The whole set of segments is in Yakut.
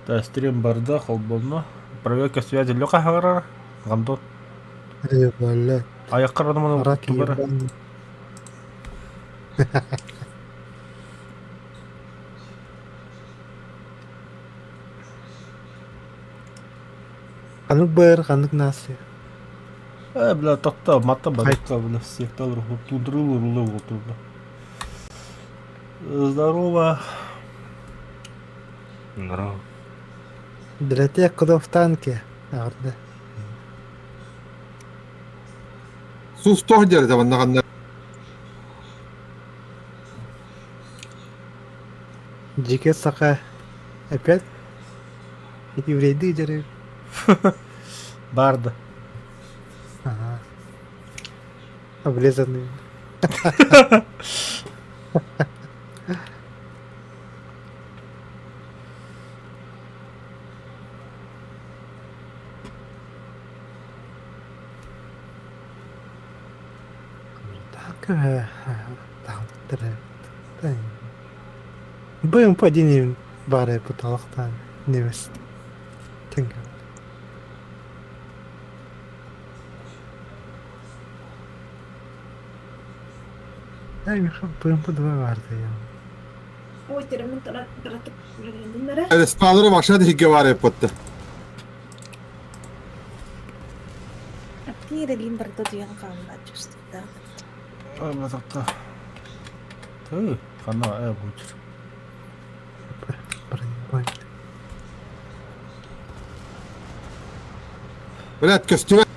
Да, стрим барда, холбонно. Проверка связи Леха хаҕарара. Гандон. Револет. Аяққар адамын Рак тубара. ебаный. Ханнык бэр, ханнык нация? Э, бля, тотта, матта барыкка, бля, сектор тудырыл урулы отурду. Здорово. Здорово. Для тех, кто в танке. Арда. Сустох дьэрдэ манна ханна Дьике саха опять еврейдыы дьарык. Барды. Ага. Обрезанный. Так, там, БМП диэн баар потолоктаан немец тэҥҥэ. БМП 2 баар Респалары машина тиһикке баар эппотта. Аттиирэлиин барда утуйан хаалла чувствуйдаах. Ой, Тыы, ханна э буучур. Блядь, көстүбэт.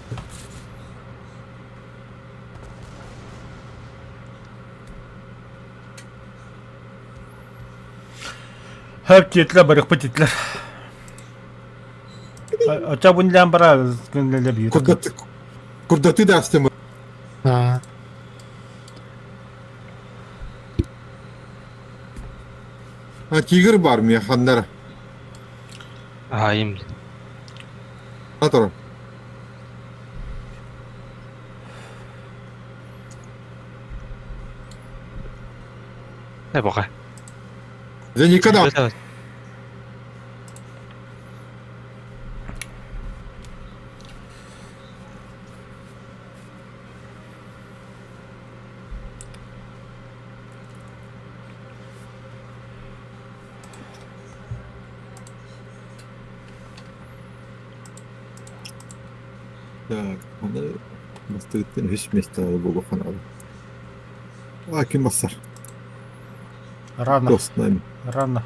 Хөп тиэтлэр барыхпыт тиэтлэр. Оча бунлян бара күнлеле бүйүт. Курдаты курдаты да астым. Аа. А тигр бар ми ханнара. Аайым. Атор. Э бока. За никогда. Так, аны бастыгыттан үс месте буолуохха наада. А ким бассар? Рано. Кто с нами? Рано.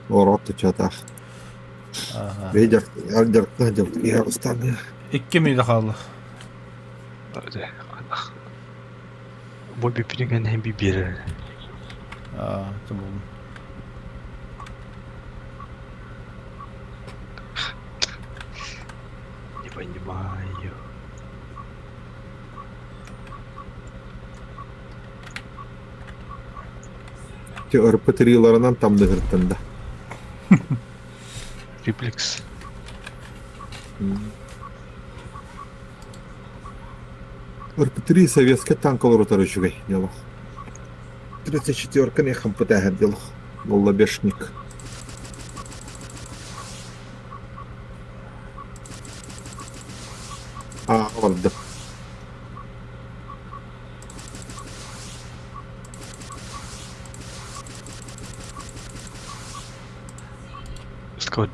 Орот чатах. Ага. Бейдер, дьарыктаах дьарык устаны. Икки мүнүүтэ хаалла. Бу бүппүтүн кэннэ би биэрэр. Аа, тобулун. Не понимаю. Те РП-3-ларынан там дыгырттан да. Реплекс. РП-3 советскай танкалар утары үчүгэй дело. 34-ка не хампытааһар дело. Голлобешник. А, барды. Скот.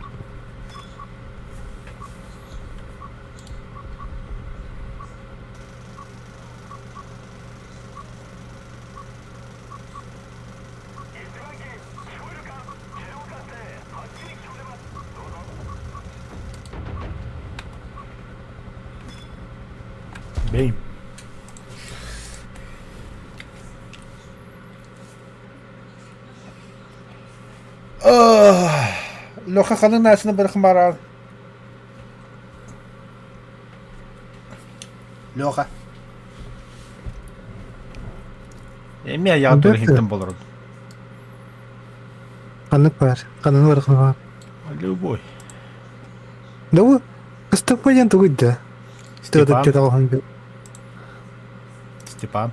Бэйм. Леха ханын наасына бырахын бараар. Леха. Эмиэ айаҕын Бэрт. иһиттэн болорун. Ханнык баар? Ханан барахын баар? Любой. Да бу Ыстаппа диэн тугуй да? Степан. Степан. Степан.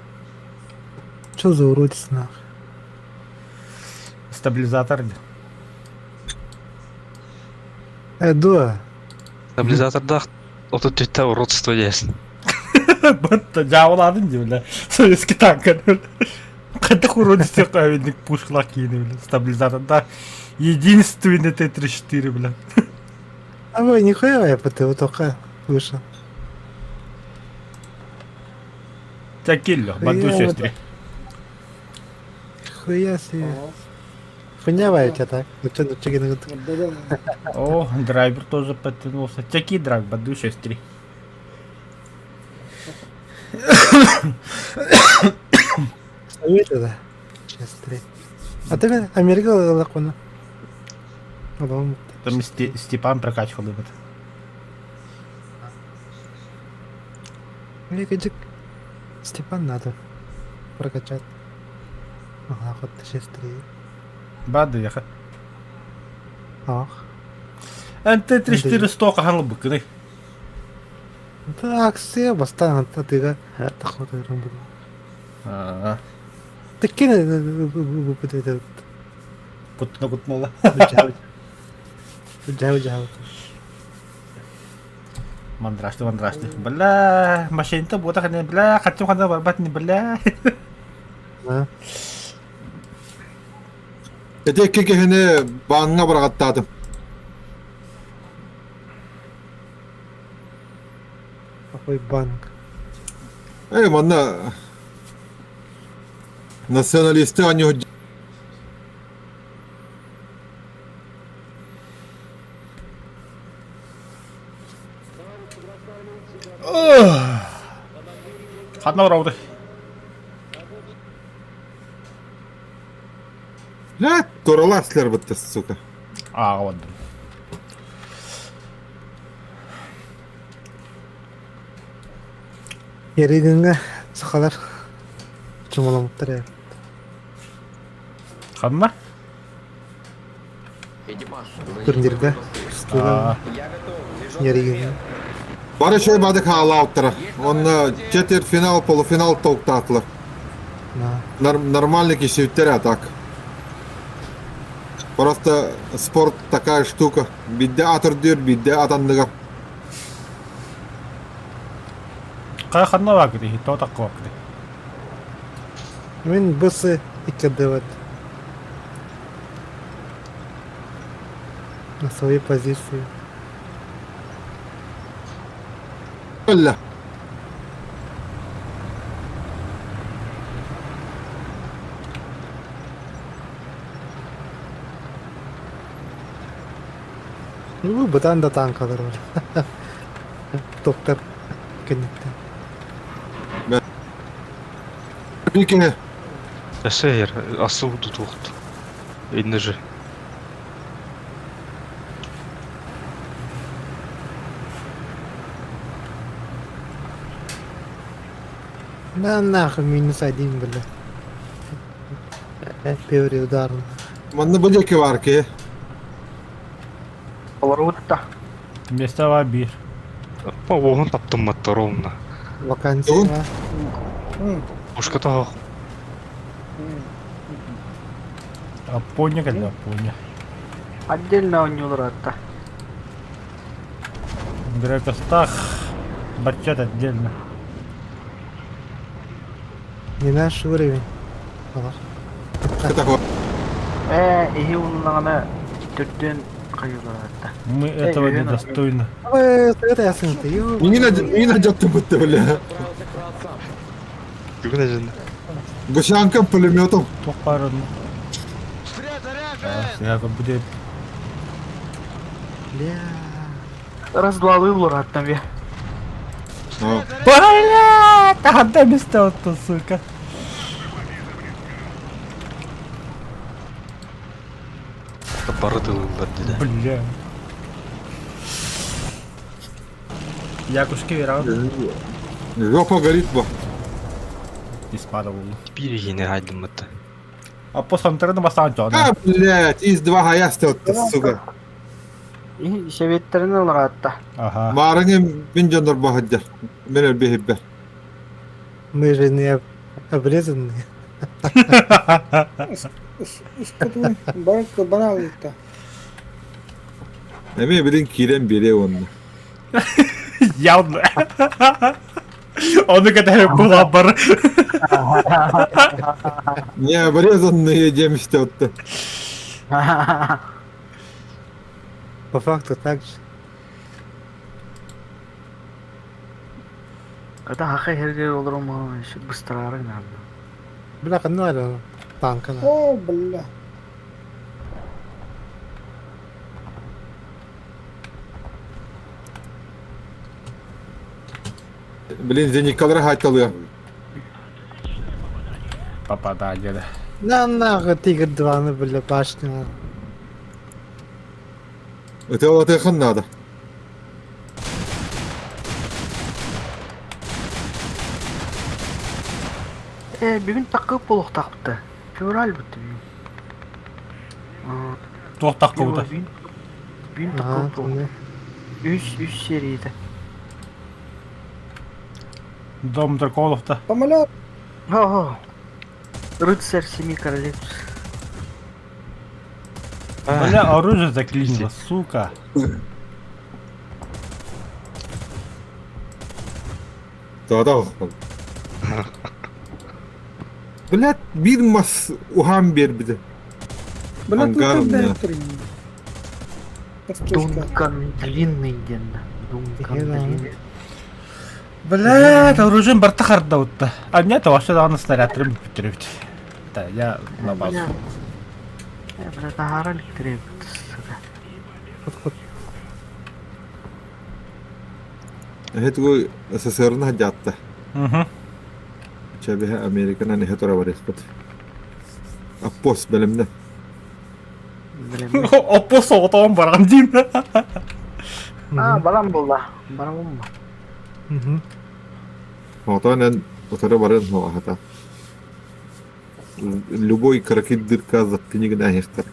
Что за уродец нах? Стабилизатор. Дуо? Стабилизатордаах 34 уродство диэсин. Бытта дьаабылаатын дии бля. Советский танка. Хайдах уродство эбинник пушкалаах киини бля. Стабилизатордаах единственный Т-34 бля. А вы нихуя я ПТУ только вышел. Тякилло, банду сестре. Хуя себе. Хуйня у тебя так. Ну что, ну что, О, драйвер тоже подтянулся. Тяки драйв, банду 6-3. Совет да? 6-3. А ты Америка лакона. Там Степан прокачивал этот. Степан надо прокачать. Ага, вот 6-3. Бады яха. Ах. НТ-34 хаһан ылбыккыный? Так, все, бастаан атыга тахотырым буду. Аа. Таккин Куттуна куттуналла. Жау жау. Мандрашты, мандрашты. Бля, машината буота ханна, бля, хачым ханна барбат не бля. Ити икки киһини бааҥҥа быраҕаттаатым. Какой банк? Ээ, манна националисты оонньуу Ханна барабыт. Блядь, туралар силэр бытта, сука. Ааҕа бардым. Еригиҥҥэ сахалар чумаламмыттар ээ. Ханна? Турнирга. Аа. Еригиҥҥэ. Бары үчүгэй баады хаалаабыттара. Онно четвертьфинал, полуфинал толуктаатылар. Нормальный киһиттэр а так. Просто спорт такая штука. Бидде атырдыыр, бидде атанныгар. Хайа ханна баакыты, тоҕо такка баакыты. Мин бысы иккэрдэбэт. На своей позиции. Өллө. Ну, бытаан да танкалар бар. Топтар кэнниттэн. Икини. СССР асыл тутуохт. Инне же. На нахуй минус один, бля. Первый удар. Манна бу диэки баар киһи. Олорбут да. Место бар биир. Оҕоһун таптымматтар ровно. Вакансия. Пушка тоһох. Аппоня кэллэ, Аппоня. Отдельно оонньуулар атта. Грекостах бачат отдельно. Не наш уровень. Алар. Такой. Ээ, иһи уллаҕына төрдүөн хайыылар атта. Мы этого Эй, недостойны. Ой, это я сын, ты ё. Миҥин дьаттыбыт бля. Бүгүн эжин. Гусянка пулеметом. Туох баар Будет. Бля. Раз-два аттан бе. Бля, таханда место вот сука. Бары тылылар диде. Бля. Якушки верал. Жопа горит бо. Испадал. Биир иһини хайдыммыт. А после антенны бастаан чода. А, блядь, из два хаяста сука. Иһи Советтэрин олор атта. Ага. Маарыҥы мин дьоннор баһаддьар. Мин өлбүһүббэр. Мы же не обрезанные. Испытывай. Барыкка баралыта. Эмиэ билин киирэн биэриэ уонна. Явно. Ону кэтэһэр буолаабар. Не обрезанные диэмистэ отто. По факту так же. Это хаха херге олорум быстарары надо. Бля, ханна танка. О, бля. Блин, зеникалары хаайталыа. Попадание. На нахуй тигр дваны, бля, башня. Ытыалатыахын наада. Э, бүгүн таккып буолуохтаахпыт Февраль бүттэ бүгүн. Туох таккыбыта? Бүгүн бүгүн таккып буолуох. Үс үс серията. Дом драконов-то. Самолет. О, Рыцарь семи королевств. Бля, оружие заклинило, сука. Да-да. Блядь, биир мас уһаан биэрбитэ. Бля, тут Ангар у меня. когда Дункан длинный диэн. Дункан длинный. Блядь, оружием барта хардаута. А нет, вообще даҕаны снарядтарын бүттүрүбүт. Да, я на базу. Бля, бля, таһаара иликтэрэ сука. Эһэ тугу СССР-ны садьаатта. Угу. Чэбиһэ Американан эһэ тура барыахпыт. Аппос бэлэмнэ. Оппос соҕотоҕун баран диин. А, баран буолла. Баран буолла. Оттон эн утары баран аһата. Любой кыракый дырка заткни гына иһиэхтэр.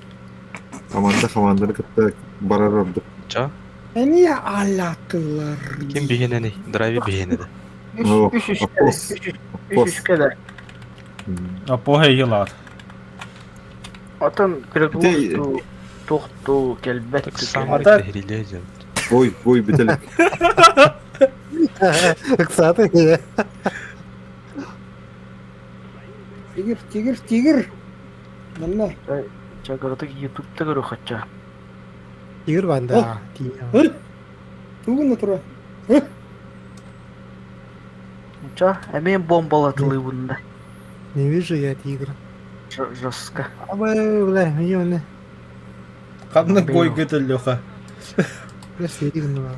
Команда хамаанданы кытта барар ордук. Ча? Эмиэ алаатылар. Ким биһиэнэний? Драйви биһиэнэ О, Үс үс аппос. үс үс Аппос. үскэ да. Аппоһа ыйылаат. Отон Ити- перегрузту туохту кэлбэт. Так самар так- кэһирилиэ дьон. Ой, ой, бүтэлик. Ыксааты. Тигр, тигр, тигр. Манна. Чагырытык ютубта көрө хачча. Тигр банда. Ыр. Тугун тура. Ча, эмиэ бомбалатылыбын да. Не вижу я тигра. Жестко. Абы, бля, мне Ханнык бойга Леха. Бля, тигр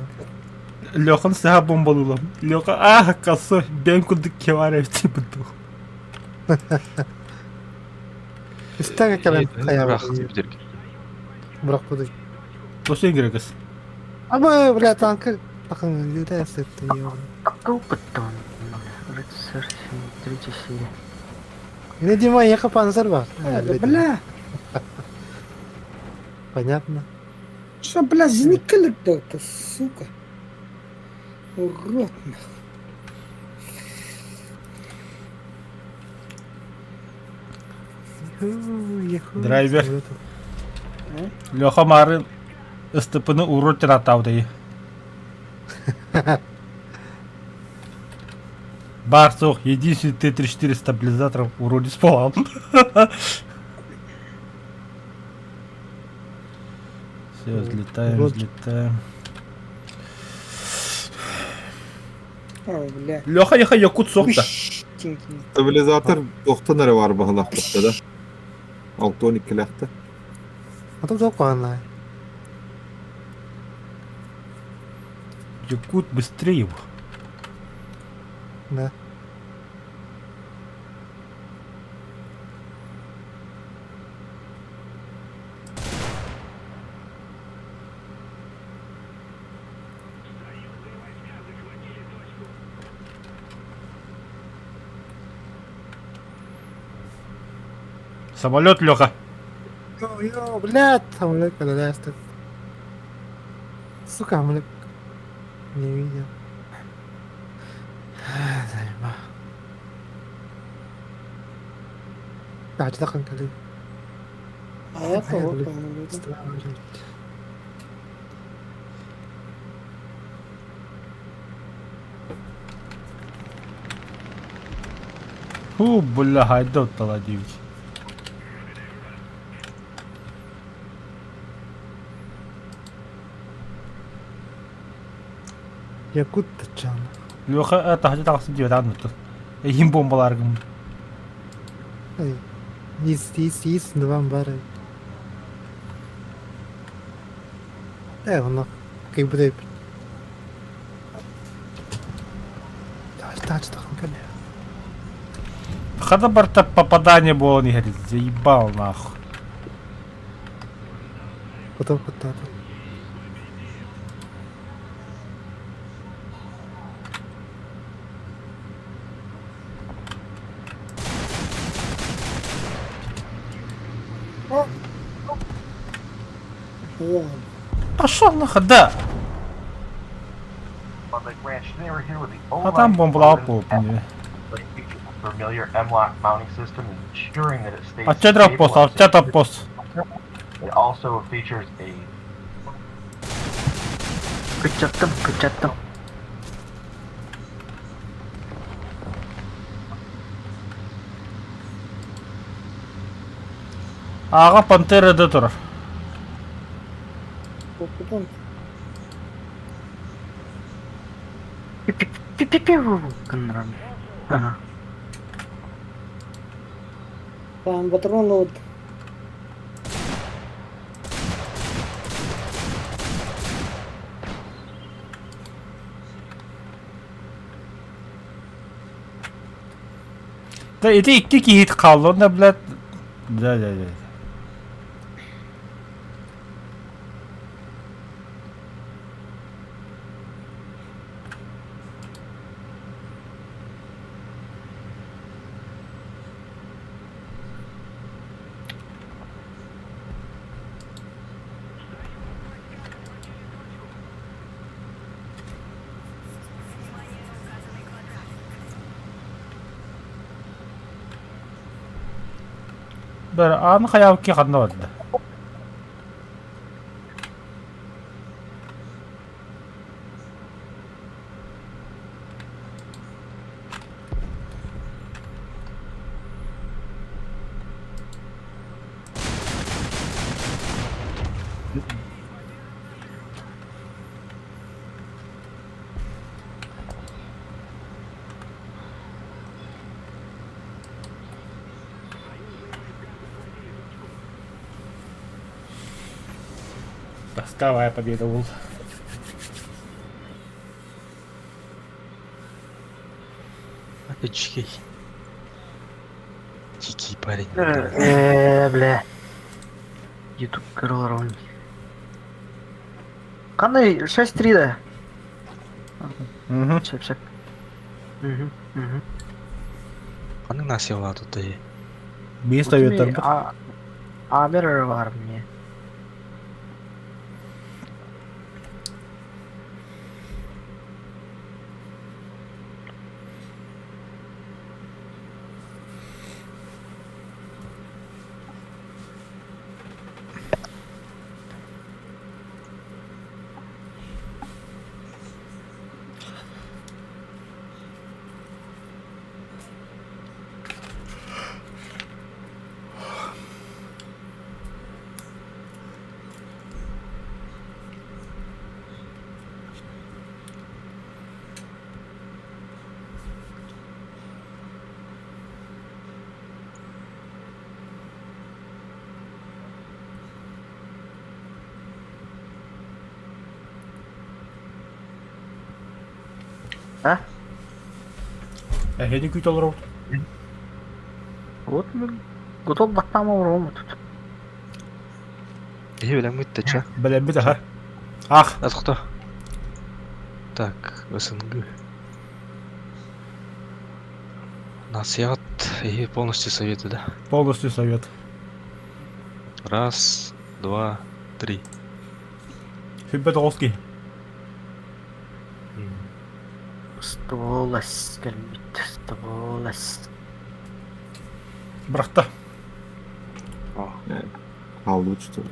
Лехан саха бомбалылам. Леха, а, косой, бэм курдук кевар эбит буту. Истага кэлэн хайа Бүтэргэ. бырахпыты. Тосын керекес. Абы, бля, танка тахын люта сытты. Такыл быттан. Рыцарь третья серия. Не Дима, я панцир бар. Бля. Понятно. Что, бля, зеникалер да сука. Урод, нахуй. Драйвер. Леха марын СТП-ны урут тиратаудайы. Бар суох, единственный Т-34 стабилизатором уродец полан. Все, взлетаем, Вот. взлетаем. О, бля. Леха, Леха, якут сохта. Стабилизатор тохтон эрэ баар баһылаахпыт да. 6 12-лээхтэ. А то тоққанна. Якут быстрее его. Да. Самолет, Леха. Йо, йо, блядь, самолет когда Сука, блядь. Не видел. Заеба. Кали. А это вот. Ху, бля, хайда оттала диэбит. Якут тачан. Леха таһдьа тахсып диэбит аан оттон. Эһин бомбаларгым. Ис, ис, ис, два бары. Э, оно кыйбыт Хата барта попадание буолан иһэр заебал нахуй. Потом куттаата. Пошел нахуй, да! А там бомбалаабыт буолбун Ачча дроппос, ачча топпос. Кыччаттым, кыччаттым. Ааҕа Пантера да турар. Потом Пи-пи-пи-пиу гыннаран. Ага. Там патрон вот. Да ити икки киһит хаалла онно блядь. Да да да. Бэр ааны хайаабыкки ханна барда? Доставая победа был. Очки. Дикий парень. Э, бля. Ютуб көрө Қандай 6-3 да? Угу. Сөп сөп. Мгм, мгм. Ханнык нациялаах тутай? Биир советтарбыт. Абер бар мне. А? Эһэни күүтэ олоробут. Вот мы готов баттаама оромут тут. Эһи бэлэммит да ча. Бэлэммит аха. Ах, А тохто. Так, СНГ. Насиат и полностью советы, да? полностью совет. Раз, два, три. Сүбэ тоҕус киһи. Ствол эс кэлбит. Ствол эс. Бырахта. Хаалбыт что ли?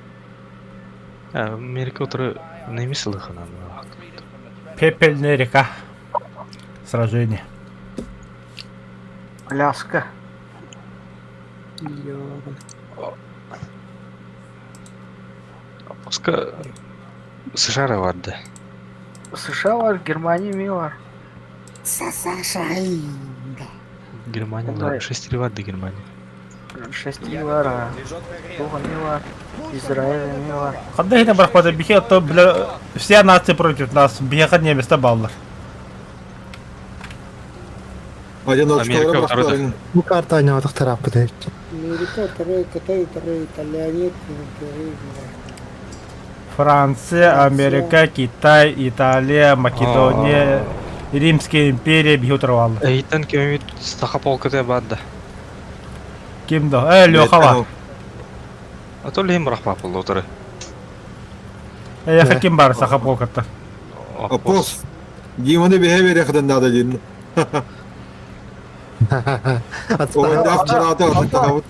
Америка утары немец ылыхынан. Пепельная река. Сражение. Аляска. Ёбан. Пуска США барда. США бар, Германия ми бар. Сасашай. Германия Ондай. 6 барды Германия. Шести бар, а. Туох эмиэ бар. Израиль эмиэ бар. Ханна иһинэн барахпата биһи ото бля все нации против нас биһиэхэ немецтэр бааллар. Одиночкалары Америка второй. бырахтарыҥ. Бу карта ойноотохтор ааппыт эбит. Америка второй, Кытай второй, Итальяне первый, бля. Франция, Америка, Китай, Италия, Македония, Римская империя биһи утарваллар. Эйтен кемит саха полката барда. Ким да? Э, Леха бар. А то лим бырахпа болду отыры. Эйэхэ ким бар саха полкатта? Апос. Диманы биһэ берехден надо дин. Оҕонньоох чараата отуттаҕабыт.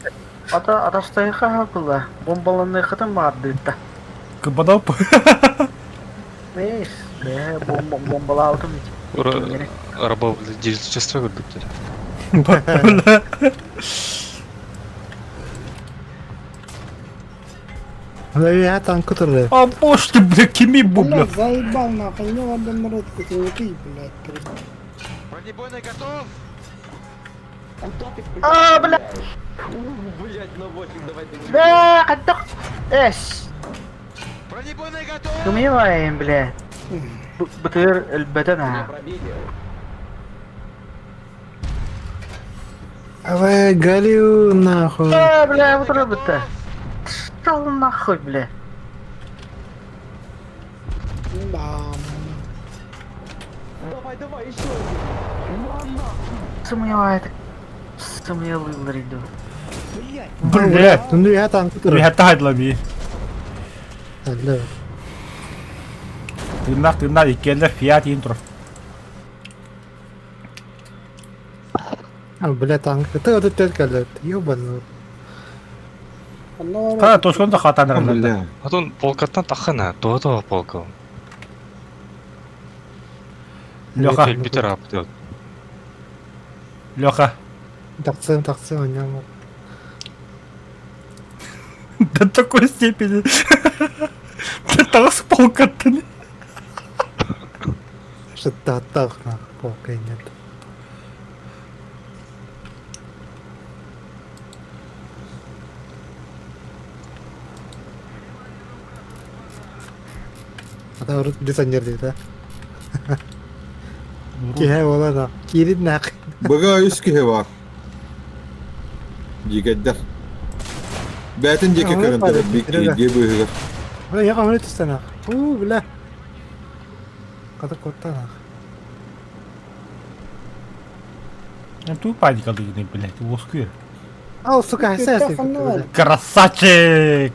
Ата атастайха была. Бомбаланыхытын баардыытта. Кыбадап. Эс, бэ, бомба бомбалаабытым ити. Рабовладельчество көрдүктөр. Бля, танка турар. А бош ты, бля, кими бу, бля. Бля, заебал нахуй, не надо народ, это не ты, блядь. А, бля! Бля, хаттак! Эс! Кымыйбайын, бля. Бытыр өлбөтөн аа. Авай, галю нахуй. А, бля, бытыр өлбөттө. Что нахуй, бля? Да. Сымыйбай, сымыялыылар иду. Бля. Ну я танка турар. Биһэтте хайдыла би. Бля. Тыыннаах тыыннаах иккиэллэр Фиат иин турар. А, бля, танк. Это вот это кэллэ. Ёбаный. Онно Хара тошкон да хатаныраллар. Бля. Отон полкаттан тахына, туото полка. Леха, Бүтөр аапты. Леха. Тахсым, тахсым, ойноом. До такой степени. До того с полкаттан. Что-то так, нахуй, полка нет. Ата урут дизайнер дейді, да? Киһэ буолан а, киирин нах. Быга үс киһи бар. Дьигэддэр. Бээтин диэки Aa, көрөн турар били. дьиэ быыһыгар. Бля, я камера түстэ нах. Уу, бля. Ката куотта нах. Ту паника дыгны, блядь, уоскуер. Ау, сука, сээс. Красавчик!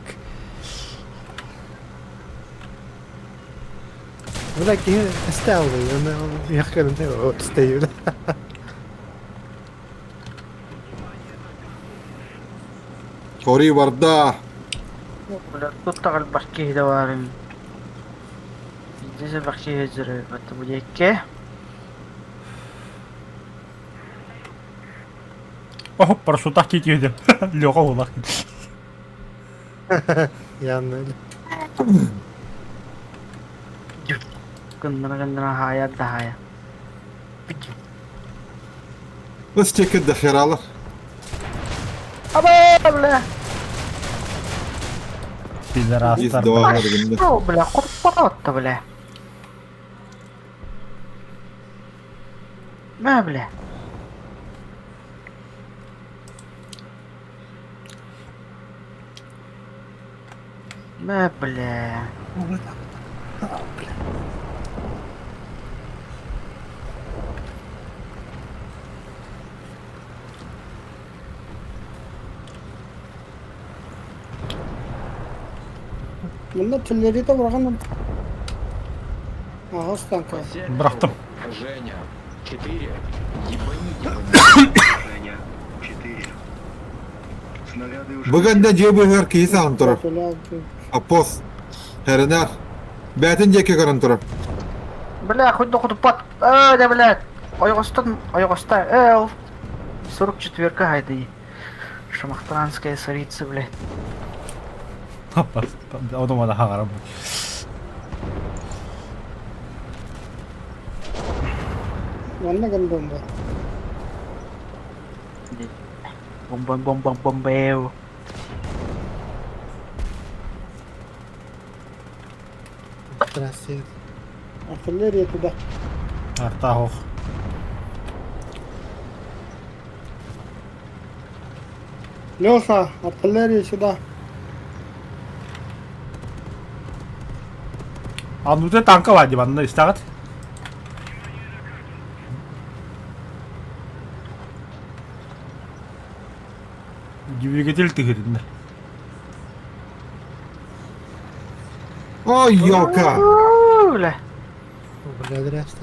Бля, киһи эстэ алды. Оны я көрөн түстэ бля. Хорий барда. Бля, тут тагыл бакки да барым. Здесь бакки хезер, бат булекке. О, парашютах китиде. Леха улах. Яны. Гындына гындына хая да хая. Бас чекет да хералар. Аба, бля. Из Пидорастар. два гында. Что, бля, курпатта, бля. Мә, бля. Мә, бля. Мында түллери да барган. Ага, станка. Бырахтым. Женя, 4. Ебаните. Женя, 4. Снаряды уже... Быганда дьиэ быыһыгар киһи саҕан турар. Бля, Апос. Хэрэнэр. Бээтин диэки көрөн турар. Бля, хоть дохуду пат. Э, да, бля. Ойгостан, ойгоста. Э, 44 хайды. Шамахтанская царица, блядь. Ону мана хаҥарам. Манна гын бомба. Бомба бомба бомбео. Здрасте. Артиллерия туда. Артаах. Леха, артиллерия сюда. Аннута танка бар дии манна истэҕит? Двигатель тыһырынна. Ой, ёлка! Бля. Бля, здрасте.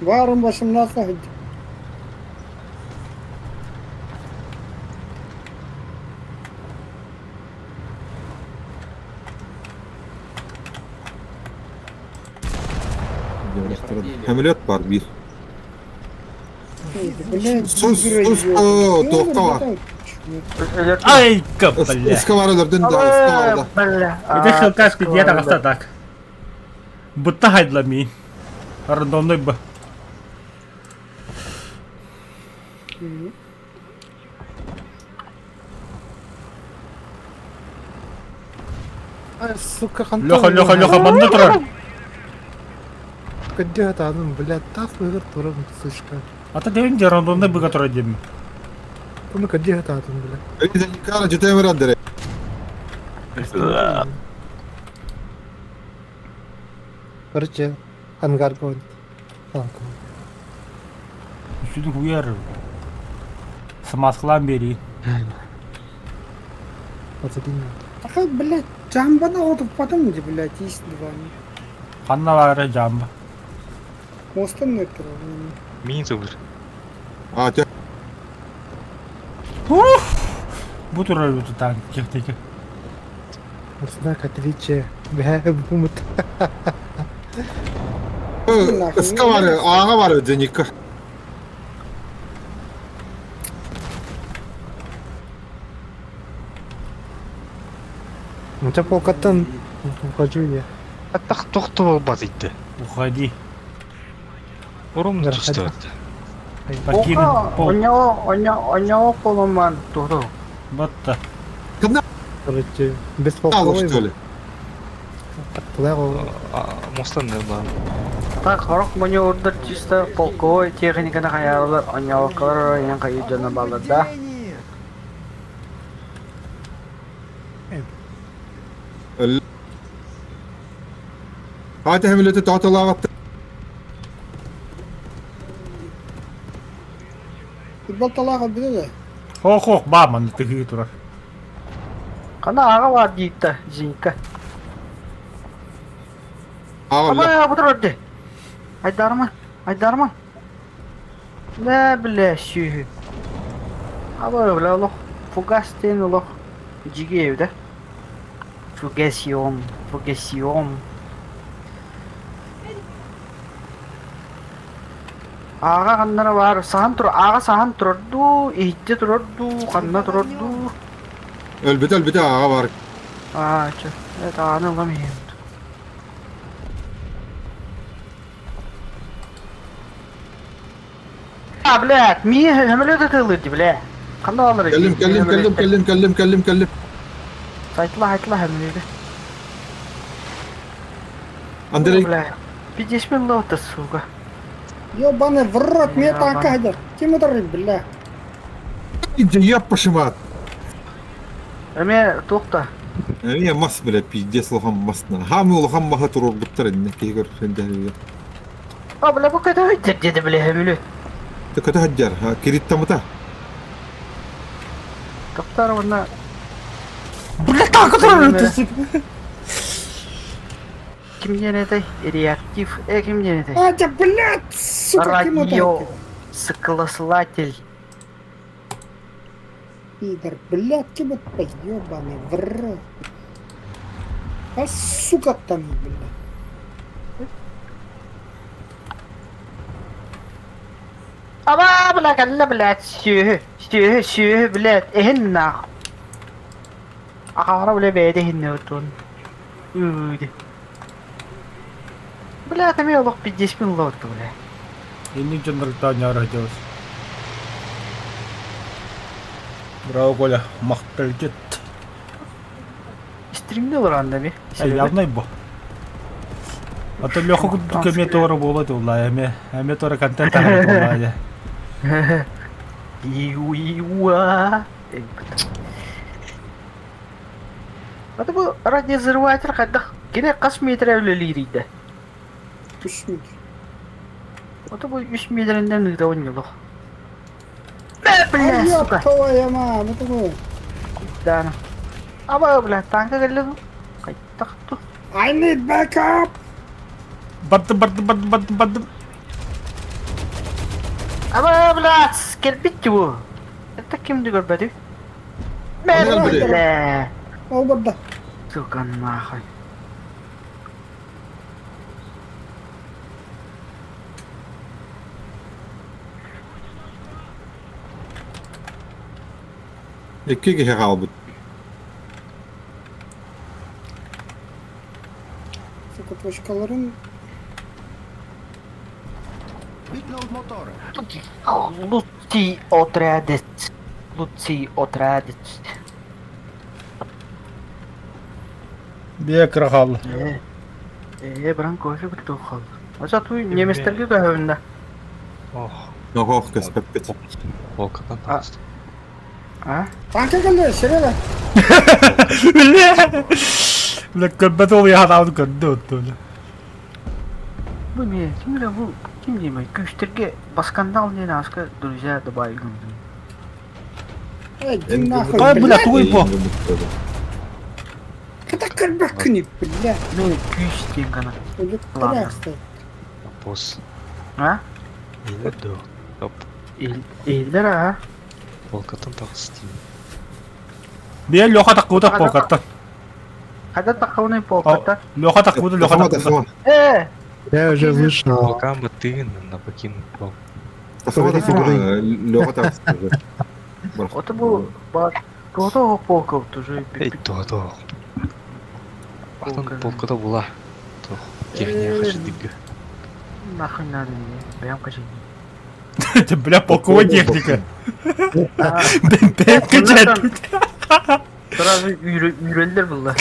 Варым 18. Самолет бар биир. Блядь, Сус, сус, туохха Ай, бля. Ыска бар өлөрдүн да, ыска бар да. Бля. Ити хилкаш кидиэ таҕыста так. Бытта хайдла миин. Рандомный б. Ай, сука, хантан. Леха, Леха, Леха, манна турар. Где это? Ну, блядь, так выигр туран, сучка. Ата дебин де рандомный быга турар диэм. Ну, где это, блядь? Эй, Никара, жете өмөр Короче, ангар гонит. Танком. Үсүдү хуяр. Смазкалаан биэрии. 21 минут. Аха, блядь, жамбана отуп потом где, блядь, есть два. Ханна баара жаамба. Мостан нетер. Миин сылыр. А, те. Бу турар үтү танк техника. Знак отличия. Бля, бумут. Ыска бар, ааҥа бар Деника. Ну, тебя полкатан ухожу я. Аттах тохто болбат итте. Уходи. Урум Да, түстө. Покинь пол. У него, у него, у него полуман туру. Батта. Короче, без Алло, полковой. что ли? Плавал. Мостан да бар. Так, хорох маневрдар чисто полковой техниканы хаялар, онялкалар ян кайы жана балдар да. Хаата хэмилөтө тоотолаабатта. Футбол талаға біледі. Хох-хох баа манна тыһыы турар. Кана ага бар дейт Зинка. Аҕалла. Аба бу турар Айдарма, айдарма. Бля, бля, сүйү. Аба, бля, олох. Фугас тен олох. Жиге да. Фугасион, фугасион. Аға қаннара бар, сахан тур, аға сахан турарду, ихте турарду, қанна турарду. Өлбүтэ өлбүтэ аҕа бар. А, чё, это аны ламием. А, блядь, ми хөмөлөт ытылыр бля. Кандай алыр? Кэллим, кэллим, кэллим, кэллим, кэллим, кэллим, кэллим. Сайтла, айтла хөмөлөт. Андрей, Бля. Пиздец мен лота, сука. Ёбаный в рот, мне Ёбаный. танка хадер. Кем ударит, бля? иди, еб пошимат. Эме токта. Эмиэ мас бля, пиздец улахан масна. Хаамы улахан маһа туруорбуттар иннэ киһи көрсөн А, бля, бу көтө өйтер деди, бля, хөмөлөт. Көтө сылдьар, кириттамыта. Токтар онна Бля, танка турар үтү. ким диэн Реактив, ким диэн А, да, блядь, сука, кем Радио ударит? согласователь. Пидор, блядь, кем это, ёбаный в рот. А, сука там, блядь. Аба, бля, кэллэ, блядь, сүөһү, сүөһү, сүөһү, блядь, эһин нах. Ахара, бля, бэйэтэ иһиннэ отун. Ыы, Бля, там я олох 50 мин лоту, бля. Инник дьонноргутаан ньаара сылдьабыт. Браво, Коля, махталгыт. Стримде олорон да би. Явнай бу. А то Леха курдук эмиэ туора буола туоллаа, эмиэ эмиэ туора контент таһаарар туоллаа дьэ. Иуа. А бу радиозрыватель хайдах кини хас метр үлэлиирий да? Үс метр. Ото бу үс метринен ыыта онньулух. Бля, сука. Твоя мама, такой. Да. Аба, бля, танка кэллэ Хайдах ту? I need backup! Бардым, бардым, бардым, бардым, бардым. Аба, бля, кэлбит бу. Это кимди көрбөтүй? Бля. Ол барда. Сука, нахуй. Икки киһи хаалбыт. Сука, точкаларын Лутси отрядец. Лутси отрядец. Биэ кыра хаалла. Ээ, ээ, баран кофе куттуу хаалла. Ача туй немецтерге көһөбүннэ. Ох, Ох, көспөппүт. Волкатан таҕыста. А? Танка кэллэ, Серега. Бля! Бля, көрбөт ол яһанаабын көрдө отту. Бу не, ким эле бу ким диэмэй, күүстэргэ баскандал диэн ааска друзья добавить гынным. Эй, иди нахуй, Ай, бля, блядь. тугуй по. Когда көрбөккүнүй, блядь. Мен күүс диэн гана. Өлүк Ладно. трясты. Босс. А? Илер дөө. Оп. Иһиллэр а? Волкатан таҕыс диин. Биэ Леха таккыбыта полкаттан. Хайда таххабыный полката? Леха таккыбыта, Леха таккыбыта. Э! Я уже вышел. Волкан бытыгын на покинул пол. Леха таҕыста. Ото бу бар туото полка уже Эй, то то. Атын полката була. То. Техника хашидыгы. Нахуй надо мне. Прям качай. Это, бля, полковая техника. БМП качает. Сразу үреллер булла.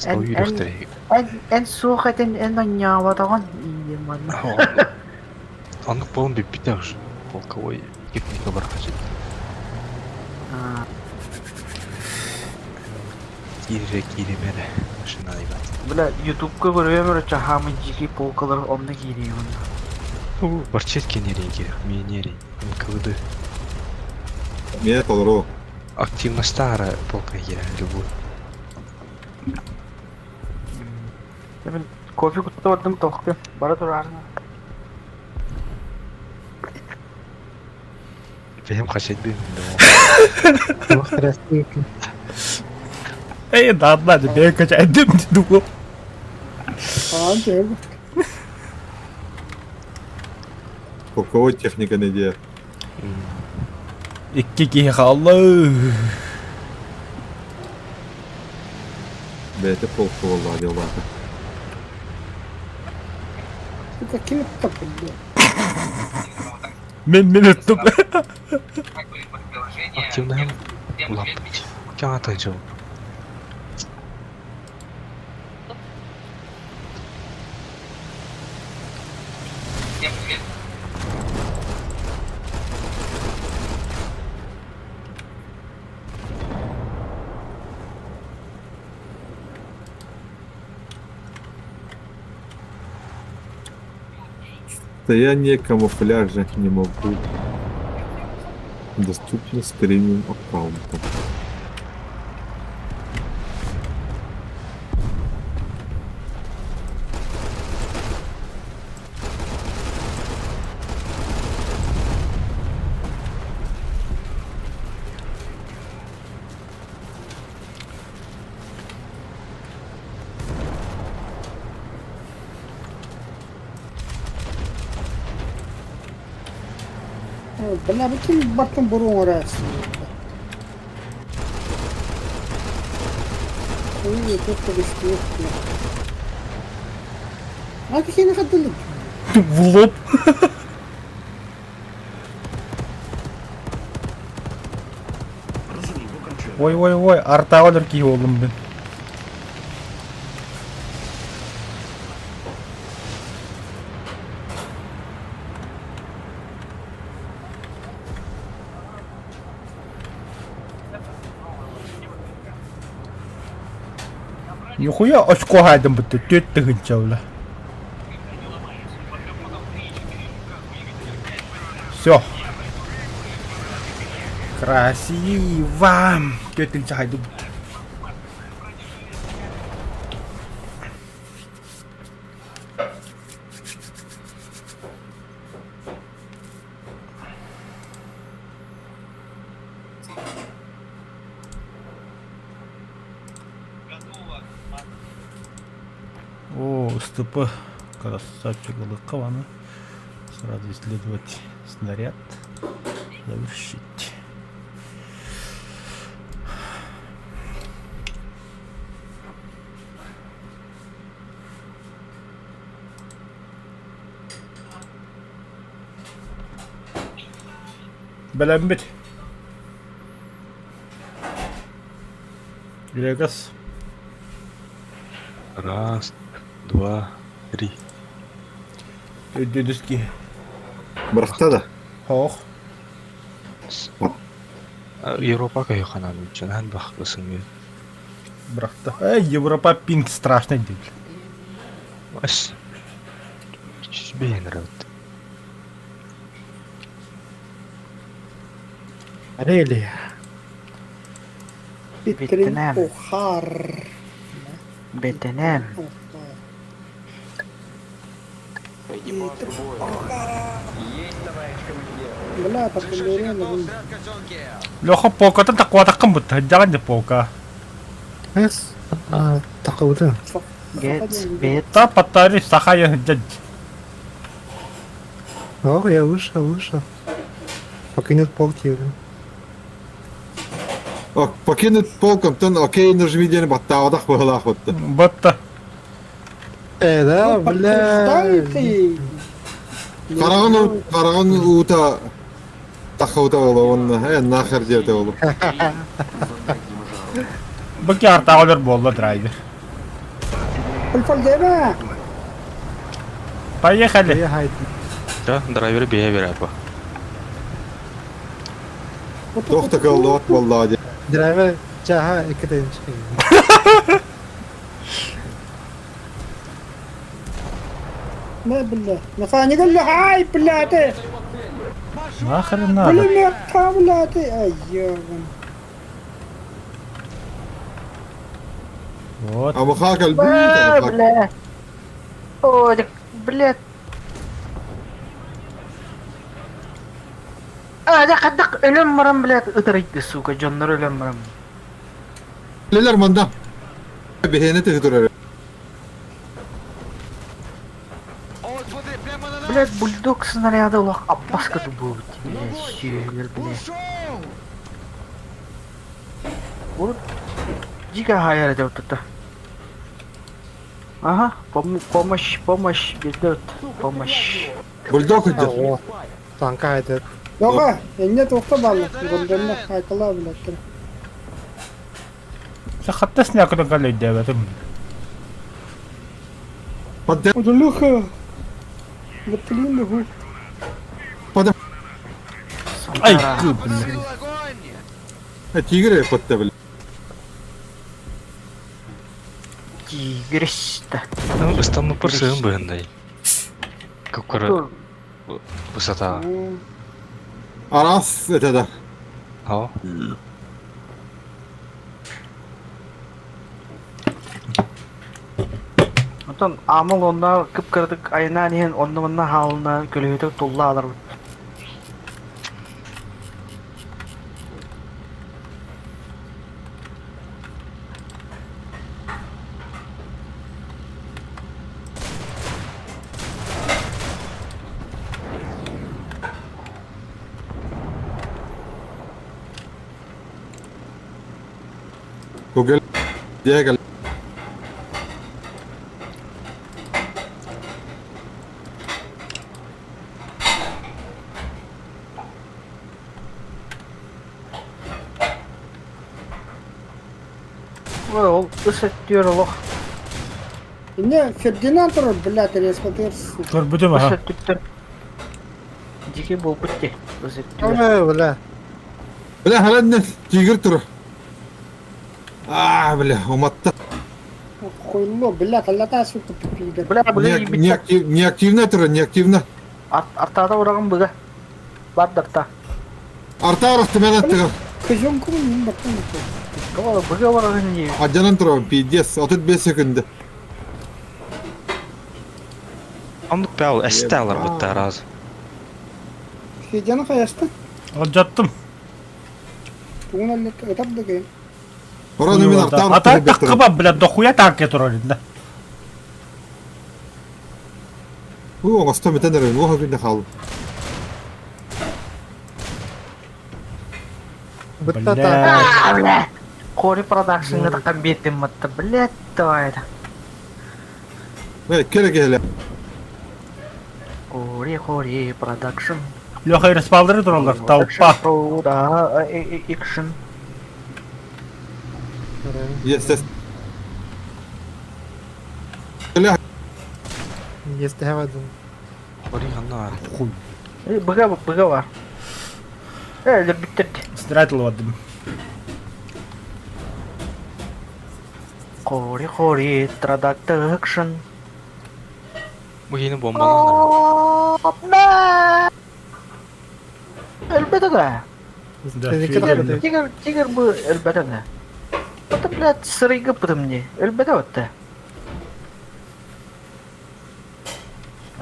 Ол үйрөхтөр. Эн эн суох этин эн анньаабатаҕын иием манна. Аннык болон бүппүтэ уж. Полковой техника бар хашид. Киире кииремере. Машина ебать. Бля, ютубка көрөм өрө чахамы жики полкалар онно киирием онно. Ну, барчет кенерин керек, минерин, НКВД. Меня толору. Активно старая полка кирер, любой. Мен кофе кутта бардым тохты. Бара турарна. Бэйэм хачат бэйэм Ох, трясти. Эй, да, ладно, бэйэм качает. Думал. А, дьэ. Полковой техника не диэ. Икки киһи хаалла. Бэйэтэ полковоллаа дьоллоото. Сука, ким это, блядь? Мен мен өттүм. Активно улаппыт. Каата жол. Состояние камуфляжа не могу. Доступно с премиум аккаунтом. Бля, бу ким бартын буруоҥ эрээсин. Ой, тут повестки. А ты хрена ходили? В лоб. Ой-ой-ой, артаҕа өлөр киһи буоллум мин. Нихуя очко хаайдым бытты, түөрт тыһыынча бля. Все. Красиво. Түөрт тыһыынча хаайдым бытты. О, СТП. Красавчик Лыкова. Сразу исследовать снаряд. Завершить. Бэлэммит. Грегас. Раз, два, три. Өйдөдүс киһи. Бырахта да. Хоох. Европа көйханан үчүнэн бахпысың. Бырахта. Эй, Европа пинг страшный диир. Ас. Бэйэн Карелия. Петрин Вьетнам. Охар. Бетенем. Охар. Экипаж в бою. Есть, товарищ командир. Бля, потом Леха полкатын такуатаккын бутта, дьаҕан полка. Эс. Такыбытын. Гет, бет. Та паттари сахая дьад. Ох, я вышел, вышел. Покинут полки. Покинут полком, тон окей нажми диэн баттаабатах быһылаах бутта. Батта. Да, бля. ты. Хараҕын хараҕын уута тахаута буола уонна э нахер диэбитэ буолуо. Бу артаҕа өлөр буолла драйвер. Пульфальдеба. Поехали. Я Да, драйвер бэйэ берер бу. Туох да кыаллыбат буоллаҕа дии. Драйвер чаха икки Не, бля. Механик ай, бля, ты. Нахрен надо. Пулемет, бля, ты. Ай, ёбан. Вот. Амыхаа кэлбит, амыхаа. Бля. Ой, блядь. А, да, хаддак өлөм баран, блядь, ытырыйды, сука, дьоннор өлөм баран. Лелер манда. Биһиэни тыһы турар. Блядь, бульдог снаряды улах аббаска тубуут, блядь, сүйелер, блядь. Урут дико хайар это вот это. Ага, помощь, помощь, ведет, помощь. Бульдог идет. Танка это. Леха, энне туохта баалла. Гондонно хайкала, блядь. Хатта снякуда галей дебетим. Подде. Леха. Блин, хуй. Ай, бля. Тигр подте, бля. Тигриста. Ну, ыстаммыппар сыһын быһындай. Куккара высота. Арас это да. Ха. Онтон амыл онна кып-кырдык айнаан иһэн онно-манна хаалына көлөһүтэ тулла аларбыт. Көгөл дьиэ Ол ыс өттүөр олох. Не, Фердинанд турар, блядь, респатыр, сука. Көрбүтүм Ыс аха. өттүттэн дьики буолбут дии. Ыс өттүгэр. Ой, бля. Бля, хараннен тигр турар. А, бля, уматта. Хуйло, блядь, аллата, сука, пидор. Бля, быга иибиттэр. Неактивно турар, неактивно. Артаата ураҕын быга. Бар дарта. Арта арахты мен аттыгар. Козёнку не баттан. Быга ураҕын дии. Адьанан турар, пиздец, 35 секунда. Оннук бээл эстэ аларбытта раз. Федяны хайаста. Алдьаттым. Тугун аллата, ытар да кэйин. Орон мен арта А так арахты таккыба, блядь, дохуя танке турар инде. Уу, оҥосто бүтэн эрэр, уоха күнне хаалым. Бытта Блядь. Бля. Кори продакшнга таххан биэрдим матта, блядь, давай это. Э, кere киһилэ. Кори, Кори продакшн. Леха респалдыры тураллар, толпа. Продакшн. Yes, yes. Бля, Есть один. Кори ханна. Хуй. Быга, быга бар. Э, бүттерди. Стратил бардым. Кори, Кори продакшн. Бу киһини бомбалаан. Өлбөтө да. Да, Федя. Тигр, тигр бу өлбөтө да. Это, блядь, сырыйгы пытым не. Өлбөтө отта.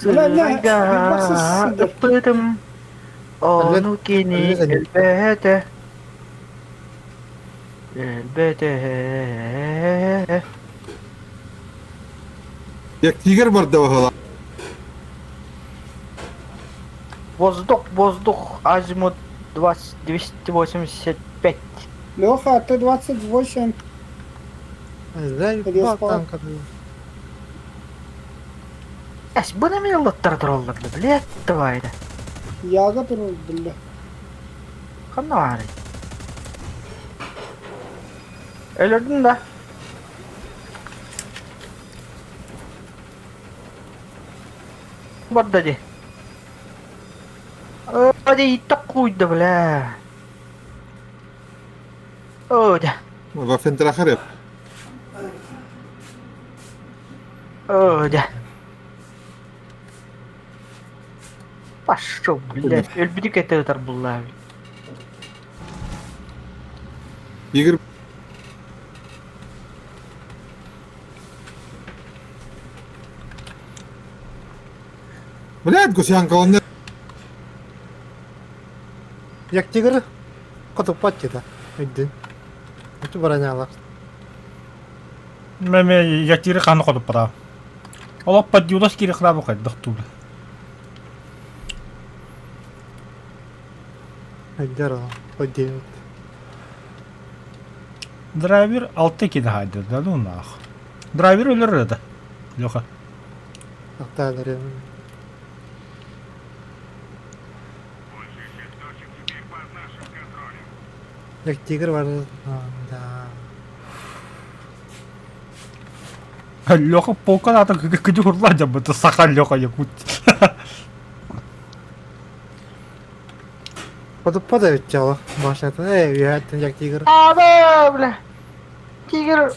Бля, бля, Сырыйга пытым. Ону кини өлбөтө. Өлбөтө. я тигр бар да баһала. Воздух, воздух, азимут 20, 285. Леха, ты 28. Заебал танка. Эс, бу неме лоттар тураллар да, блядь, давай да. Яга турар, бля. Ханна баар? Өлөрдүн да. Барда ди. Оди такуйда, бля. О, да. Вафентрахарев. О, да. Пошел, блядь. Өлбүтүк этэ ытар булла. Тигр Блядь, гусянка, он не... Як тигр? Котупат где-то. Өйдүн. Өтү баранялар. Меме ятири ханы ходуп бара. Олох поддюлас кири храбы хайдах тулы. Өйдер ол. Өйдүн. Драйвер 6 кини хайды, да ну нах. Драйвер өлөр да. Леха. Ақталар. Як тигр бар. Да. Леха полка ата кыды урла жабыты саха Леха якут. Котупат да бит ол. Башатын. Эй, үйәттен як тигр. Ада, бля. Тигр.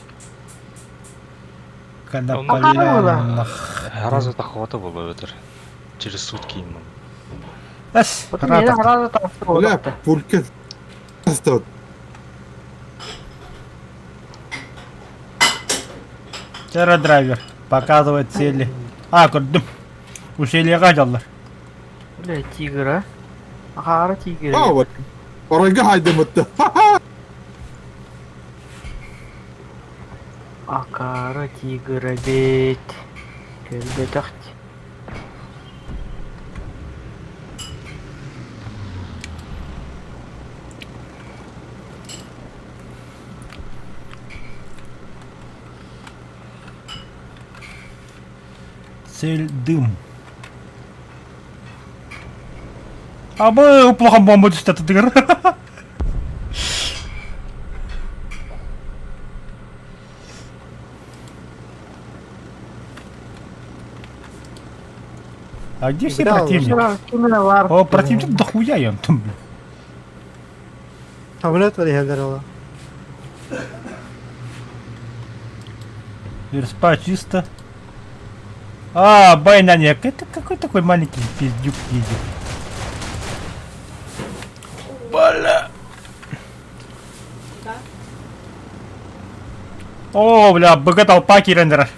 Когда Онно нах. Раза тахвата буолла өтөр. Через сутки им. Эс, Вот мени рата. сразу там Бля, пулька. Стоп. Тера драйвер показывает цели. А, көрдүм. Усилияга жаллар. Бля, тигр, а. Ахара тигр. А, вот. Оройга хайдымытты. Акара тигра бит. Көлбөтөхт. Цель дым. Абы улахан бомба түстэ тытыгар. А где все Бля, противники? О, противник дохуя я там, бля. Самолет var иһэллэр ола. Верспа чисто. А, байнаняк. Это какой такой маленький пиздюк едет? Бля. О, бля, быга толпа киирэн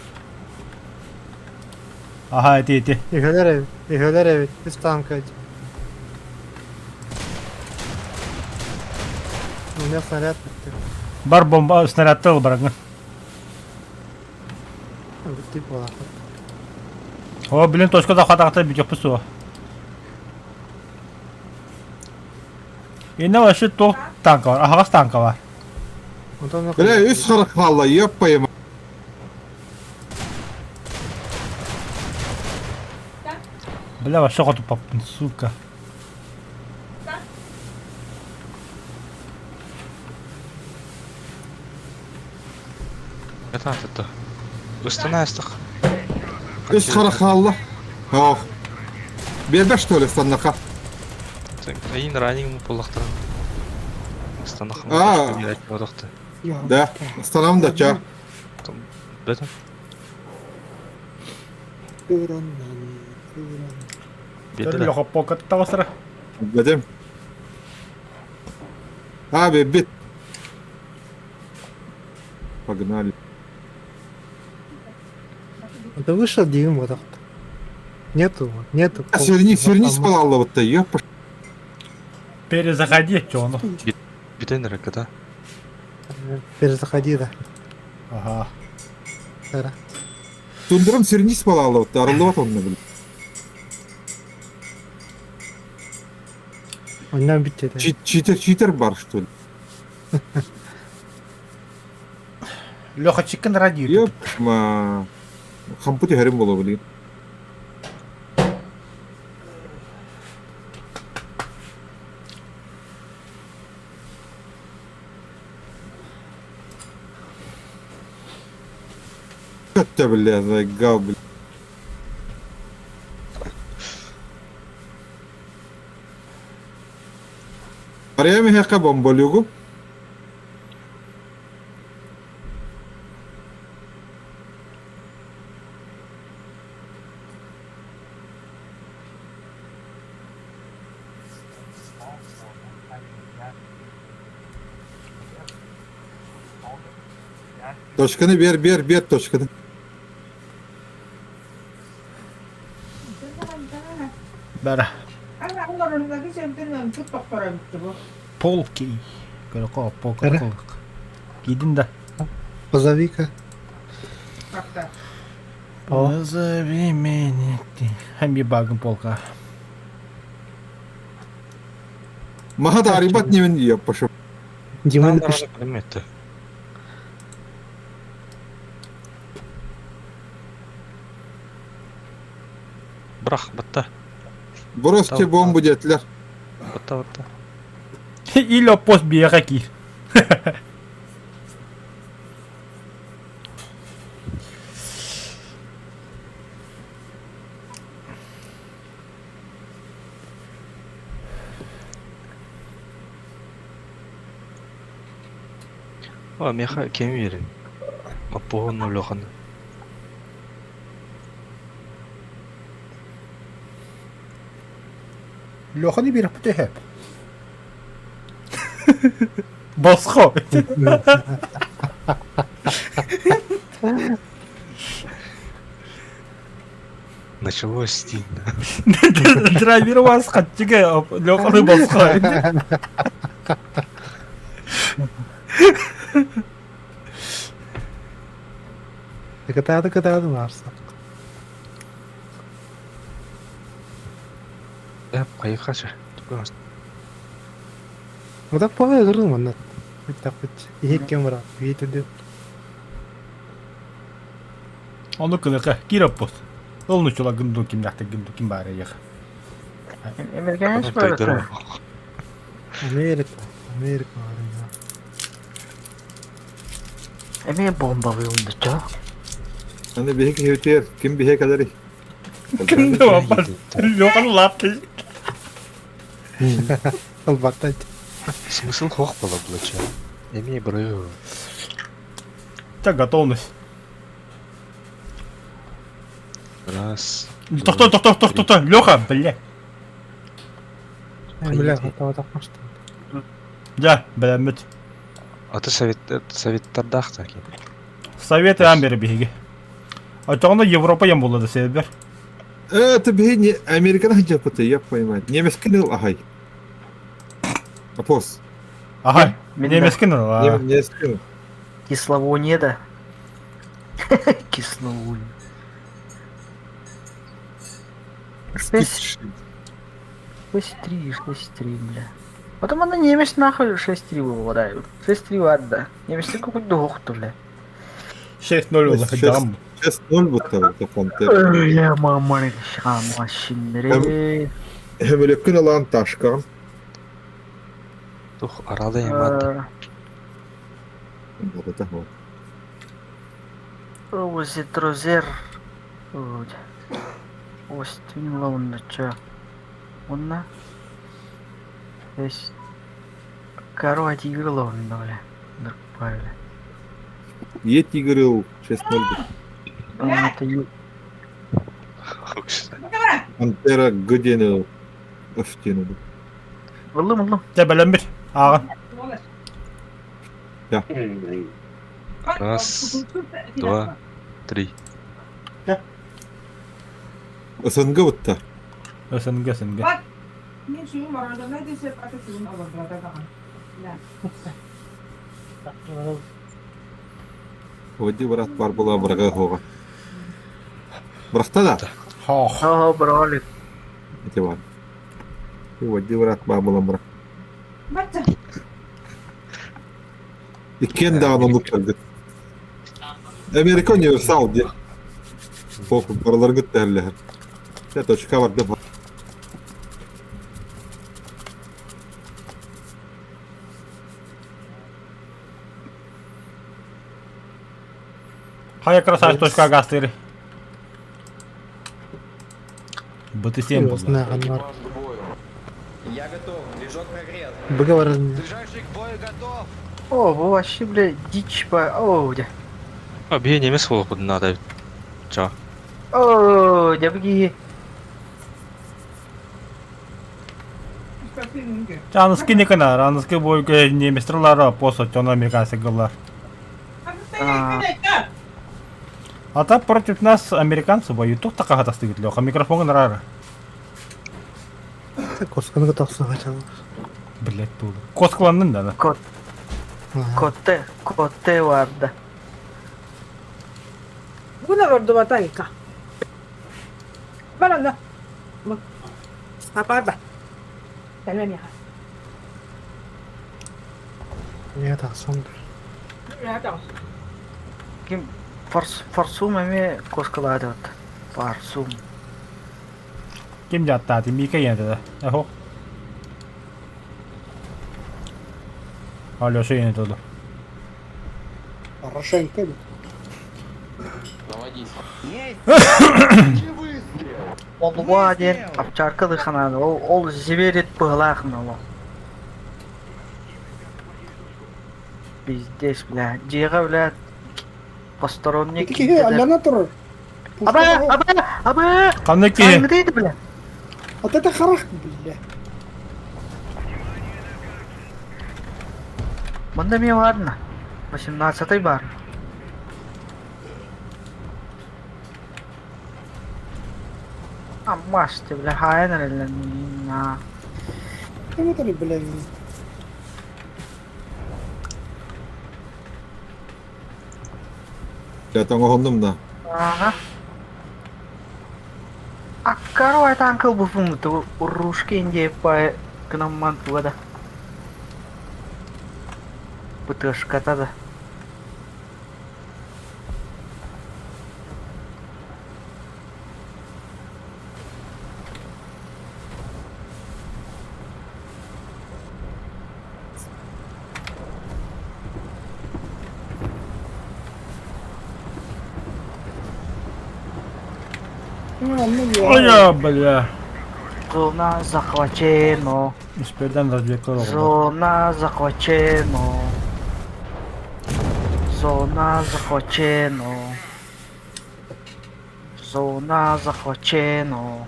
Ага, эти, эти. Иһэлэр эбит, иһэлэр эбит, үс танка. У меня снаряд бүттэ. Бар бомба снарядты ыл бараҥҥын. Бүттүк буолаахпыт. О, блин, точка захватахта бүтүөхпүт суох. Инна вообще туох танка бар? Аһаҕас танка бар. Онтон Бля, үс харах хаалла, ёппайым. Бля, вообще хотуппаппын, сука. Это это. Ыстана астах. Үс харах хаалла. Ох. Биэрбэт что ли станнаха? Эйин раннинг буоллахтарын. Ыстанах. А. Да, станам да ча. Бэтэн. Биэдэ. Леха пока таҕыстара. Бэдим. А, бит. Погнали. Это вышел Дим вот так. Нету, нету. А, сверни, сверни с пола вот-то, ёпа. Перезаходи, чё оно. Бүтэн эрэ да. Перезаходи, да. Ага. Да. Тундрам сверни с пола вот арыллыбат онно, блин. Оннан бүттэ. да. Читер, читер бар, что ли? Леха чикен ради. Ёпма. Хампути харим было, блин. Хотя, бля, заигал, блин. Ария мехека бомболюгу. Точканы бер, бер, бер точканы. Бара. Полки. Көрөкө полка. Бара. Кидин да. Позови-ка. О. Назови меня ты. Хами багын полка. Маха да арибат немен ёппашы. Дима напиши. Это. Брах, батта. Бросьте бомбу детлер. Батта, батта. Или пост биэрэки. О, меха кем верен. Маппоҕун улахан. Леханы биэрэппит эһэ. Босхо. Началось стильно. Драйвер вас хаттига Леханы босхо. Кытаады кытаады Марса. Да, поехали. Вот так поле игры манна. Так вот. Иһиккен бара. Видите Ону кылыка кирэппут. Ол нучула гынду кимнээхтик гынду ким баар эйиэх. Американец барыта. Америка. Америка барыта. Эмиэ бомбалыы уннучча. Аны биһи киһибитигэр ким биһи кэлэрий? Ким да баппат. Лёхан лапты. Ылбатта. Смысл хох была блача. Эмиэ бырыы. Так, готовность. Раз. Тохто, тохто, тохто, тохто, Леха, бля. Бля, готова Дьэ, бэлэммит. Аты совет советтардаах таки. Советы Амбери биһиги. Очоҕуна Европа ем буолла да себебер. Это биһи не Американы хадьаппыты, я понимаю. Немецкин ыл ахай. Апос. Ахай, немецкин ыл. Немецкин. Кисловоние да. Кисловоние. 6, 6-3, 6-3, бля. Потом она немец нахуй 6-3 выпадает. 6-3 ладно. Немец какой-то дохту, бля. 6-0 улахадам. 6-0 будто это Я мама шамашинре. Хөмөлөккүн ылаан ташкаҕын. Тух арада ямад. Озитрозер. Остин лауннача. Онна. Есть. Корова тигр лаунна, бля. Нырпали. Е тигр ыл 6-0. Это Пантера Г диэн ыл. F диэн ыл. Ыллым, ыллым. Дьэ, бэлэммит. Ааҕын. Раз, два, три. СНГ бутта. СНГ, СНГ. Води брат бар була бырага хоға. Бырахта да? Хох. Хо, бролик. Ити бар. Води брат бар була бырах. Иккен даҕаны оннук кэлбит. Америка универсал диye. Похуй, барыларгыт тэһэллэһэр. Дьэ, точка барда Хайа красавец точка гастыры. БТ-7 буолла. Анвар. Я готов, движок прогрет. Быга Ближайший к бою готов. О, бу вообще, бля, дичь по... О, дя. А бие немец буолбут надо. Ча. О, дя бги. Аныскы не канар, аныскы бойга немецтерлар посо тёна американцы гыллар. А так против нас американцы воюют. Тух такаха тастыгыт Леха, микрофон нарара. Косканы тахса хотел. Блять тула. Коскланнын да. Кот. Котте, котте варда. Бүгүн олордубата айка. Бар онно. Апарба. Кэлэн иһэ. Не тахсан. Ким форс форсум эми коскалаады Фарсум. Ким дьааттаати Мика ийэнэтэ да. Эхо. Алеша ийэнэтэ да. Порошенко. Наводись. Олуа диэн овчарка дыханаан ол ол зверит быһылаах ол. Пиздец, бля. Дьиэҕэ, бля, посторонний Ити киһи аллана турар. Аба, аба, аба! Ханна киһи? Аңгыдыйды, бля. Вот это харах, бля. Манда мен ладно. 18 бар. Аммашты, бля, хайын эрэллэн. Кем это, бля? Дьэ, тоҥоһуннум да. Ага. Аккаро танкыл буфун урушки инде по кнамман да. Бытышката да. Ой, бля. Зона захвачена. Исперден разведка оҕолор. Зона захвачена. Зона захвачена. Зона захвачена.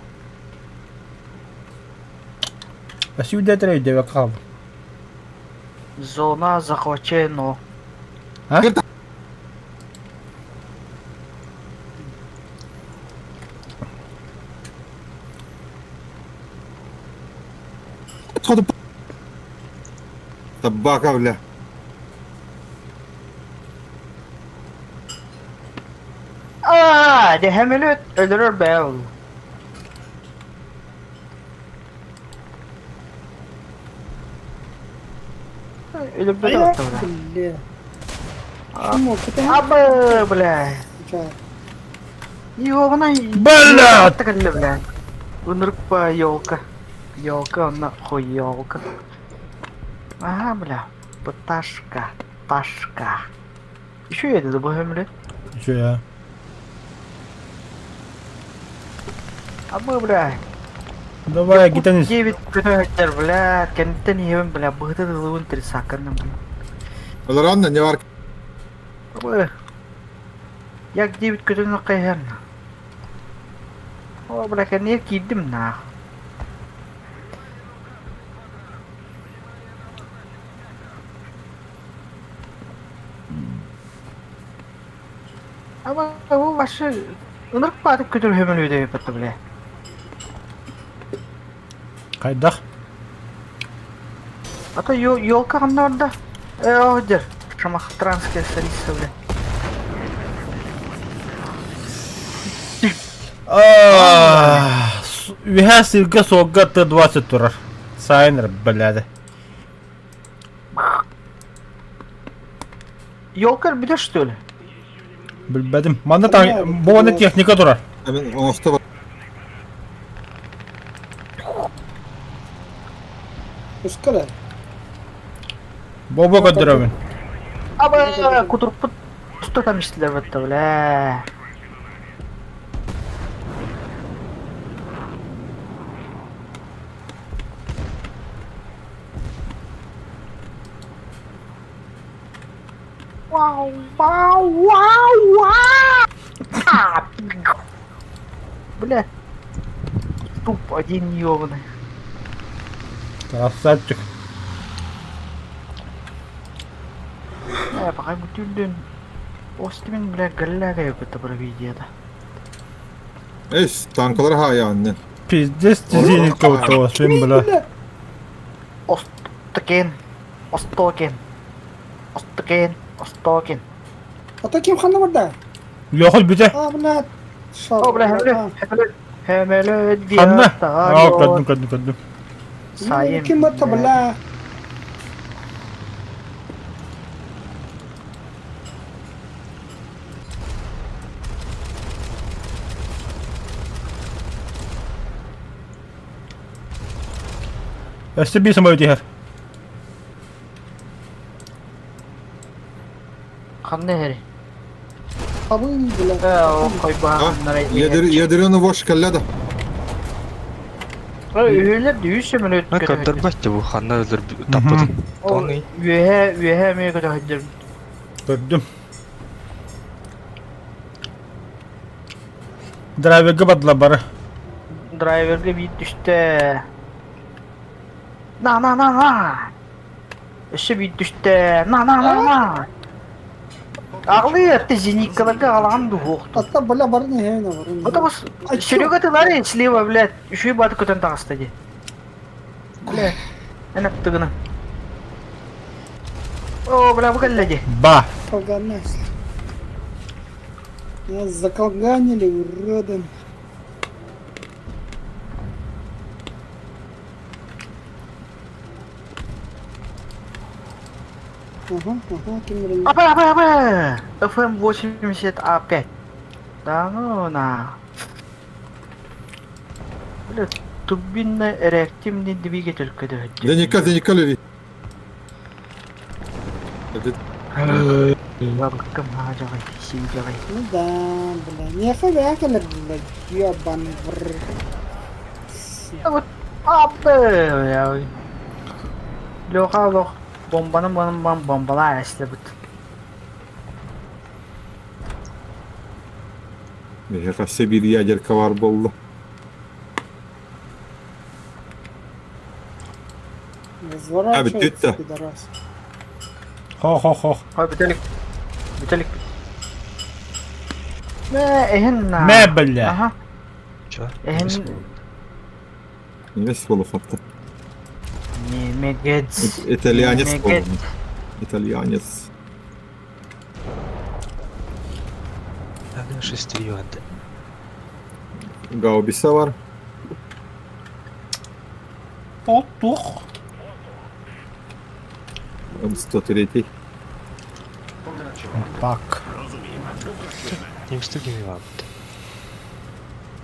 Спасибо, өйдөбөк хаалдым. Зона захвачена. А? Табака, бля. Аа, дьэ сөмөлүөт өлөрөр бэйэ буолла. Өлөрбөтө Бля. бля. Бля. Шумок, это Абы, бля. Ча. Ёбаный. Бля! Кэллэ, бля. Ынырыкпа елка. Елка, нахуй елка. Ага, бля. Пташка, пташка. Еще я это бля. Еще я. Абы, бля. Давай, гитанис. 9 көтөһөттөр, бля. Кэнниттэн иһэбин, бля. Быһыты ылыбын трисаканным, бля. Олоронно не бар. Абы. Як 9 көтөнү кайһан. О, бля, кэнниэ киирдим нах. Аба, бу башы ынырык баатып көтөр хөмөлү деп атты, бля. Хайдах? А то елка ханна барда. Э, о, дер. Шамахтранская столица, бля. Үһэ сиргэ суолга Т-20 турар. Сайнер, блядь. Елка бүтэр, что ли? Билбэтим. Манна та бу манна техника турар. Мен оңосто бар. Пускай. Бобо көрдөрөбүн. Аба, кутурпут что там истилер батта, бля. Вау, вау, вау, вау! Бля. Туп один ёбаный. Красавчик. Э, пока бүтүлдүн. Остимин, бля, галляга ёпта провидеда. Эй, танкалар хаянны. Пиздец зенитка вот свин, бля. Остакен. Остокен. Остакен. Остокен. А то ким ханна барда? Лехол бүтэ. А, бля. О, бля, хемеле, хемеле, хемеле, Ханна. Аа, көрдүм, көрдүм, көрдүм. Сайын. Ким батта, бля? Өссө биир самолет иһэр. Ханна хери? Абы, бля. Э, койбааннар. Ядерёный вош кэллэ да. Үһүлэр дүүс сөмөлөт Мен көрдөрбөт бу ханна өлөр таппытын. Тоны. Үөһэ, үөһэ эмиэ көтөһөддөр. Көрдүм. Драйверга бардылар бары. Драйверге биир түстэ. На, на, на, на. Өссө биир түстэ. На, на, на, на. Аҕылыы ты зениткаларга аҕалаҕын дуһуохтун. Атта, бля, бар не хейна, бар. Ото бу Серега ты лари слева, блядь, үчүгэй бааты көтөн таҕыста дии. Бля, эн аттыгына. О, бля, бу кэллэ дии. Ба. Колганась. Нас заколганили, уроды. Ага, ага, ким билэр. Аба, аба, аба! FM80A5. Да ну на. Бля, турбинно-реактивный двигатель көтөһөттү. Зенитка, зенитка лери. Бабыккам хаадьаҕай, сиидьэҕэй. Ну да, бля. Миэхэ бэйэ кэлэр, бля, ёбаный в рот. Вот аппы! Леха олох бомбаны бомбан бомбалаа эслэбит. Миэхэ өссө биир ядерка баар буолла. Разворачивается, пидорас. Хо-хо-хо. Хой бүтэлик. Бүтэлик. Мэ эһин на. Мэ, бля. Аха. Чё? Эһин Немец буолуохтаах. Немегец. Итальянец Немегец. буолуо. Итальянец. Надо шестерёнка. Гаубица бар. Потух. М103. Так. Немецтик кими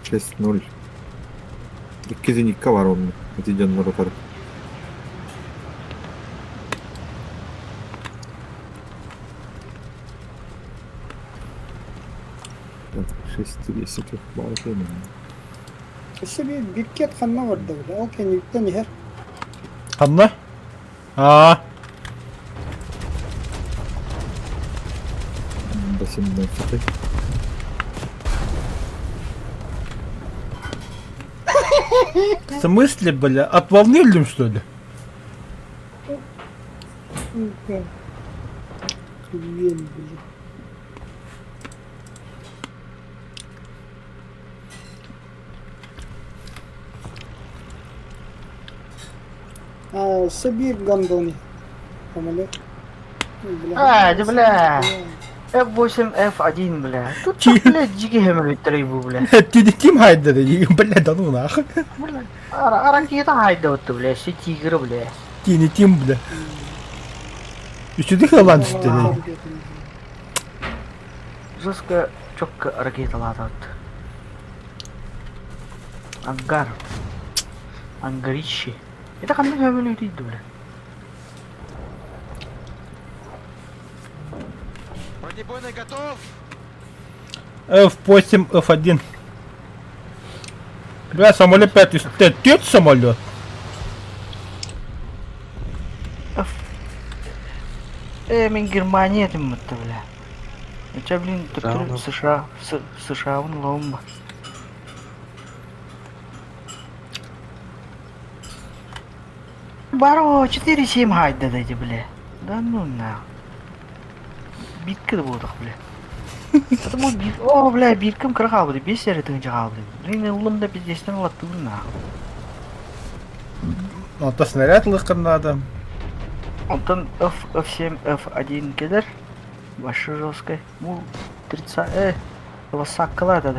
6-0. Икки зенитка бар онно. Ити дьоннор утары. Так, 6-10 баар этэ. Өссө биир биккет ханна барда бля? Ол кэнниттэн иһэр. Ханна? Аа. 18. В смысле, бля? От волны өллүм, что ли? Сука. Хрен, бля. А, өссө биир гондони. Самолет. Бля. А, да бля. F8, F1, бля. Тут, Чи- бля, дикий геморрой бля. Ти Тим хайда, бля, да ну нахуй. Бля, ракета хайда вот, бля, все тигры, бля. Ти не Тим, бля. Үчүдү хылан түсті. Жестко, четко ракета латат. Ангар. Ангарище. Это ханнык көмөлө дейді, бля. Бронебойный готов! F8, F1. Бля, самолет 5 Тет самолет. Э, мен Германия этим это, бля. Это, блин, Да, ну. США, США, он ломба. Баро, 4-7 хайда дайте, бля. Да ну на. Битка да болдық, бля. Это бұл бит... О, бля, биткім қырық алды, 5 әрі тыңжы қалды. Блин, ұлым да пиздестен алады на. Ата снаряд лықын надо. Онтон F, F7, F1 келер. Башы жесткой. Ну, 30... Васаккала да.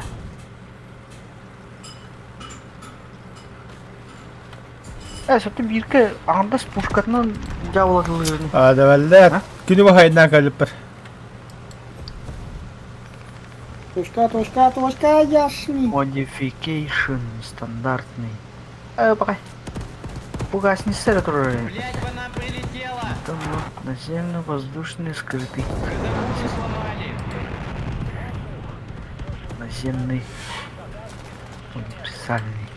Сөптө бирке аңдас пушкатынан жабыладылыгын. А, даваллар. А? Күнү бахайдан калып бар. Точка, точка, точка, яшни. Modification стандартный. Пока. Пугас не сэр, который... Блять, по нам прилетело! Там вот наземно-воздушный скрытый. Газовую сломали! Наземный. Универсальный.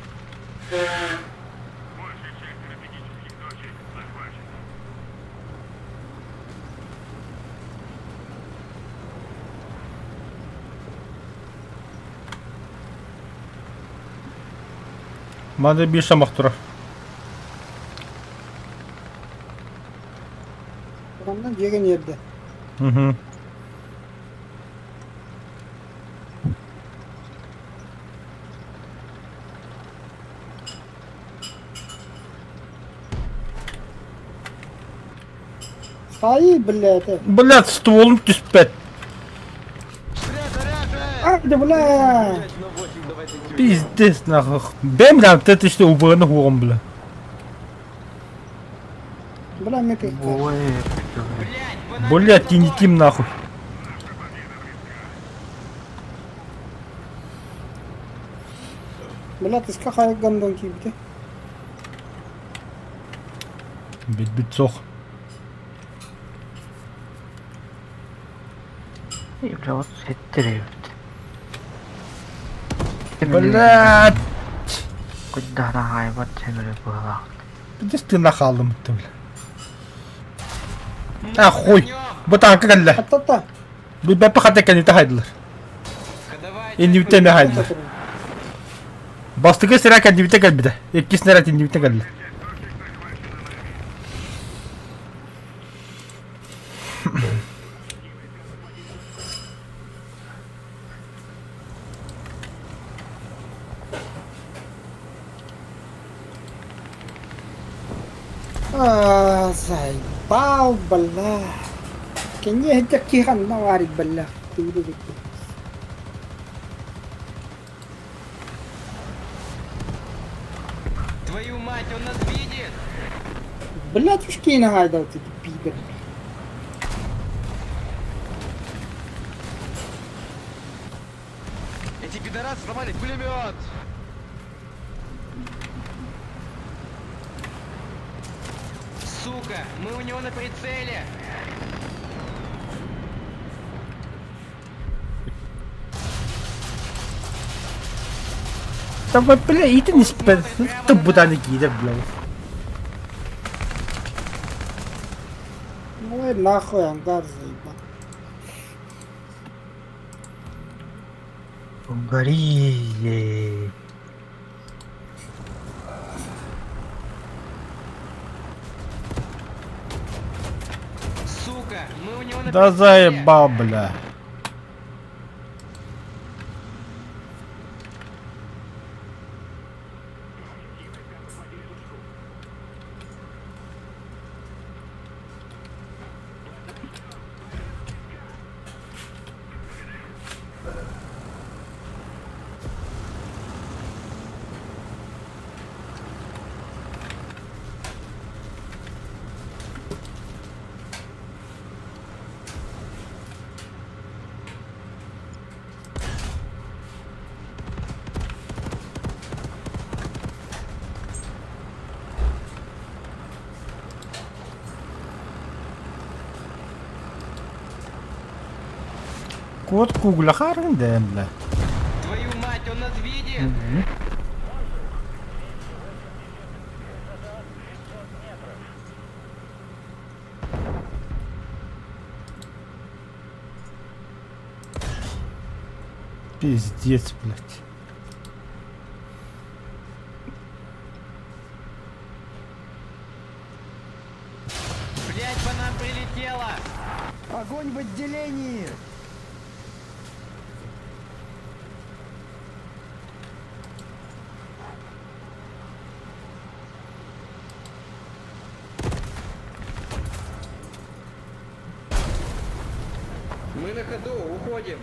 Маны биир самах турар. Онdan жеген ерді. Мгм. Ай, бля, это. Блядь, стволом түспэт. А, да, бля. Пиздец, нахуй. Бэм, бля, ты ты что, убраны хуом, бля. Бля, мне пизда. Ой, Блядь, ты не тим, нахуй. Бля, ты скахай гандон кибите. Бит бит сох. Бля, вот ситтирэбит. Блядь! Куйдаана хаайбат сэмэрэ быһалаах. Пиздец тыына хааллым бля. А хуй! Бу танка кэллэ. Ата-та. Билбэппэ хата кэннитэ хайдылар. Иннибитэ эмэ хайдылар. Бастакы сирэ кэннибитэ кэлбитэ. Иккис снаряд иннибитэ кэллэ. А, заебал, бля. Кэнниэ сылдьар киһи ханна баарый, бля? Тугу Твою мать, он нас видит! Блядь, уж киинэ хаайдал ты, пидор. Эти пидорасы сломали пулемет! Сука, мы у него на прицеле! Давай, бля, и ты не спи. Ты буданы кида, бля. Ой, нахуй ангар заебал. Гори. Сука, мы у него на Да прицеле! заебал, бля. Кот кугля харын дэм, бля. Твою мать, он нас видит! Пиздец, блядь. Блять, по нам прилетело! Огонь в отделении! Мы на ходу, уходим!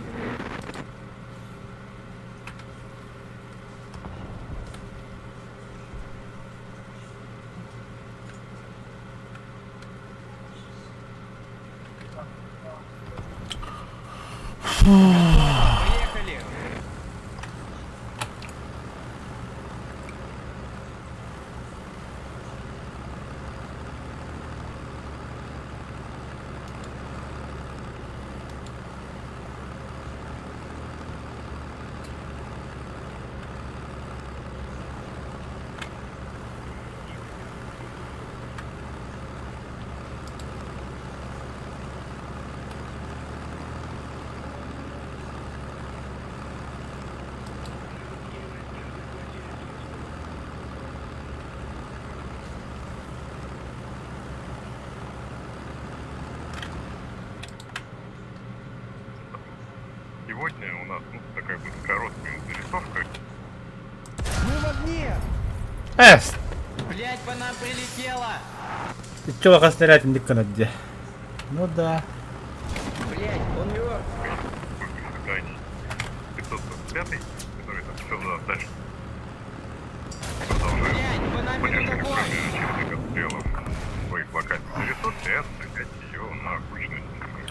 Поехали! Сегодня у нас ну, такая будет короткая зарисовка. Мы в огне! Эс! Блять, по нам прилетело! Ты чё, как снаряд не где? Ну да. Блять, он мертв! Испытаний 545, который там все дальше продолжает Блять, по нам ведут поддержка огонь! очередных обстрелов своих локальных зарисовки и отстрелять ее на кучность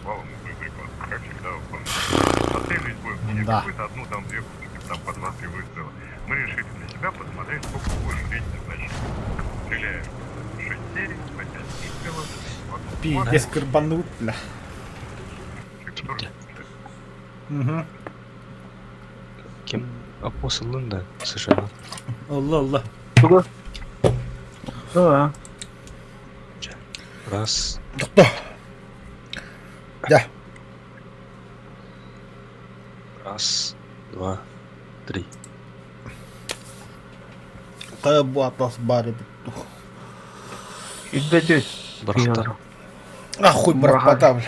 валом боеприпасов. Как всегда, выполняем. Отстреливать будем не Да. какую-то одну, там, две пушки, там, по два-три выстрела. Мы решили для себя посмотреть, сколько будет средний значение. Стреляем 6 серий, по 5 выстрелов. в одну Пиздец, карбанут, бля. который Чипте. Угу. Ким опосыллын да США. Алла алла. Тугу? Да. Раз. Тохто. Да. Раз, два, три. Хайа бу атас баар эбит дуо? Үрбөтү. Бырахта. Ахуй бырахпата бля.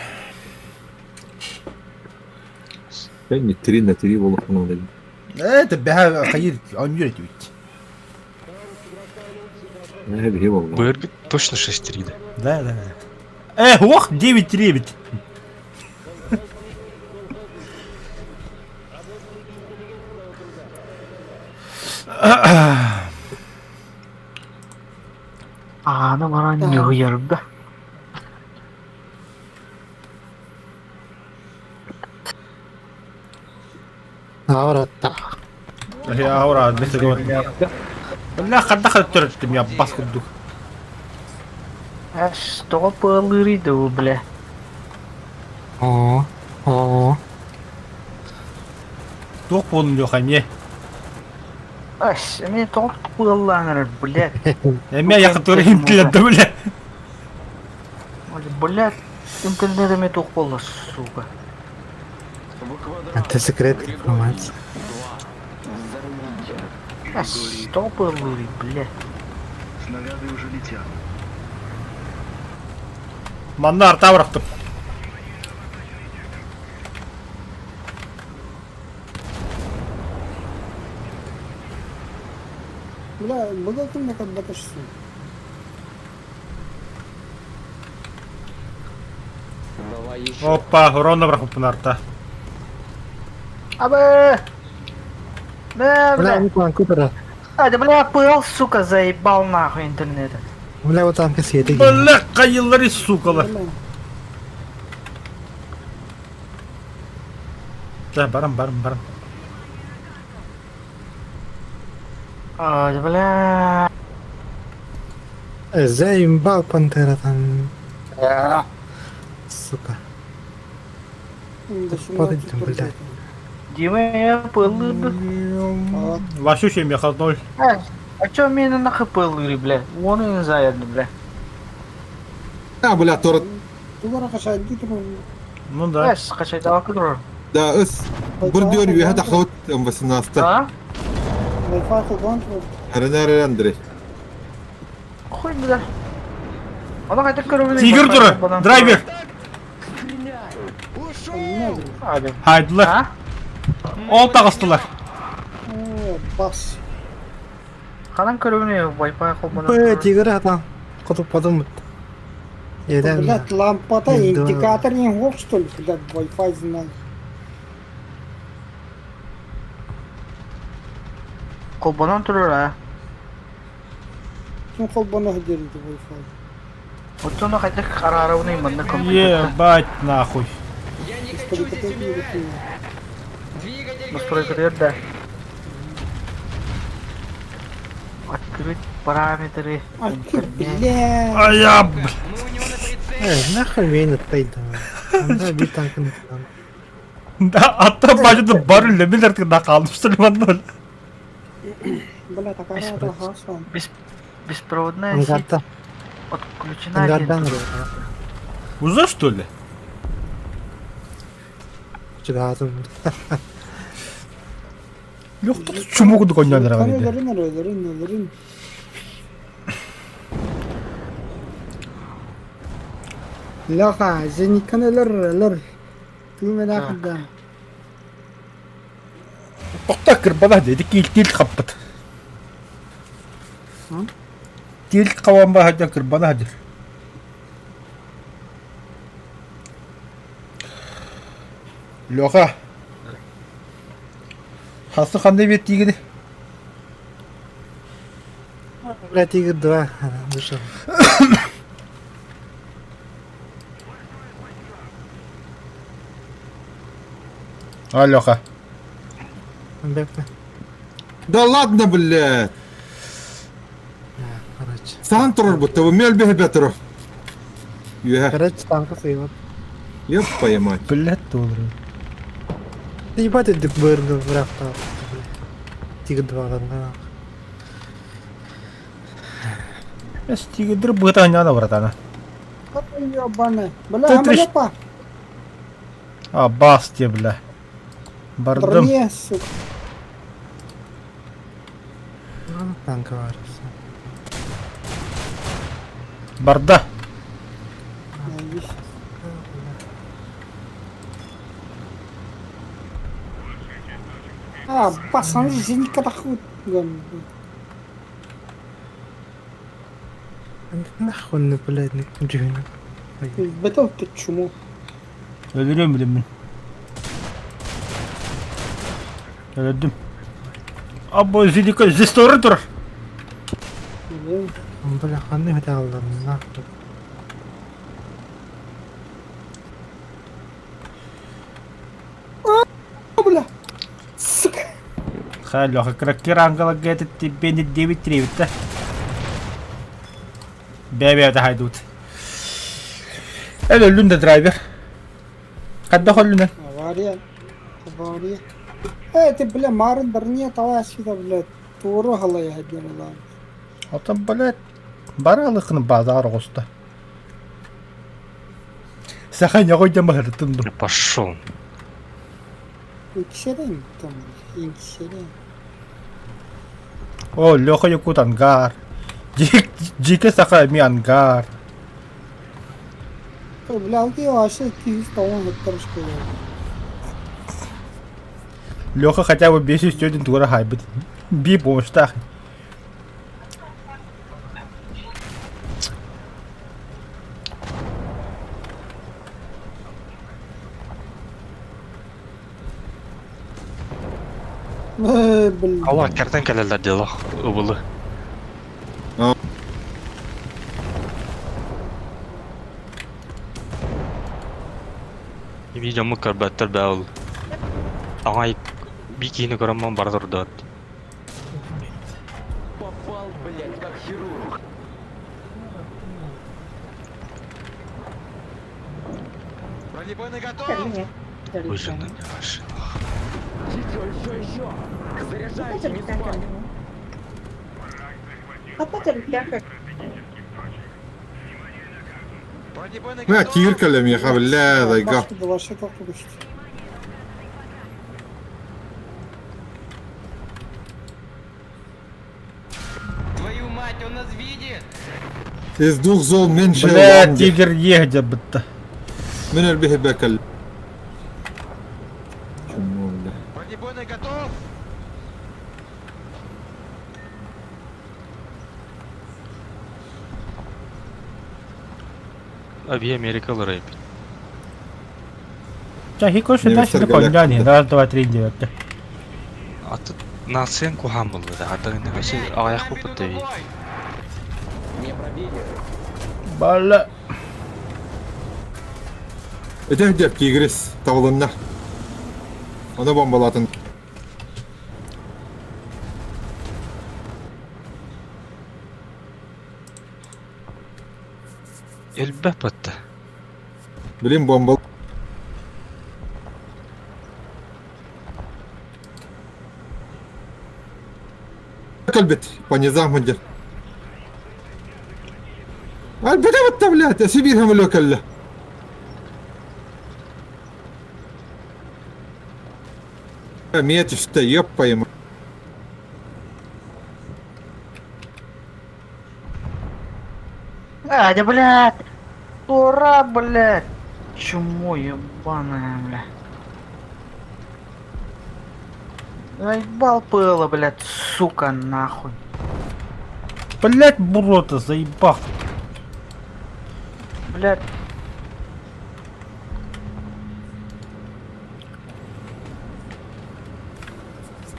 Не 3 на 3 волокно. Это бэһэ хайыр оонньуур этибит. Бырбит точно 6-3 да. Да, да, да. Э, ох, 9-3 ведь. Ааны баран ньыгыйарга. Ауратта. Аура, Бля, хадда хаттырыттым я бас курдук. Эс, тоҕо пыалыырый да бу, бля. Оо, оо. Туох буолун Леха эмиэ? Ас, эмиэ тоҕо пыаллаан эрэр, блядь. Эмиэ якытыр имтилерде бля. Блядь, интернет эмиэ туох буолла, сука. Это секрет информация. Ас, тоҕо пыаллыырый, блядь. Снаряды уже летят. Манна арта бырахтым. Бля, было ты мне как баташсын. Давай еще. Опа, ровно бырахыппын арта. Абы! Бля, Бля, бля. не план купера. А, да бля, пыл, сука, заебал нахуй интернет. Бля, вот танка съеди. Бля, кайыллары сукалар. Да, барам, барам, барам. А, да бля. Заебал пантера там. Сука. Падать там, блядь. Дима, я пыллырды. Вашу семья ноль. А, а чё меня нахуй пыллыры, бля? Вон и заедно, бля. А, бля, тор... Ну да. Эс, качай, давай кудро. Да, өс. Бір дүйөр үйе тақауыт 18-та. А? Әрін Андрей. Хуй, бля. Она хотя көрөбүн. Тигр туры, драйвер. Хайдылар. Ол тағыстылар. Бас. Ханан көрөбүн Wi-Fi холбонон. Б, тигр атан. Котуп подумать. Блядь, лампа-то, индикатор не гов, что ли, блядь, Wi-Fi знаю. Холбонон турар, а? Ким холбоно дерди Wi-Fi? Оттон хотя харарабын манна компьютер. Ебать нахуй. Я не хочу здесь умирать. Двигатель Настройка горит. да. Открыть параметры. А ты, блядь. А я, бля. Мы у него на прицеле. Э, нахуй меня тайда. Да, би танк не Да, атта бажыды бар үлемелер тыгында қалдым Сулейман Бля, такая хасан. Бес... Беспроводная сеть Ангарда. отключена. Ангардан Уза что ли? Чугатым. Yok тут чуму кудук ойнонор Өлөрүн, өлөрүн, өлөрүн. Леха, зениткан өлөр, өлөр. Түймен ақылдан. Тохта кырбана деди кил хаппыт. Тил каван бахадя кырбана хадир. Леха. Хасы қандай бет тигіні? Бля, тигр 2. Вышел. А, Леха. Да ладно, блядь. Короче. Сан турар будто бы мел бе бетро. Юэ. Короче, танка сыйбат. Ёб твою мать. Блядь, доллары. Ебать үрдүк быыргы быраактаах. Тигр дваҕаннаах. Эс тигрдэр быата анньаана братана. Ебаный. Бля, амалепа. А, бас те, бля. Бардым. Броне, сука. Танка варится. Барда. А, пацан, зенитка тахут. Нахуй, блядь, дьүһүнэ. Бэтэ ты чуму. Өлөрүөм билиммин. Өлөрдүм. Або зенитка здесь тоже турар. Бля, ханны хатааллар, нахуй. Бля. Сука. Хай, Леха, кракерангала это тебе не 9 да? Бэ-бэ, хайдут. Эл өллүн да драйвер. Хадда холлүнэ. Авария. Авария. Эй, ты, бля, Марын броне талай сюда, блядь. Тууру халая хадирала. Отон, блядь, баралыкны базар оҕуста. Саха ньоҕой дьэ маһырытын ду. Пошел. Иксерен там, иксерен. О, Леха Якут ангар. Дьике саха эми ангар. Бля, алты вообще 210 гектар школа. Леха хотя бы 501 тура хайбыт. Би помощтах. Блин. Алла кэртэн кэлэллэр дьэ ыбылы. Видеомы көрбөттөр бээ ол. Аҥай би киһини көрөн бара турдуот. Попал, блядь, как хирург. Бронебойный готов! Выжина не ваша. Еще, еще, еще! Заряжайте, не спать! Бронебойный Мә, готов! тигр кэллэ миэхэ, бля, дайга. Твою мать, он нас видит! Из двух зол меньше Бля, ланги. тигр ехде бытта. Мин өлбүһэ бэкэл. Чуму, бля. Бронебойный готов! Аби Америкалар эбит. Ча хико шида Немецтер шида галактика. коньяни. Раз, два, три, девять. Аты нациям куһаан буолла да, ата вообще аҕыйах буолбут эбит. Не пробили. Бала. Этэх диэп тигрис табылынна. Ону бомбалаатын. Элбэх батта. Блин, бомба. Кэлбит, по низам мындер. Альбете батта, блядь, эси биир хамылё кэллэ. Эмиэ түстэ, ёппайым. А, да, блядь! Ура, блядь! Чмо ебаная, бля. Заебал пыло, блядь, сука, нахуй. Блять, бурота, заебал. Блядь.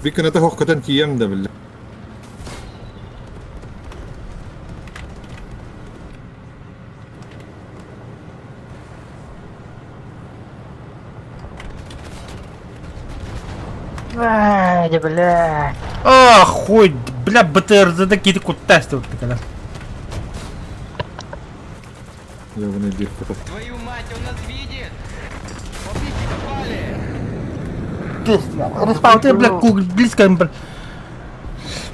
Биккената хохкотон тиийэм да биллэ. Ай, да, блядь. Ах, хуй, бля, БТРЗ кити куттасты вот такая. Ёбаный дирка. Твою мать, он нас видит! Попики попали! Пиздец. Респаунты, бля, близко, бля.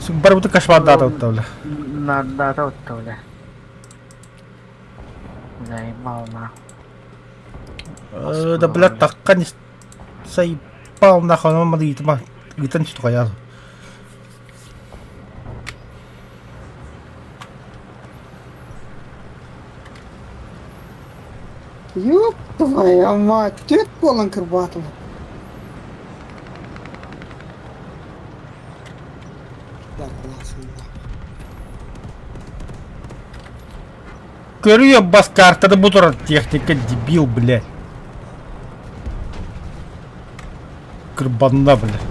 Барбыты кошмардаата отта, бля. Нардаата отта, бля. Заебал, нахуй. Да, бля, такка не заебал, нахуй, он мады, итан что я. Ёб твою мать, түт болан кырбатым. Да, классно, да. Көрүө бас картада бу турар техника дебил, блядь. Кырбанна, блядь.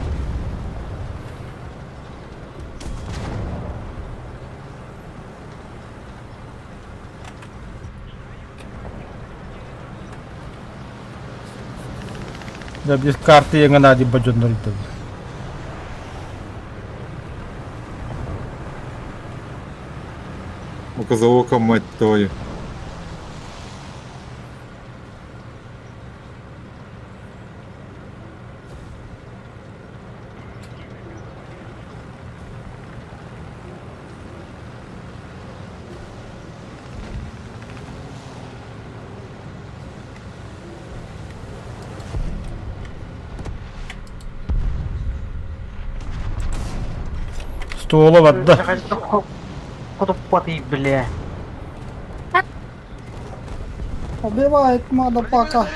Да, без карты я надо бадьоннор Указалока, мать твою. Ствола барда. Хотуппатый, бля. Убивает мадапака.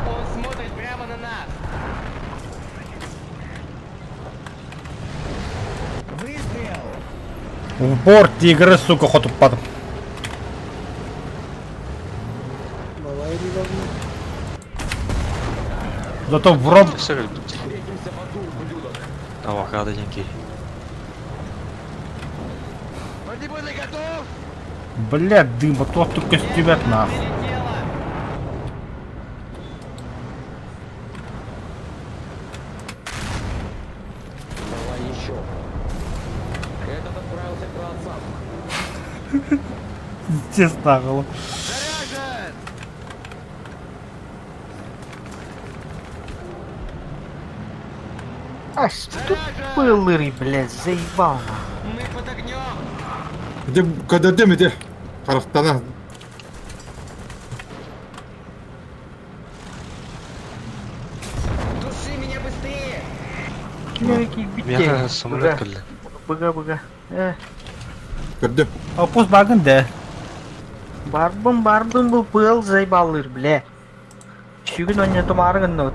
Он смотрит прямо на нас. Выстрел! В борт тигры, сука, хотуппатым. Давай, ребята. Зато в ром Все любите. Авокадо деньги. Бля, дыма, то только с тебя нахуй. Давай еще. Этот отправился к праотцам. Пиздец нахуй. Заряжен! А что пылырый, блядь, заебал нахуй. Мы под огнем! Где, когда где, где? Харахтана. Туши меня быстрее! Меха самолет кэллэ. Быга быга. Э, Көрдө. Опус багын да. барбым барбым бу пыл заебалыр, бля. Сүгүн онньотум арыгын от.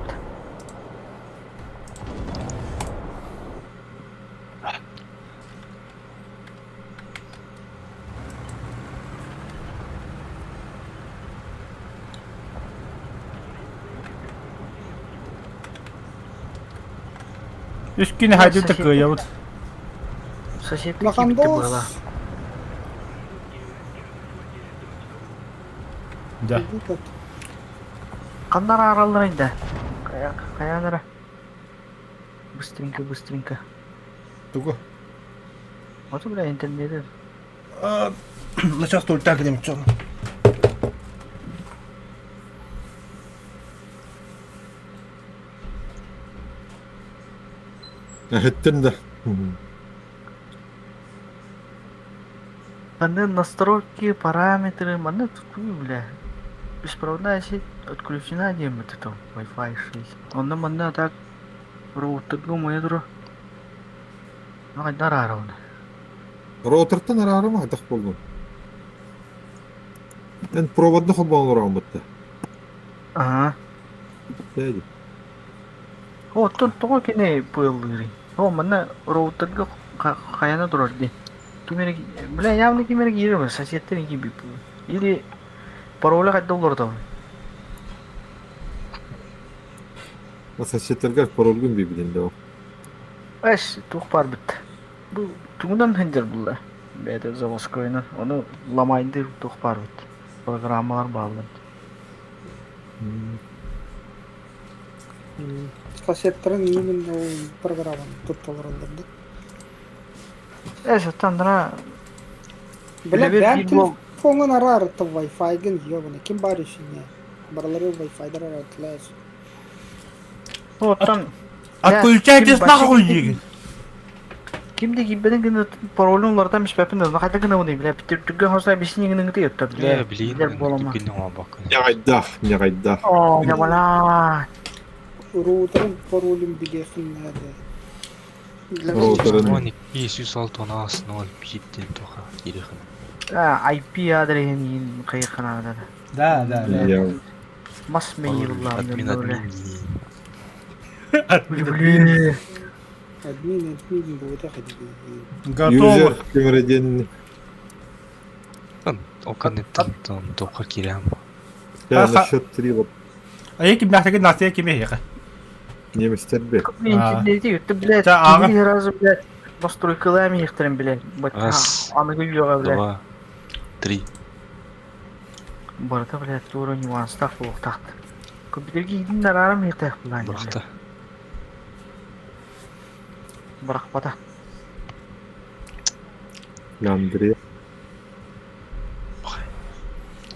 Үскүн хайды такая вот. Соседка кибитте была. Лохандос. Да. Этот. Каннар аралар инде. Каянара. Быстренько, быстренько. Тугу. Вот, бля, интернет. Начал столь так где-нибудь. Эһэттэн да. Маны настройки, параметры, маны тут, бля. Беспроводная сеть отключена, где мы там, Wi-Fi 6. Онно манна так роутерга моя Ну, арарауна. Роутертан араарым атах болдум. Эн проводны холбоон ороон бытта. Ага. Дээди. О, тут тоҕо кини пыыллыырый? О, манна роутерга хайана турар дии. Ким эрэ, бля, явно ким эрэ киирэр соседтэр киирбит Или пароля хайда олордо. Соседтерге паролгун бибилин да. Эс, туох баар бит. Бу тугунан сылдьар булла. Бэйэтэ заводскойынан. Ону ламайдыр туох баар бит. Программалар бааллар. Соседтарын именно ол программаны тутталараллар да. Э, саттандара Бля, Үлэбэр бэйэм биир буол телефоҥҥун араар, Wi-Fi-гын, ёбаный, ким баар ишине. Барылары Wi-Fi-дар араатылаас. Оттон Отключайтесь нахуй диигин. Ким да киирбэтин гына паролун уларытан испэппин да хайда гынабыный бля түргэн хосна объяснение гыныҥ ты ёпта бля Э, блин, билэр буолама. түргэнник оҥорбоккун. Ньаҕайдаах, ньаҕайдаах. Оо, ньабалаа. Роутерын паролун билиэхин наада. Для Роутерын. Уон икки сүүс алта он аас ноль биир диэн туха киириэхин. А, IP адресин иин хайыханаада. Да, да, да. Я Мас мейиллаам Админ, админ. Админ. Блин. Админ, админ буотах админ. Готово. Юзер кимэрэ диэн Оканеттан туохха киирэм. Я Аха. на счет три вот А я ким нахтагын нахтая ким эһиэхэ? немецтер бе. Интернете ютту, блядь, Ча, ааҕа. киһи сразу, блядь, настройкалаам иһихтэрин, блядь. Раз. Аныгы үйэҕэ, блядь. Два, три. Барыта, блядь, туора нюанстаах буолуохтаах. Компьютерге иитин араарам иһихтээх былаан, блядь. Бырахта. Бырахпата. Андрей.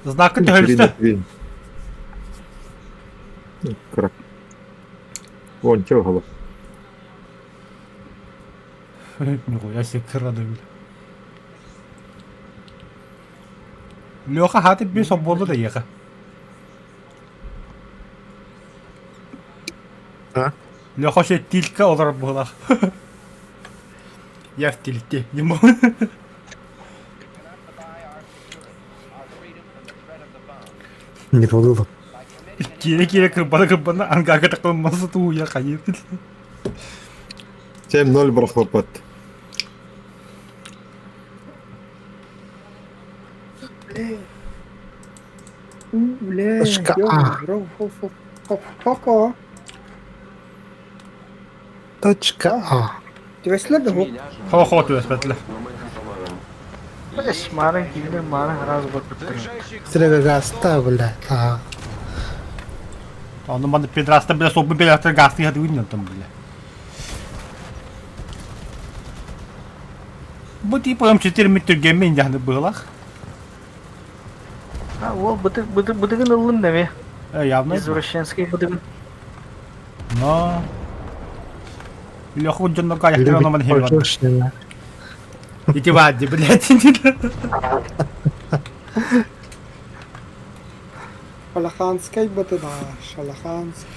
Знакы төһөрүстэ. Кыра. Уонча оһоло. Нихуя себе кыра да бил. Леха хаты бес обболу да еха. А? Леха ше тилька олорор буолах. Я в тильте, не могу. Не было. Кире-кире кырбана-кырбана ангага такылмасы тууя хайыр. 7-0 бырахлаппат. Бля, Точка А. Пока. Точка А. Түбэслэр да бу. Хо-хо түбэспэтлэр. Бэс, марын киирдэ, марын раз барбыттар. Срега гаста, блядь. Ага. Онно манна педраста бля собун педраста гастыы хатыгын онтон бля. Бу типа М4 мүттүргэммин дьаһаны быһылах. А, ол бытык бытык бытыгын ыллын да бе. Э, явно. Извращенский бытыгын. Но... Леху дьоннорго айахтар оно ман хебан. Ити баадди, блядь. Шалаханскай бытыда, Шалаханский.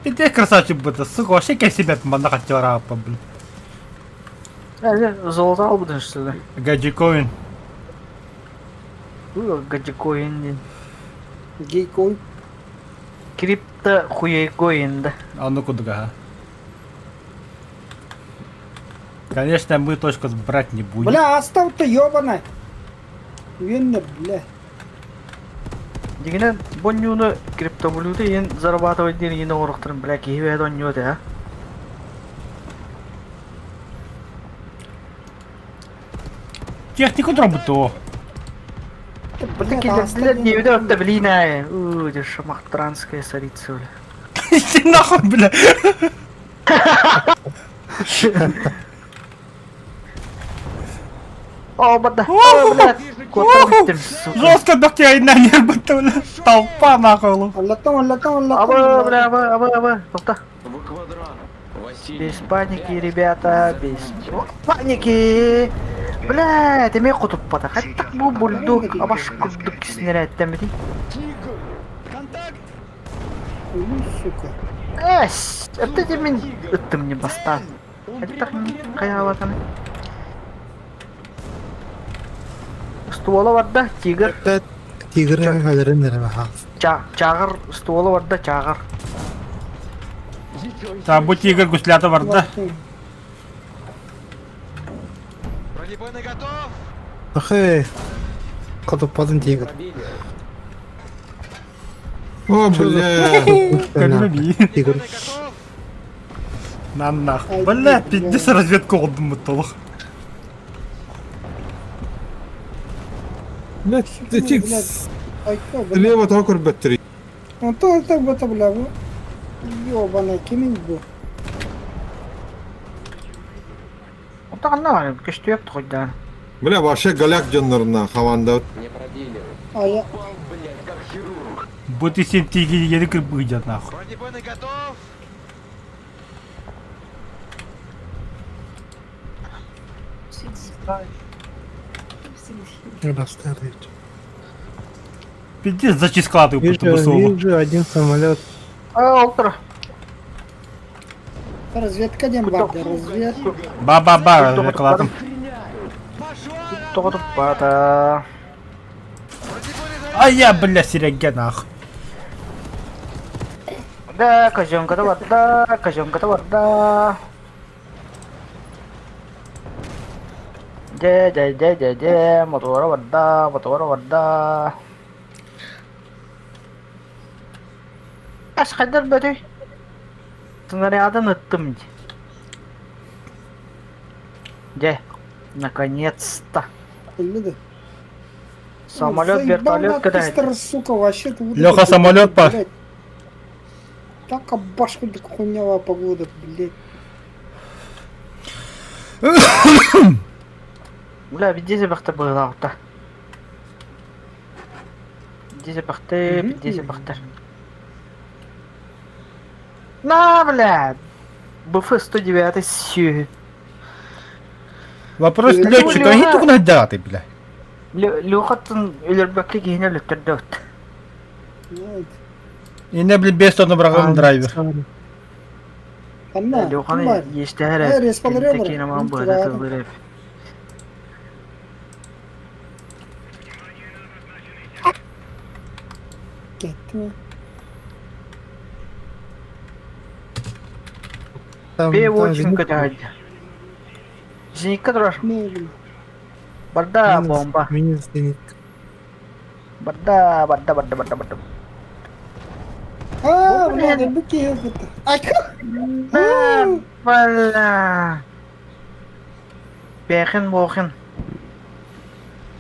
Ити красавчик быта, сука, вообще кэ себе манна хаттыарааппа, блин. Э, золото албытын что ли? Гаджикоин. Гаджикоин диэн. Гейкой. Крипто хуейкоин да. Ону курдук аха. Конечно, мы точку брать не будем. Бля, оставь ты, ёбаная. Веннер, бля. Дигинэн бонньууну криптовалюта иһин зарабатывать диэн иһин оҥоруохтарын бля киһи бэйэтэ оонньуо этэ а. Технику дробуту. Бля, Киллэрдилэр диэбитэ отто билиин аайы. Уу, дьэ шамахтранская царица бля. Иди нахуй, бля. О, бада. О, блядь. Куоттан бүттүм, сука. Жестко бактиайна нербытта, бля. Толпа нахуй. Аллаттан, аллаттан, аллаттан. Аба, бля, аба, аба, аба. Тоқта. Без паники, ребята, без паники. Бля, эмиэ хотуппата. Хаттак бу бульду абаш курдук киснэрээттэммитий. Ну, сука. Эс, это мин ыттым не бастаан. Это хайаабатаны. Ствола барда, тигр. Тигр өлөрөн эрэ баха. Чааҕыр ствола барда, чааҕыр. Та бу тигр гуслята барда. Ахы. Хотуппатын тигр. О, бля. Көрмө Тигр. Нан нах. Бля, пиздец разведку олдум толох. Блядь, ты Блядь, айка, блядь. Слева того көрбөттөр. Онтон это бата бля бу. Ёбаный кимин бу? Онтон ханна бар? Көстүөк тоҕойдаан. Бля, вообще голяк дьоннорuna хамаанда А я... Бу ты сен тигини кырбыйдьан нахуй. Бастарды. Пиздец, зачискладываю Вижу, по тубусову. вижу один самолет. А, ол тур. Разведка диэн баар да, разведка. Ба-ба-ба, рекламатым. Тоҕотуп баата. А я, бля, сереге нах. Да, козенка да барда, козенка да барда. Дэ дэ дэ дэ дэ, мотуора барда, мотуора барда. Ас хайдар бөтүй. Снарядын ыттым дии. Дьэ, наконец-то. Ыллы да. Самолет, вертолет кыдай. сука, вообще тут... Леха, самолет па. Так башку хуйнява погода, блядь. Бля, видите бахта быһыылаахта. Видите бахты, видите бахтар. На, бля! БФ-109 сүү. Вопрос летчик, они тугун айдааты, бля. Люхаттан өлөрбөккө киһини өлөттөрдөт. Инне, блин, без тонны брагам драйвер. Анна, Люханы ештэһэрэ. Киинаман быһыта тыллыр Кеттим. Там, П-8 көтөһөйдө. Зенитка турар. Барда бомба. Минус зенитка. Барда, барда, барда, барда, барда. А, бля, бу киһи бутта. Бля. Бэхин бохин.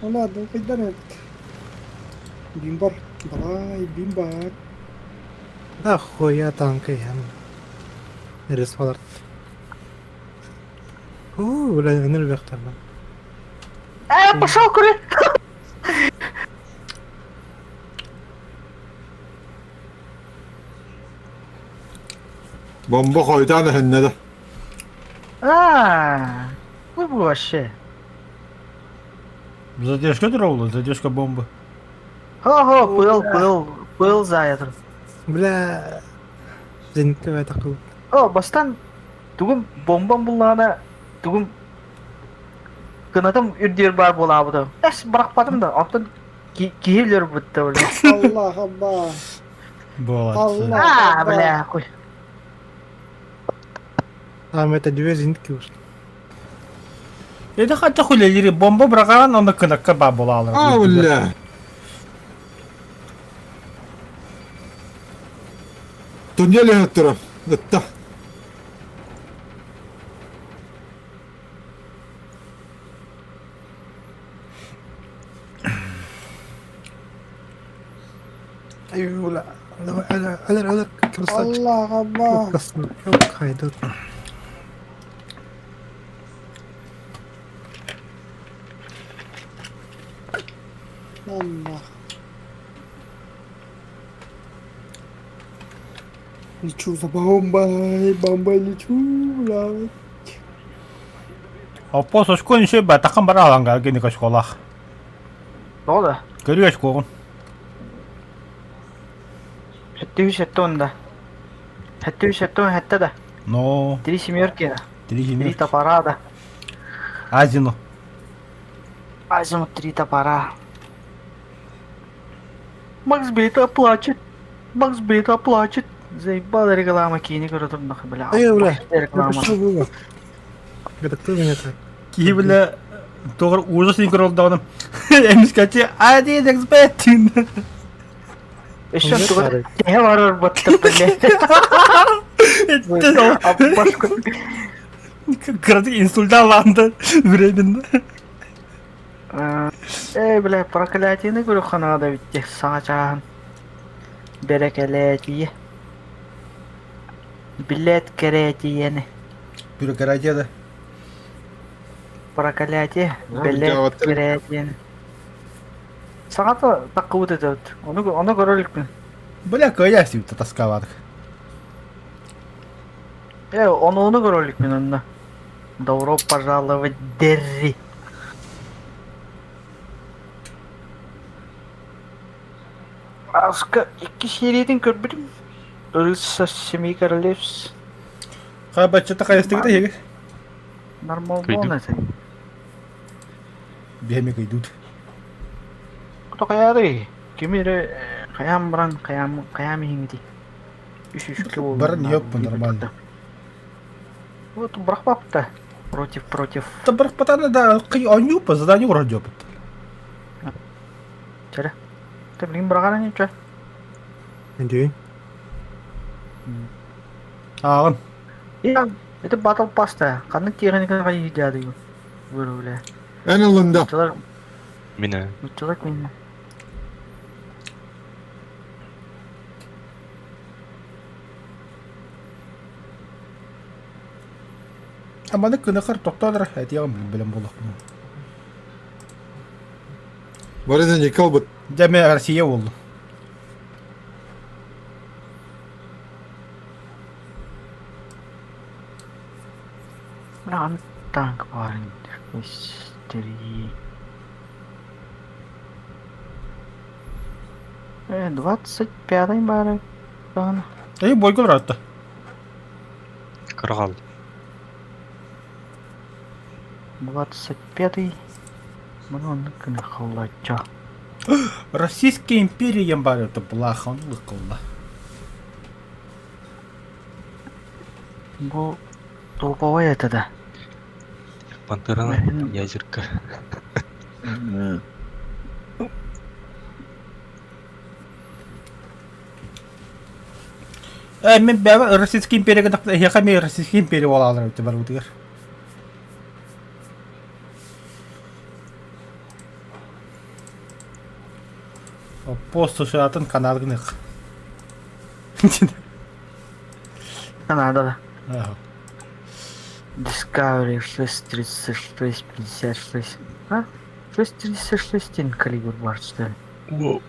Она дулкайдан эбит. Бимбар. Давай, бимбар. Да хуя танка я. Респалар. Уу, бля, өнөр бяхтарна. Э, пошел куры! Бомба хойутаан өһүннэ да. А, вы вообще. Задержка дроула, задержка бомбы. Хо-хо, пыл, пыл, пыл заятыр. Бля, зенитке такыл. О, бастан тугум бомбам буллаҕына тугум кынатым үрдүөр баар буолаабыта. Эс бырахпатым да, оттон киһи өлөрбүттэ бля. Аллах Абба. Молодцы. А, бля, хуй. Там это две зенитки ушли. Это хотя хули бомба брагаан, онно кынакка баа буолаалар. А, бля. Туннель өттөрө. Ытта. Ай, бля. Давай, алер, алер, алер, красавчик. Аллах Абба. Красавчик, хайдут. Аллах. Лечу за бомбой, бомбой лечу, блядь. Оппо сошкон еще батахан бара аланга гени кашколах. Тоҕо да? Көрү очкоҕун. Сэттэ үс да. Сэттэ үс сэттэ да. Но. Три семерки. Три Три семерки. топора да. Азину. Азимут три топора. Макс Бейта плачет. Макс Бейта плачет. Заебала реклама кини көрө нахуй, бля. Эй, бля, это Реклама. что было? Это кто меня так? Киһи бля тоҕор ужас көрөлдөҕүнэ эмискэчи один эксперт Еще туга теһэ барар баттар, бля. Аббашка. Кыраты инсульталанды временно. Эй, бля, проклятиены көрө ханада битте саҥа чааһын. Бэрэкэлээтийэ. Билээт кэрээтийэни. Бюрократия да. Прокалятие. Билээт кэрээтийэни. Саҥата таккыбыт этэ Ону, ону көрө иликпин. Бля, кыайа сибитэ таскаабатык. Э, ону ону көрө иликпин онно. Добро пожаловать, Дерри. Аска икки сериятын көрбүтүм. Рыцарь Семи Королевств. Хабаччата хайастыгыта эһиги? Нормалбон это. Биһэми кыйдуут. Кто хайаары? Кими эрэ хайаан баран хайаам хайаам иһиҥити. Үс үскэ буолла. Баран иһиэппин нормально. Вот брахпапта. Против против. Та брахпатана да кый онньуу по заданию уродёпут. Чэрэ. Ты блин быраҕан ничего. Дүү. Ааҕын. Это батл паста. Ханнык техниканы хайыйдаадый? Бля. Эн ылында. Нуччалар Мине. Нуччалар мине. Аманы кынахар тохтоолор этиэҕим билэн буолуохпун. Барыта Никол бут. Дьэ мэ Россия буоллум. Бля, танк баар Три. 25-й баары даҕаны. Эй, бойго баратта. Кыргал. 25-й. Маны оннук гына халлачча. Российская империя диэн баар это былаахан лыкылла. Бу толковай это да. Пантерана ядерка. Э, мен бэбэ Российская империя эһиэхэ эмиэ Российская империя буолаалар эбит барбытыгар. Пост атын канал гынык. Канада. Discovery 636 56. А? 636 калибр бар что ли?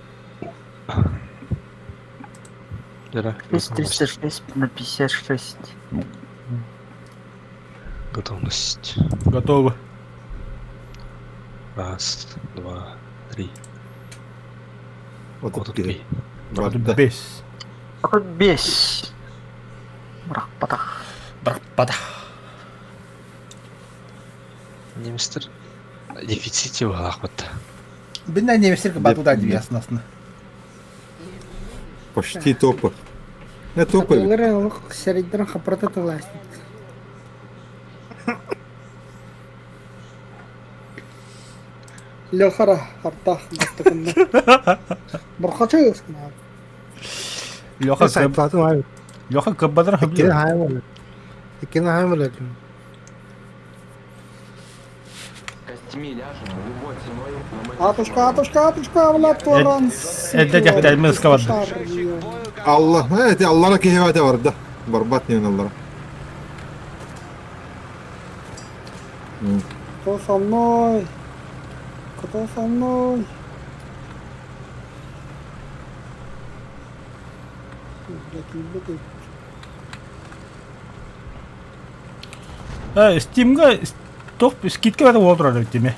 636 на 56. Готовность. Готово. Раз, два, три. Вот Вот тут тут Бес. 35. Бырахпатах. Бырахпатах. Немецтер дефиците баалаахпыт. Бинна немецтер батуда диэснасно. Почти топы. Не топы. Олар олох сэрийдэрин хаппарата тылаастык. Лехара артах бастакынна. Бурхачы Леха Сайплатын аайы. Леха кыббадар Иккини хөблү. хаайым олор. Иккини хаайым олор. Атушка, атушка, атушка, Влад Туаран. Эдде дьахтармын ыскабады. Алла, эти Аллара киһи барда. Барбат не Аллара. Кто со мной? Кто со мной? Блядь, не буду. Steam'га топ скидка бары уолдурар эбит дими.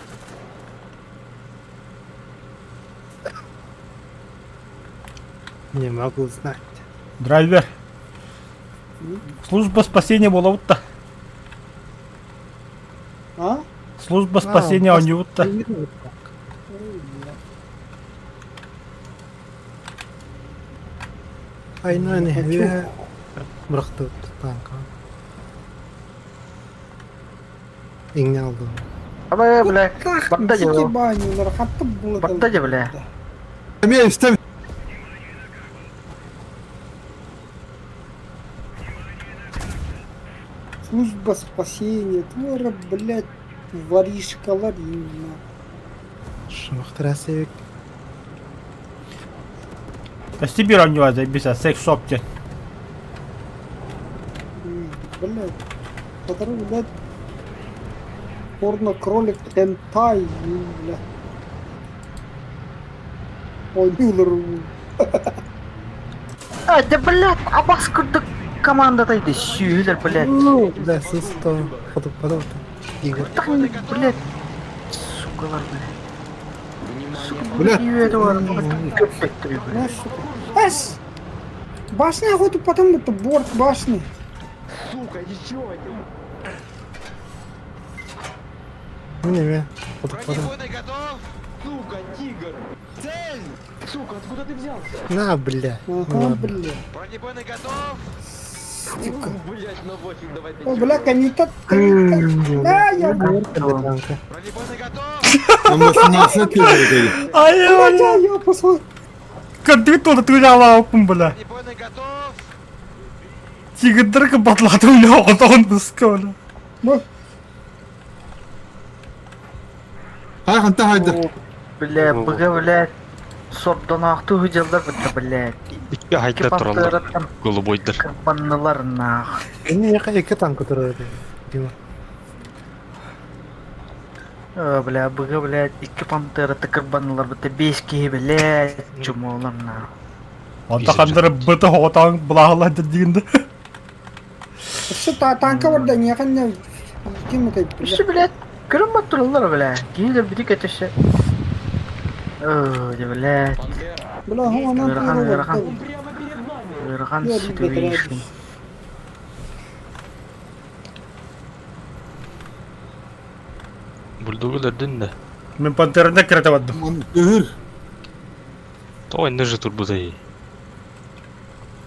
Не могу знать. Драйвер. Служба спасения буолабыт А? Служба спасения оонньуубут Айна не бырахтыбыт танка. Иҥнэ алдым. Абай, бля. Барда Сити же. баню, хатты булды. Барда же, бля. Эмиэ истэн Служба спасения. Твора, блядь, воришкалар именно. Шамахтарасевик. Өссө биир оонньуу заебись, секс шоп диэн. Блядь. Который, блядь, порно-кролик хентай, бля. Оонньуулар. А, да блядь, абас курдук командата иди сүүһүлэр, блядь. Ну, бля, сысто. Хоту потом. Игорь. Так, блядь. Сукалар, блядь. Сука, Блядь. блядь. На, сука. Эс! Башня охоту потом это борт башни. Ну не, не. Хоту потом. На, бля. Ну Ага, ладно. бля. Сука. О, бля, канита, канита. Да, я... Танка. Нам 18 килограмм. Ай, Бля, я послал. Кырдык тула тыылаалааппын бля. Тигрдерге батлатым бля, оҕотоҕун быска бля. Бу. Хай ханта хайда. Бля, БГ, блядь. Сордонаахтыы сылдьаллар бытта, блядь. Икки хайда тураллар. Голубойдар. Кырбаннылар нах. Эми яка эки танка турар Дима. Э, бля, БГ, блядь, икки пантераты кырбаннылар бытта, бес киһи, блядь, чумолар нах. Онто хандары быты оҕотоҕун былаһаллар дигинде. Өссө танка барда, неханне ким это, бля. Өссө, блядь, көрөн баттыраллар, бля. Киһилэр бити кэтеше. Э, блядь, Бля, она Ыарахан, ыарахан. тура. Ыарахан Я situation. Бульдогу өлөрдүн да. Мин пантераны кирете бардым. Үһүр. Тоҕо инне же турбутай.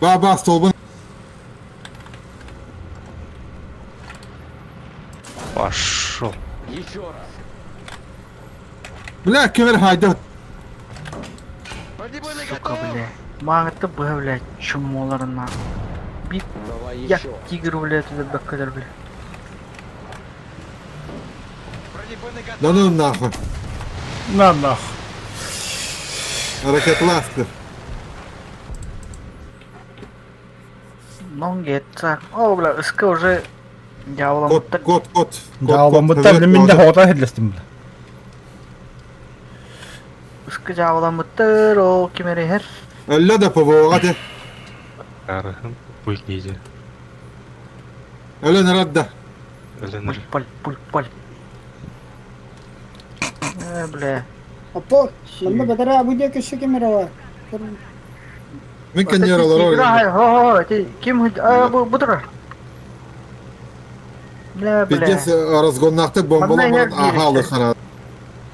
Ба ба столбун. Пошел. Бля, кемер хайда. Сука, бля. Маңытты быһа, блядь, чумолар нах. Бит, як тигр, блядь, бэккелер, бля. Да ну нахуй. На нах. Ракетластер. Нонгетса. О, бля, СК уже Кот, дьяволамыттар. кот, кот. Дьаабаммыттар бля, мин да оҕото иһиллэстим бля. СК дьяволамыттар, ол ким эрэ иһэр. Өллө да ПВО-ҕа те. Арыһын буй киһи. Өлөн эрэр да. Өлөнөр. Пуль, пуль, пуль. Э, бля. Апо, манна бэтэрээ бу диэки өссө ким эрэ бар. Мин кэннигэр олорор. Хо, хо, ким а, бу бу турар. Бля, бля. Пиздец разгоннаахтык бомбалан Манна баран ааха алыхара.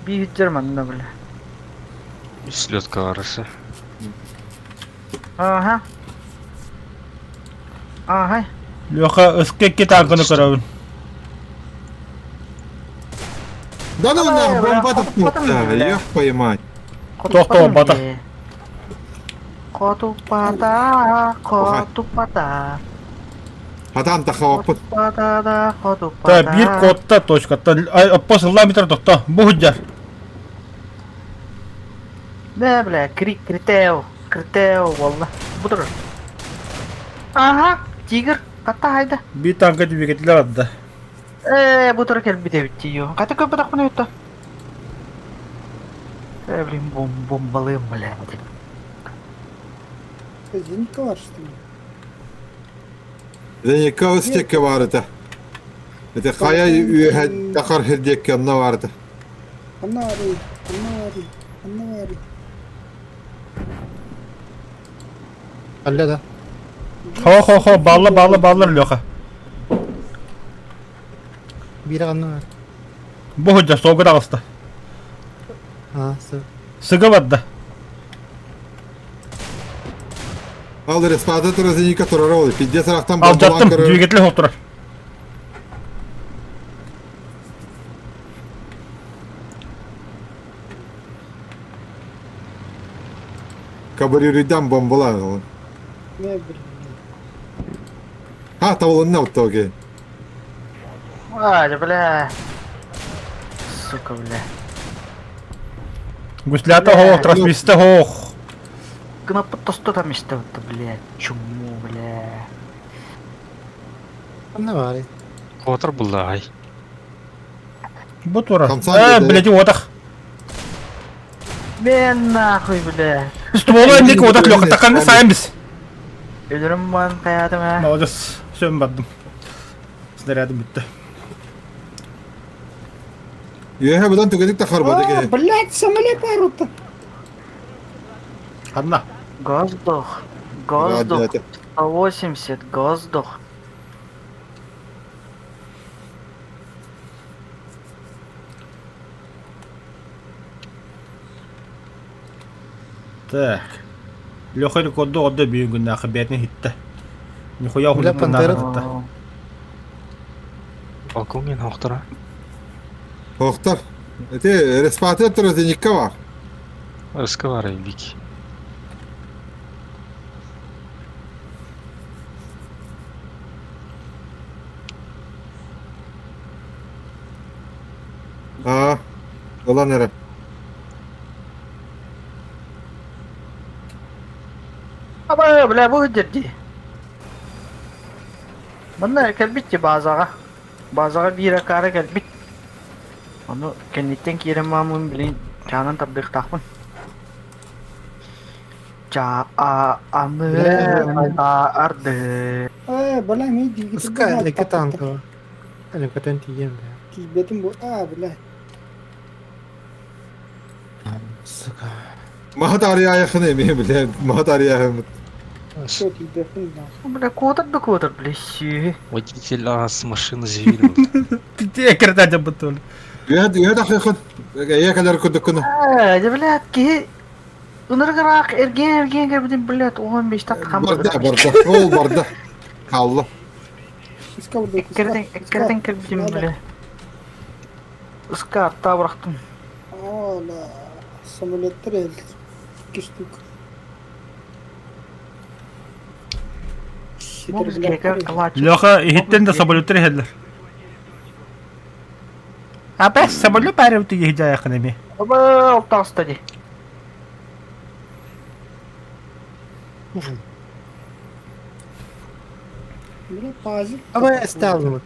Биир манна, бля. Слетка арысы. Ага. Ага. Леха СК икки танканы көрөбүн. Да ну нахуй, Бля, бомба потом, тапнул. бля. Ёб поймать. Тохтоо, бата. Хотупата, хотупата. Хатан тахаваппыт. Хотупата, Та хотупата. биир куотта точкаттан аппа сыллаа метр тохто. Бу сылдьар. Да, бля, крик, критео, критео, wallah. Бу турар. Ага, тигр, хата хайда. Биир танка двигателэ барда. Э, бу турар кэлбит эбит тиийо. Хата көрбөтөхпүнэ бүттэ. Э, блин, бом бомбалыым, блядь. Зенитка бар, что ли? Зенитка өстекке бар этэ. Это хайа үөһэ тахар хирдиэккэ онно бар этэ. Анна барый, анна барый, анна барый. Алле да. Хо хо хо балла балла баллар Леха. Биир анны. Бу сылдьар суолга таҕыста. А, сы. Сыга барда. Ал респата турар зенитка турар ол. Пиздец ырахтан бомбалаан Алдьаттым көрөр. двигателэ суох турар. Кабарюридам бомбалаан ол. Не, блин. Ха, табылынна оттоге. А, бля. Сука, бля. Гуслята хоох, трасмиста хоох. Кынаппыт тосту там истэ блядь, чуму, бля. Ханна баарый? Куотар буллаҕай. Бу тура. Хамсаан Э, диэтэ. блядь, отах. Мен нахуй, бля. Ствола инник отах Леха, таканды сайын біз. Өлөрүм бан хаятым а. Молодец, все, бардым. Снарядым бүттү. Үөһэ быдан түгэнник да харбата А, киһи. блядь, самолет пару-то. Ханна. Воздух. Воздух. Радио. 180, воздух. Так. Леха рекорду одда бүгүн күннээхи бэйэтин иһиттэ. Нихуя Бля, уһуннук Пантера. гыннаахы кытта. Полковник хохтора. Хохтар. Эти респатер зеникка бар. Рыска бар бик. Аа. Ылан эрэ. Аба, бля, бу дерди. Манна кэлбит базаҕа. Базаҕа биир акаары кэлбит. Ону кэнниттэн киирэн маамын билин чаанан тардыахтаахпын. Ча а аны а арды. Э, бля, мен двигатель. Пускай элеке танка. Элекетен тиийэн бля. Тиийбэтим бу. А, бля. Сука. Маһа таарыйаайахын эмиэ бля. Маһа таарыйаахын. Все, тиийбэппин нахуй. Бля, куотар да куотар, бля, сүүһү. Водитель аас машина зверил. Где кертәдә бутул? Үөһэ үөһэ тахыахын. Эйэ кэлэр курдуккуна. Э, дьэ, блядь, киһи ынырыгыраах эргиэн эргиэн кэлбитин, блядь, 15 таххан Барда барда. Ол барда. Хаалла. Иска бурдук, иска. Эккирэтэн эккирэтэн кэлбитим, бля. Ыска аттаа бырахтым. А, ла. Самолеттер эл. Икки штук. Бу бизге кылач. Леха иһиттен да самолеттер иһэллэр. Апа, самолет бары үтү иһдэ эми. Аба, алтаста ди. Бля, пазик. Аба ставлю.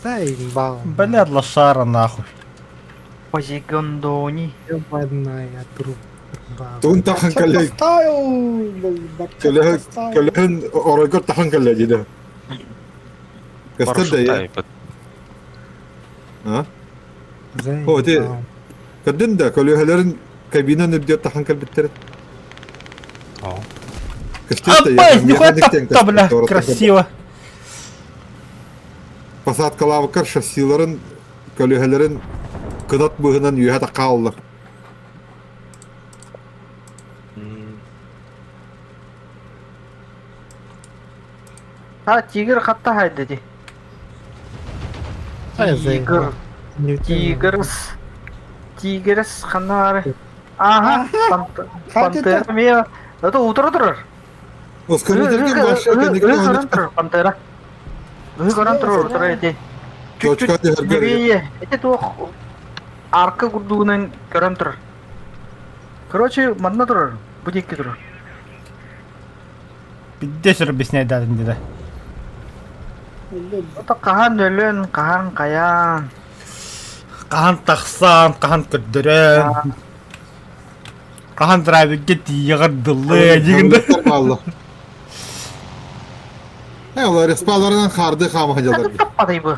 Заебал. Бля, лошара нахуй. Позигондони. Ебаная труба. Тугун тахан кэлэ. Поставил, Кэлэ кэлэн оройгор тахан кэлэ диде. Көстөр да я. А? О, ти Көрдүн да көлүһэлэрин кабинаны үрдүөр тахан кэлбиттэр. Көстөр да Апа, нихуя так бля, красиво. Посадкалаабыккар шассиларын көлүһэлэрин кынат быһынан үөһэ таххааллар. Ha, тигр хатта хайда ди. Тигр. Тигрс. Тигрс ханнары. Ага, пантера мия. Это утро турар. Ускорительге башка кэнники Көрөн турар пантера. Көрөн турар утро эти. Точка түһэргэр. Эти туох арка курдугунан көрөн турар. Короче, манна турар. Бу диэки турар. Пиздец объяснять дадын деди. Ото хаһан өлөн, хаһан каян. Хаһан тахсан, хаһан көрдөрөн. Хаһан драйверге тиийэҕэр дылы дигинде. Баалла. Э, олар респаларынан харды хаама хадьалар. Таппадай бу.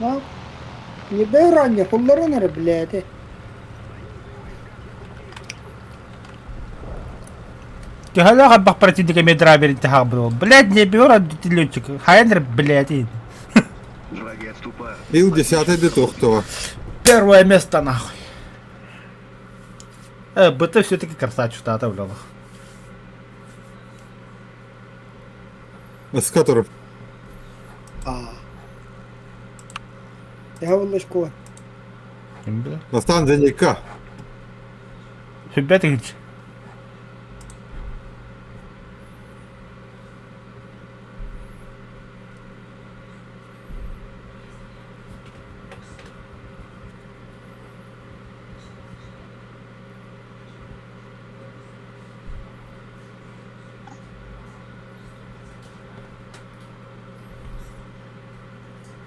На. Не бей ранее, хулларан блядь. Төһөлөөх элбэх противник эмиэ драйверин таһаарбыт. Блядь, не бер летчик. Хайнер, блядь. Враги отступают. Ил десятый де тохтова. Первое место нахуй. Э, БТ все-таки красавчик, да, блядь. Ыска туруп. А. Я волочко. Настан зеника. Сүбэт иһич.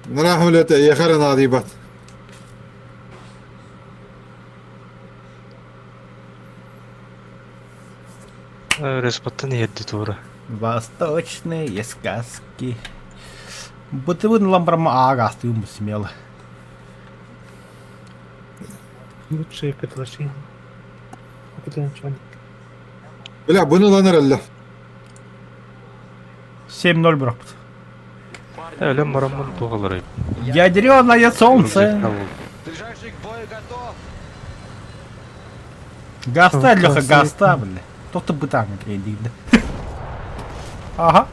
Нараах үлэтэ эйиэхэ эрэ наадыйбат. Өрөспоттон иһэрди туора. Восточные сказки. Бытыбын ламбарма аагастыым смело. Лучшее предложение. Бля, бұны ылан эрэллэр. 7-0 бырахпыт. Өлөн бараммын туох ыларай. Ядреное солнце. Ближайший к бою готов! Гаста, Леха, гаста, бля. Тот бытаҥ дейді. Ага.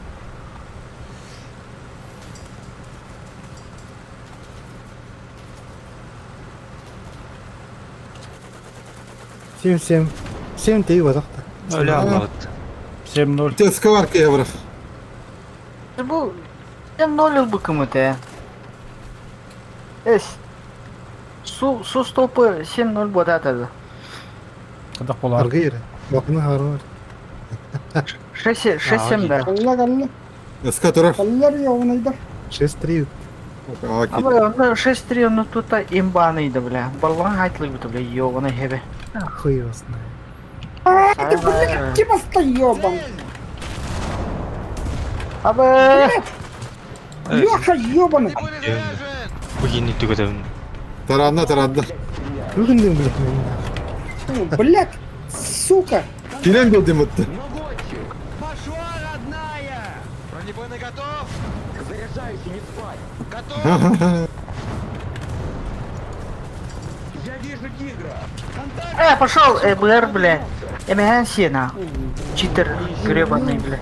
7-7. 7-3 бодохто. Өлө аллабыт. 7-0. Теска бар киһи Бу 7-0 ылбыкым этэ. Эс. Су су стопы 7-0 буотаатады. Кадах болар. Аргыйр. Бакны харар. 6 6-7 да. Алла калла. Эска турар. Каллар явнайдар. 6-3. А бля, 6-3, ну тут имбаныйды, бля. Баллан хайтлык бля, ёбаный хебе. Хуй его знает. Ты, блядь, типа ёбан. Абы! Леха, ёбаный. Бу киһини түгэтэн Таранна, таранна. Бүгүн блядь. Блядь, сука. Килен дедим отты. Ну, Пошла, родная! Бронебойный готов! Заряжаюсь и не спать! Готов! Я вижу тигра! Пошел, БР, бля. МГН сена. Читер гребаный, бля.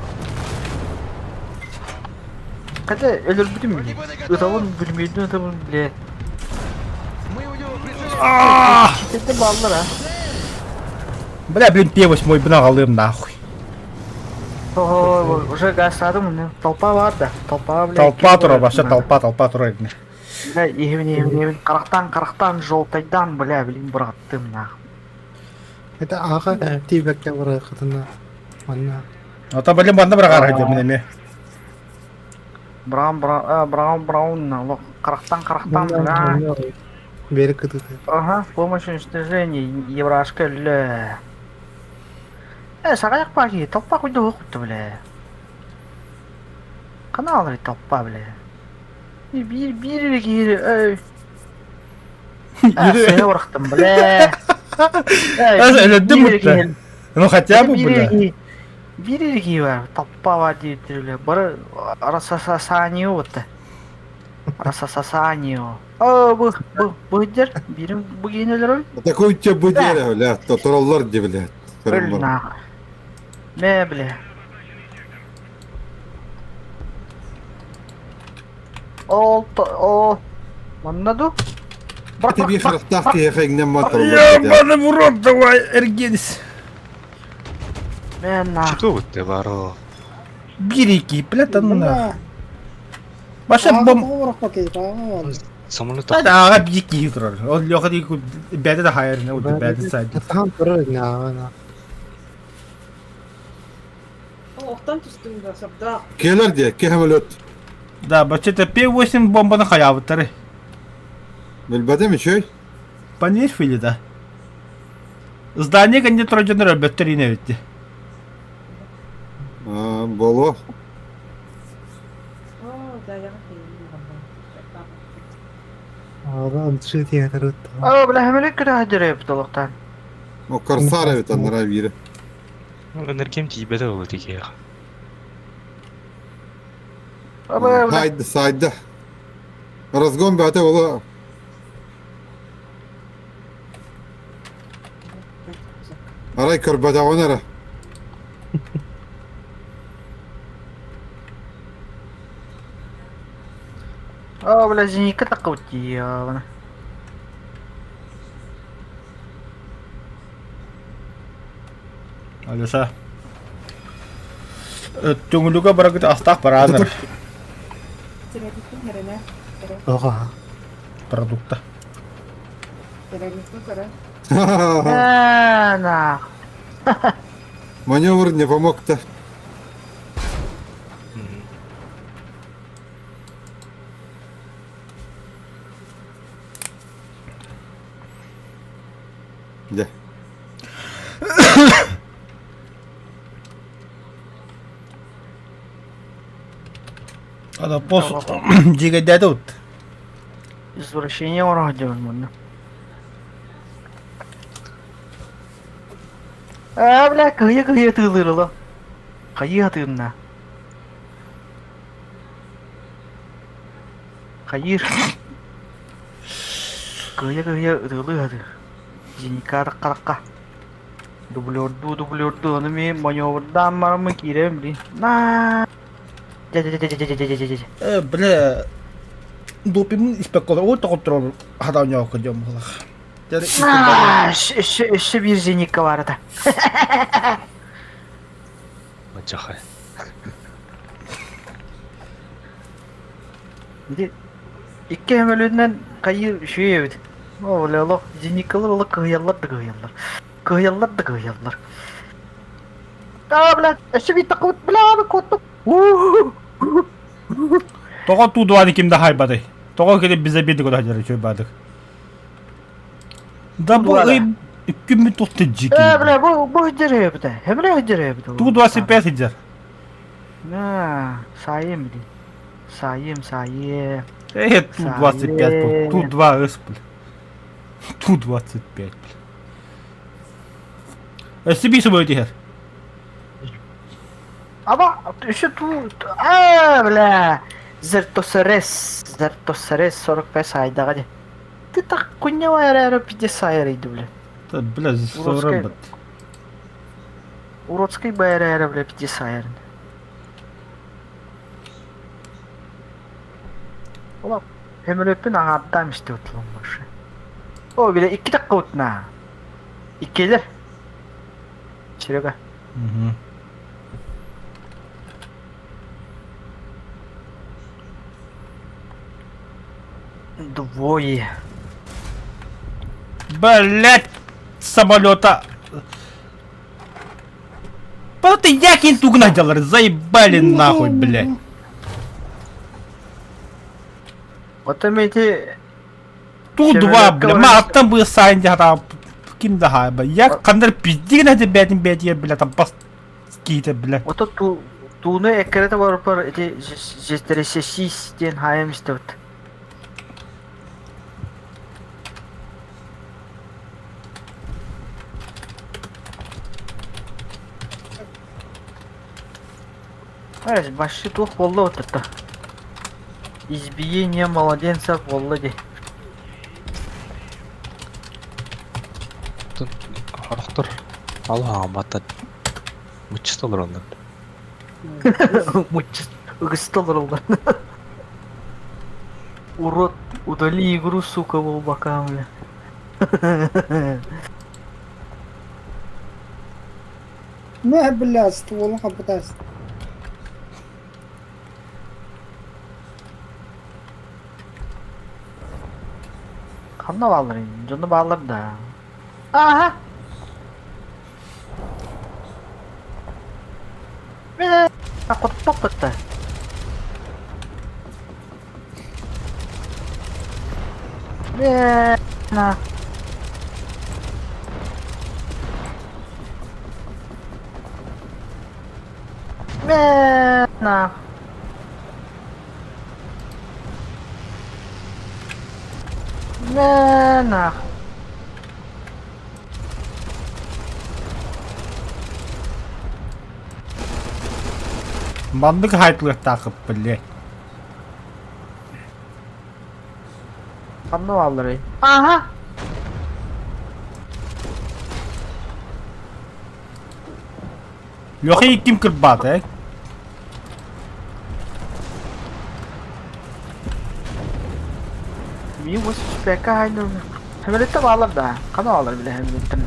Хотя, өлөрбүтүм, ытабын билмейдин ытабын, бля. Мы у него прицелились! Читерде баллар, а. Бля, блин, П8 бынагалым нахуй. Ого, уже гасадым, толпа бар да. Толпа, бля. Толпа тура, вообще толпа, толпа тура. Бля, ехин, ехин, ехин. Карактан, карактан, желтайдан, бля, блин, быраттым, нах. Это ага тибекке бар кытына. Манна. Ата блин, банда бір қара деп міне. Браун, браун, браун, браун, карактан, карактан, бля. Бери кытыты. Ага, помощь уничтожения, еврашка, ля. Сараяк паки, толпа куйду окутtu, бля. Канал толпа, бля. Бир, бир, бир, эй. Сені ұрықтым, бля. Өлөдүм бутта. Ну хотя бы, бля. Бир бар, толпа бар дейді, бля. Бары расасасанио бутта. Расасасанио. О, бу, бу, бу дер, бирим бу генелер Такой тебе будере, бля, то тураллар де, бля. Өл нах. Мә, бля. Ол, о, манна ду? Ты би харахтах киһи иҥнэн бар тураллар. Ебаный в рот, давай, Эргенис. Мә, нах. Чего вот бары? Бирики, бля, там на. Бля. Баша бом. Самолет Да, ага, бики турар. Ол Леха дейк бәді да хайыр, не, бәді сайд. Там турар на. Оқтан түстің да, сабда. Келер де, киһи Да, вообще-то П8 бомбаны хаябыттары. Билбэтим үчүй. Понерфили, да. Здание кенде тройденер өлбөттөр ине битти. Боло. О, да, я Ага, шити О, бля, хәмелек кенә хәдереп толыктан. О, Корсара бит аннара бире. Энергем тиибэтэ ол тикиэх. Абы, бля. Haydi saydı. Разгон бәте ола. Арай көрбәтә онара. О, бля, зенитка такой тиявна. Алеша. Түңүлүгө барагыт астак бараныр. Ага. Продукта. Э, нах. Маневр не помог-то. Дьэ. Ада пос дьигэдээти ут. Извращение оҥоро сылдьабын мунна. Аа, бля, кыһыйа-кыһыйа тыылыыр оло. Хайыы сатыырна. Хайыыр. Кыһыйа-кыһыйа ытыалыы сатыыр. Зенитка тахха-тахха. Дублердуу, дублердуу, ону мин маневрдаан бараммын киирэбин блин. На. Дьэ-дьэ-дьэ-дьэ-дьэ-дьэ-дьэ. Э, бля, допимын испэккэ олор тоҕотторор хатаан ньоокко диэн буолах. Өссө өссө биир зенитка баар этэ. Мачахай. Ити икки көмөлүнэн хайыы үчүгэй эбит. О, бля, олох зениткалар олох кыһыйаллар да кыһыйаллар. Кыһыйаллар да кыһыйаллар. Аа, бля, өссө биир такой, бля, куоттум. Тоҕо туудуаны ким да хайбатай? Тоҕо кини безобидно куда дьары чуйбадык? Да бу ый күммүт тухты дьики. Э, бля, бу бу дьэрэ эбитэ. Хемре дьэрэ эбитэ. Туу 25 сылдьар. На, сайым блин. Сайым, сайым. Э, ту 25 был. Ту 2 с, бля. Ту 25, бля. Өссө биир собой тиһэр. Ама, еще ту... А, бля. Зертосерес, Зертосерес 45 айдаҕа дии. Ты так хуйня эрэ пиздец айарыйды, бля. Да, бля, Уродскай. бат. Уродскай бля, бля, пиздец айарын. Ола, Өмүрөппүн аҥаардаам истэ утулун больше. О, бля, икки такка утна. Иккилер. Серега. Угу. Двое. Блять, самолета. Да ты якин тугна делали, заебали нахуй, блядь. Вот эти... Ту два, бля, ма аттан бы сайн там ким да бля. Я кандар пизди на тебя бять, бля, там пас какие-то, бля. Вот ту тууну эккирэтэ барыппар ити жестересесис диэн хаайам истэбит. Эй, башшы туох буолла вот это? Избиение младенца буолла дии. Хорохтор алаамата муччуста олороннор. Муччус ыгыста олороллор. Урод, удали игру, сука, волбака, бля. На, бля, стволом попытайся. Ханна бааллар дьоно бааллар да. Ага. Бля, хотпоппут Бля, на. Бля, на. Бля, на. Маннык хайтлыахтаахып, блядь. Ханна баалларый? Ага. Лехи ким кырбаата, э? Ми 85 хайны. Хэмэлетте баалар да. Хана баалар биле хэмэлеттен.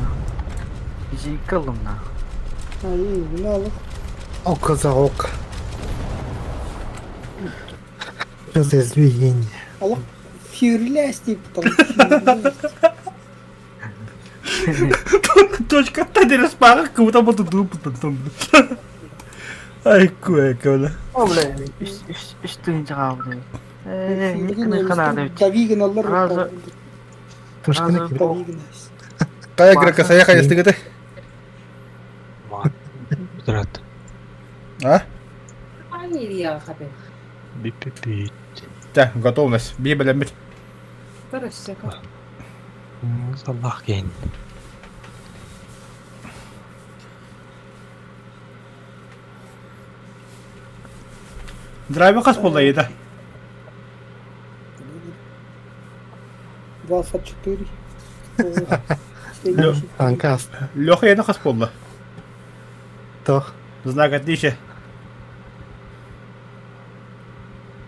Физика ыллым на. Ай, бля, алых. Око за око. Что за избиение? Алых фюрлясь, типа там. Точка та спарах, как будто бы тут потом. Ай, куэка, бля. О, бля, үс үс үс тыһыынча хаалбыт. Э, никны ханаа Давигин аллар. Разы- Тушкина Разы- кип. Давигин. Кая грека сайа хайастыгыты? Утрат. А? Илья хабы. Бип-бип-бип. Тэ, готовность. Би бэлэммит. Саллах кейн. Драйвер хас буолла еда? 24. Танкас. Леха еда хас буолла? Тох. Знак отличия.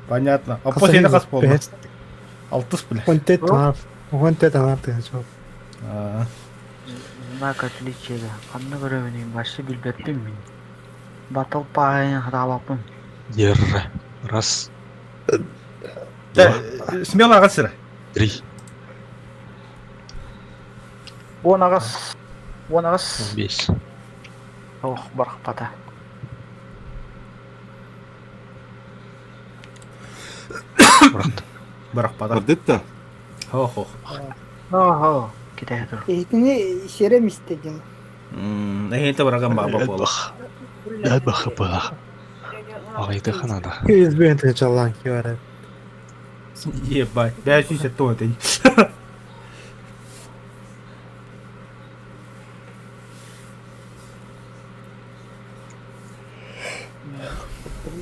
Понятно. А после еда хас буолла? Алтыс бля. Уон түөрт аҥаар. Уон түөрт аҥаар тыһыынча. Знак отличия да. Ханна көрөбүнүй, вообще билбэппин мин. Батл пааһын хатаабаппын. Держи. Раз. Да, смело аҕас сыра. Три. 18. 18. Бес. Ох, барахпата. Брат. Барахпата. Бардыт да. Хо-хо. Охо, китэһэ тур. Эһитини сирэм истэ дьыл. Эһинте бараган баба буола. Элбэх бах. Аҕыйдыха надо. 101 тыһыынчалаан киирэр. Ебать. 570 это.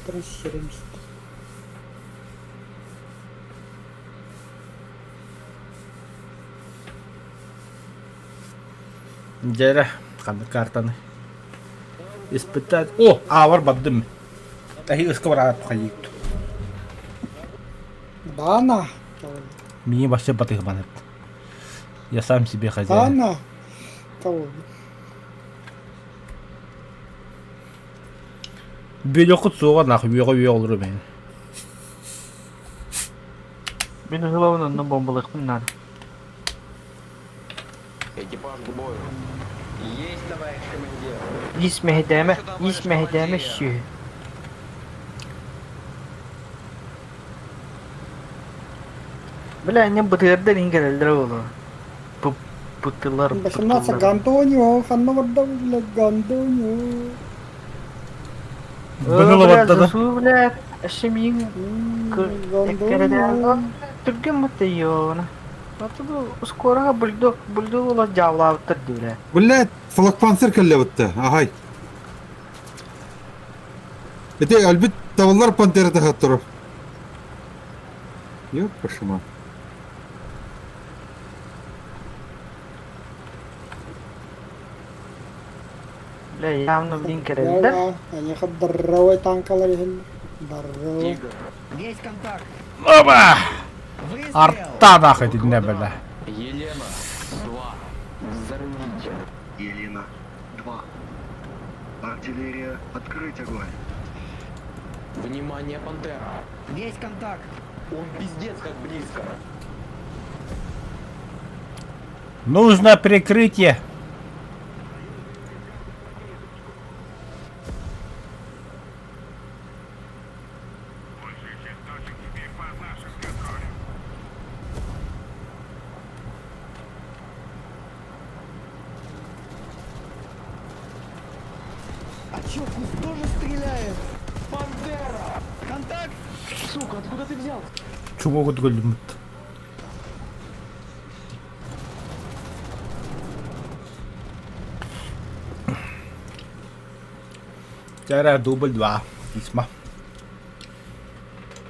Туран сирэм истэ. Дьэрэ, ханнык картаны испытать. О, аавар бардым. Эһи ыска бараат хайыт. Бана. Мии вообще батыхманат. Я сам себе хозяин. Бана. Того. Бөлөхүт суоҕа нахуй үөҕэ үөҕэ олору бэйэн. Мин ыһылабын онно бомбалыахпын наада. Экипаж к бою. Есть, товарищ командир. Ис мэһэйдээмэ, ис мэһэйдээмэ сүөһү. Бля, не бытыардар иһин кэлэллэрэ буолуо. Бытылар, 18 бытылар. Гантонио, ханна барда бля Гантонио. Быныла Бля, барда да. засу, бля, өссө миигин Гантонио. Түргэн бытыйыона. Скорого бульдог, бульдог ула дьаалаабыттар дии, бля. Блядь, флакпанцер кэллэбитте. Ахай. Ити өлбүт табыллар пантера тахаттырып. Ёппашыма. Бля, явно блин кэлэллэр. Они здоровые танкалар иһин. Здоровые. Есть контакт. Оба! Арта нахуй итиннэ бля. Елена, 2. Взорвите. Елена, 2. Артиллерия, открыть огонь. Внимание, пантера. Есть контакт. Он пиздец как близко. Нужно прикрытие. Большая часть точек теперь под нашим контролем. А чё, куст тоже стреляет? Пантера! Контакт! Сука, откуда ты взял? Чумогу көлүммүт. Чара дубль 2. Письма.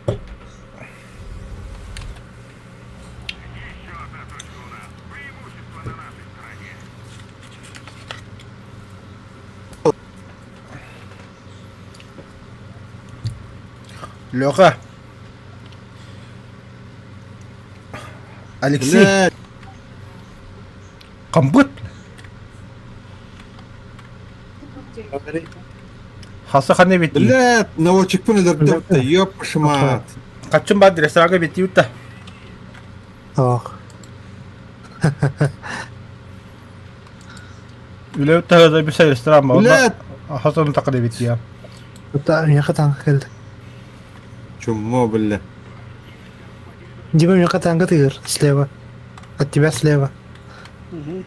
Еще одна точка у нас. Преимущество на нашей стороне. Леха. Алексей. Блядь, Камбыт. Хаса ханы бит. блядь, наводчикпын өлөрдө. Ёппашыма. Качын бар ресторага бит юта. Ох. Үлэ таһыда bisa ресторан ба. Блядь. Хасан тақыр бит я. Та миэхэ танка кэллэ. Чуммо, бля. Дима миэхэ танка тыгыр слева. От тебя слева. Угу.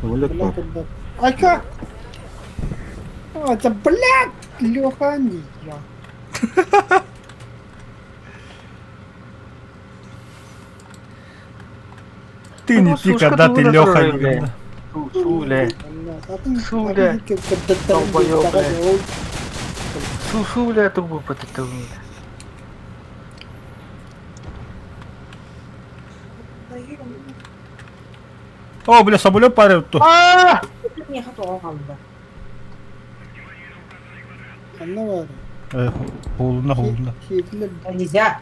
Самолет Бля, бар. когда... А как? А, это, блядь, Леха, не я. Ты не Ну, ты, сушка когда ты дура Леха тоже, не бля. Су, бля. Су, бля. Долбоёб, бля. Су, су, бля, трубу потетил. О, бля, самолет парит тут. А! Миэхэ тоҕо хаалла. Анна Холуна, холуна. Хитлер. Нельзя.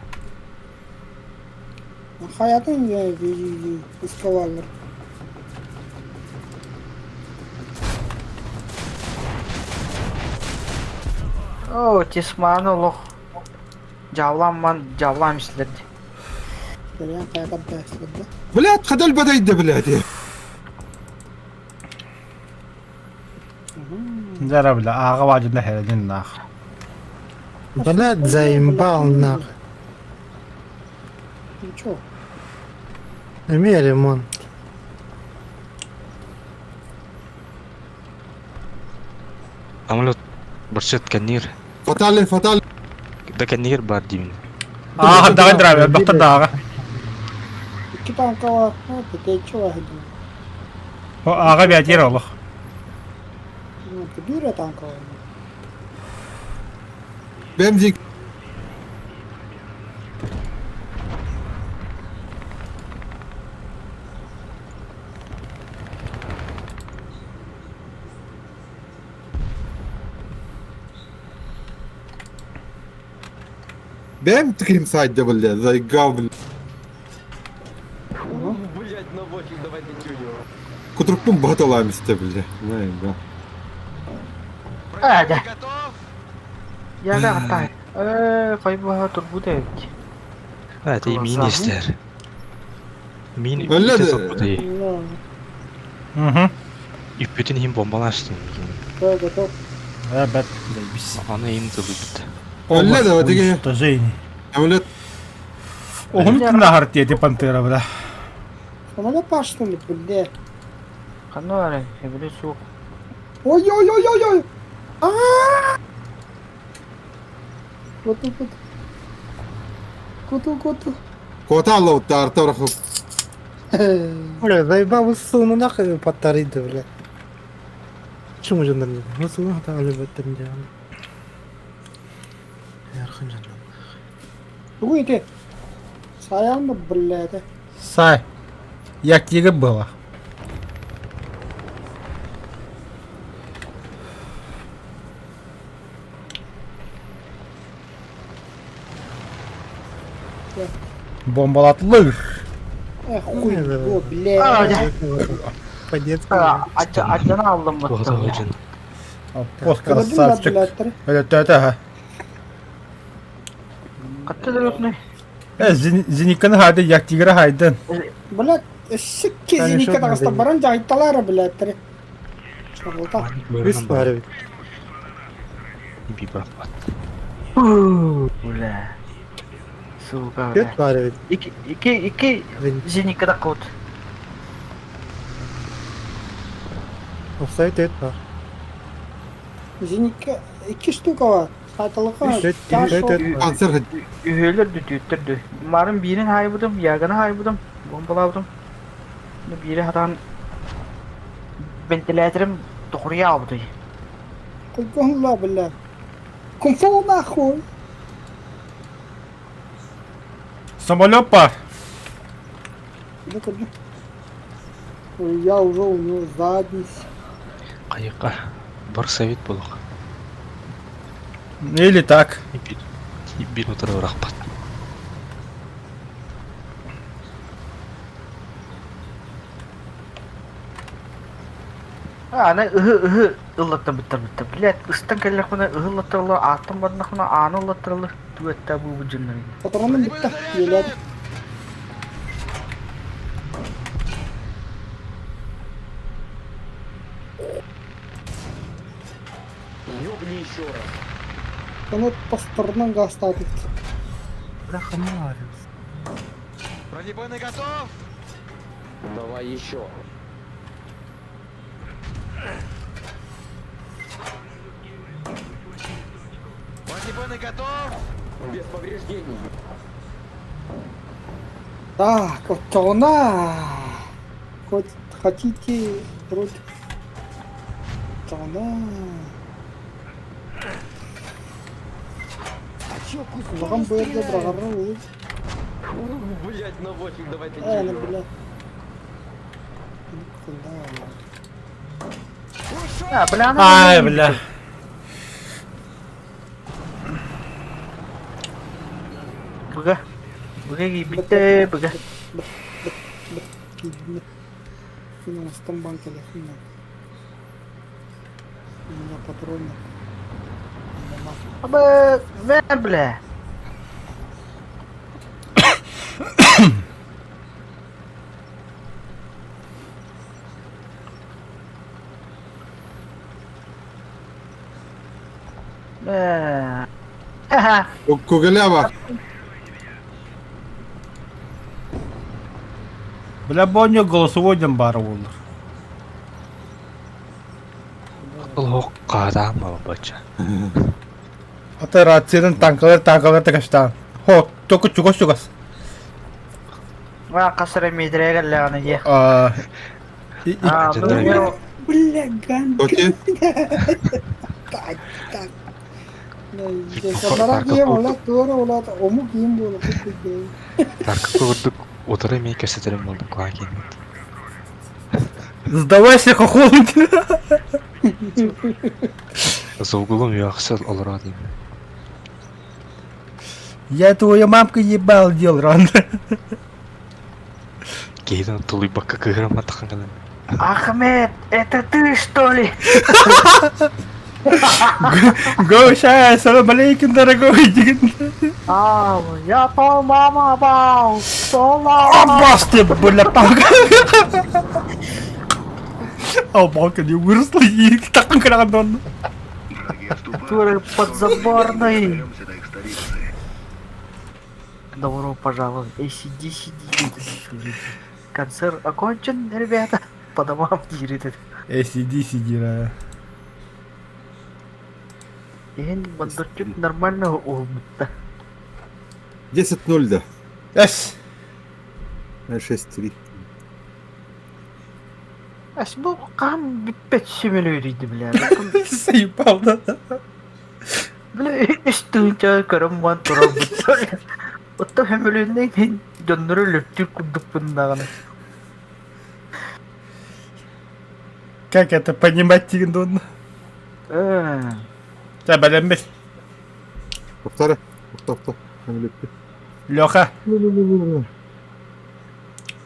Хаятын искалалар. О, тесманы олох. Жавламман, жавлам ислерди. Көрүөн хайата бэслэрдэ. Блядь, хадал бадайда, блядь. Дьэ, бля, ааҕа баадьына хэрэнин наах. Блядь, заебал нахуй. Ну чё? Эмиэ ремонт. Самолет барчат кэннигэр. Фатален, фатален. Да кэннигэр баар диибин. Ааҕа даҕа драйвер, бахта даҕа. Икки танкалаах, тэтэччи баһыдым. Ааҕа бээтиэр олох. Биир танкалаах. Бэмзик. Бэм тиким сайда, блядь, заигал, блядь. Блять, на 8, давай тюню. Кутрукпун баталамисте, блядь. Наебал. А, да. Я гатай. Э, хайбаха турбута эбит. А, это и министр. Мин Өллө үтэ да. соппутай. Ну, Угу. Үппүтүн иһин бомбалаастын. да, готов. Э, бэт, заебись. Аны им тылыбыт. Өллө да, тиги. Уничтожение. Самолет. Оһун тынахар тиэти пантера, бля. Самолет паштым, бля. Ханна бары, эбили суох. Ой-ой-ой-ой-ой! А-а-а! Вот тут вот. Куту, куту. Коталла уттар тарахы. Бля, заебал суну нахуй батарейды, бля. Чему жандар? Ну суну хата али баттарин жан. Ярхын жандар. Тугу ити? Саян да, блядь. Сай. Я тига было. Бомбалатлыр. Эх, хуй, Не, да, о, А, блядь. да. По-детски. Ачана алдым Туха баттым. жын. Пост Көрдүм да, красавчик. блядь. Это это. Катта да өтнө. Э, зениканы хайды, як тигра хайдын. Блядь, сикки Конечно, зенитка тагыста надо. баран жайталары, блядь. Шагылта. Үс бар бит. Би баппат. Бля. Сука, бля. Үт бар бит. Ики, ики, ики зенитка да кот. Офсайт үт бар. Зенитка икки штука бар. Сайталыка. Үт үт үт бар. Ансер Үһөлөр дүтүттөр дү. Марын бирин хайбыдым, яганы хайбыдым, бомбалабыдым. Бири хатан вентиляторым тухурья албыды. Куйгонла, блядь. Кунг-фу нахуй. Самолет пар. Ну-ка, ну. Ой, Я уже у него задница. Кайыкка. Бар совет болук. Или так. Бир утыра рахмат. А, аны ыһы ыһы ыллаттан бүттер бүттер. Блядь, ыстан кэллэхпинэ ыһы ыллаттарылар, ааттан барнахпына ааны ыллаттарылар. Түөттэ бу бу дьоннор. Патроным битте. Еледі. Ёбни еще раз. Оны по сторонам гастатып. Бля, хамариус. Бронебойный готов! Давай еще. Так, оччоҕуна хоть хотите против оччоҕуна улахан быарга быраҕарра уһу. Блять, на 8 давайте Ээ, ну, блядь. А, бля, Ай, бля. Быга. Быга киирбиттэ, быга. Мин оҥостон бан кэлиэхпин наада. У меня патронов. Абы, мэ, бля. Э, Ха-ха. Кугалява. Бля, бонньо голосовой дем баар буоллар. Олох хаатаан бачча. Ата рациянан танкалар танкалар такаштаан. Хо, только чугас-чугас. Ва, хас эрэ миэтэрэ кэллэҕинэ дии. А, А, ну, Бля, ган. Окей. Так, так. Сарак ола туора ола омук киин буола Тарка курдук утары эмиэ кэпсэтэрим буолла куһаҕан киирбит. Сдавайся, хохол. За углом үөхсэ олороо диибин. Я твою мамку ебал дел рано. Киһитин тулуйбакка кыыһырамматаххын гынан. Ахмед, это ты, что ли? Гоша, салам алейкум, дорогой. Ау, я по мама бау, Аббас ты, бля, палка. А палка не выросла и так кран Который подзаборный. Добро пожаловать. Эй, сиди, сиди. Концерт окончен, ребята. По домам дири. Эй, сиди, сиди, да. Иһин Бондарчук нормально уһулбутта. 10-0 да. Эс! 6-3. Эс бу хаһан бүппэт сөмөлүөтүйдү бля. Заебал, да? Бля үс тыһыынча көрөн баран турарбыт. Оттон сөмөлүөннэн иһин дьоннору өлөртүүр курдукпун даҕаны. Как это понимать дигин Э, Чэ, бэлэммит. Повторя. Тоқта. Леха.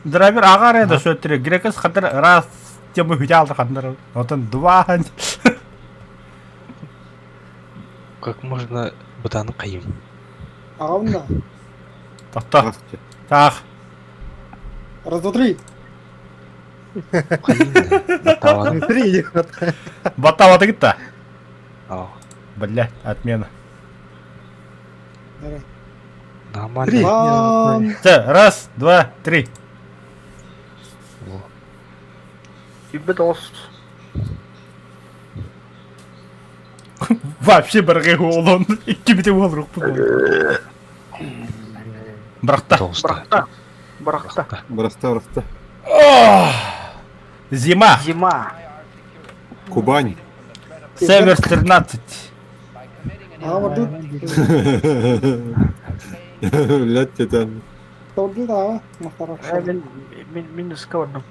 Драйвер аҕа эрэ сөттүрэ грекес хатыр раз тему хүтэ ханнар. Отон два. Как можно бытааны хайым? Аҕам да. Тохто. Таах. Раз, два, три. Баттаабатым. Три. Баттаабата кытта. Аа. Бля, отмена. Давай. Нормально. Бам. Чэ, раз, два, три. Сүбэ тоҕус. Вообще барҕай уолун. Икки бите уолрукпут. Бырахта. Тоҕуста. Бырахта. Бырахта. Бырахта, бырахта. Зима. Зима. Кубань. Север 13. А, вот тут. Блядь, это... Торду да, махтарах. Мин мин мин ыска бардым.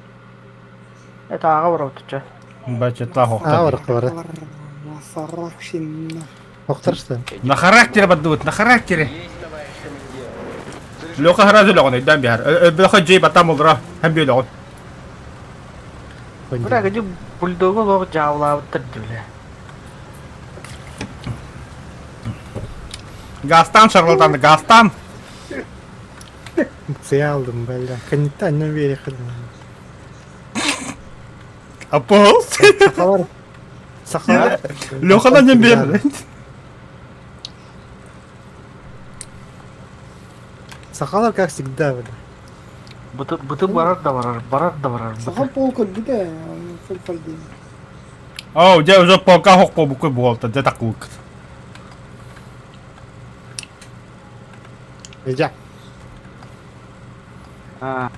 Это аҕа барабыт Бачета А, барахта бара. Масарахшин. Охтаршта. На характере поддут, на характере. Леха сразу лехон, өйдөөн биһэр. Леха джей батам олора, һәм бүү лехон. Бля, где бульдогу лох дьаалаабыттар бля. Гастан шарлатан, Гастан. Сыя алдым, бля. Канитта аннан биэриэххэ Апол. Сахалар. Сахалар. Леханан не бер. Сахалар, как всегда, бля. Быты, быты барар да барар, барар да барар. Саха полка бүтэ, фольфальдин. Оо, дьэ уже полка хохпобуккой буолта, дьэ такылыккыт. Дьэ. Аа.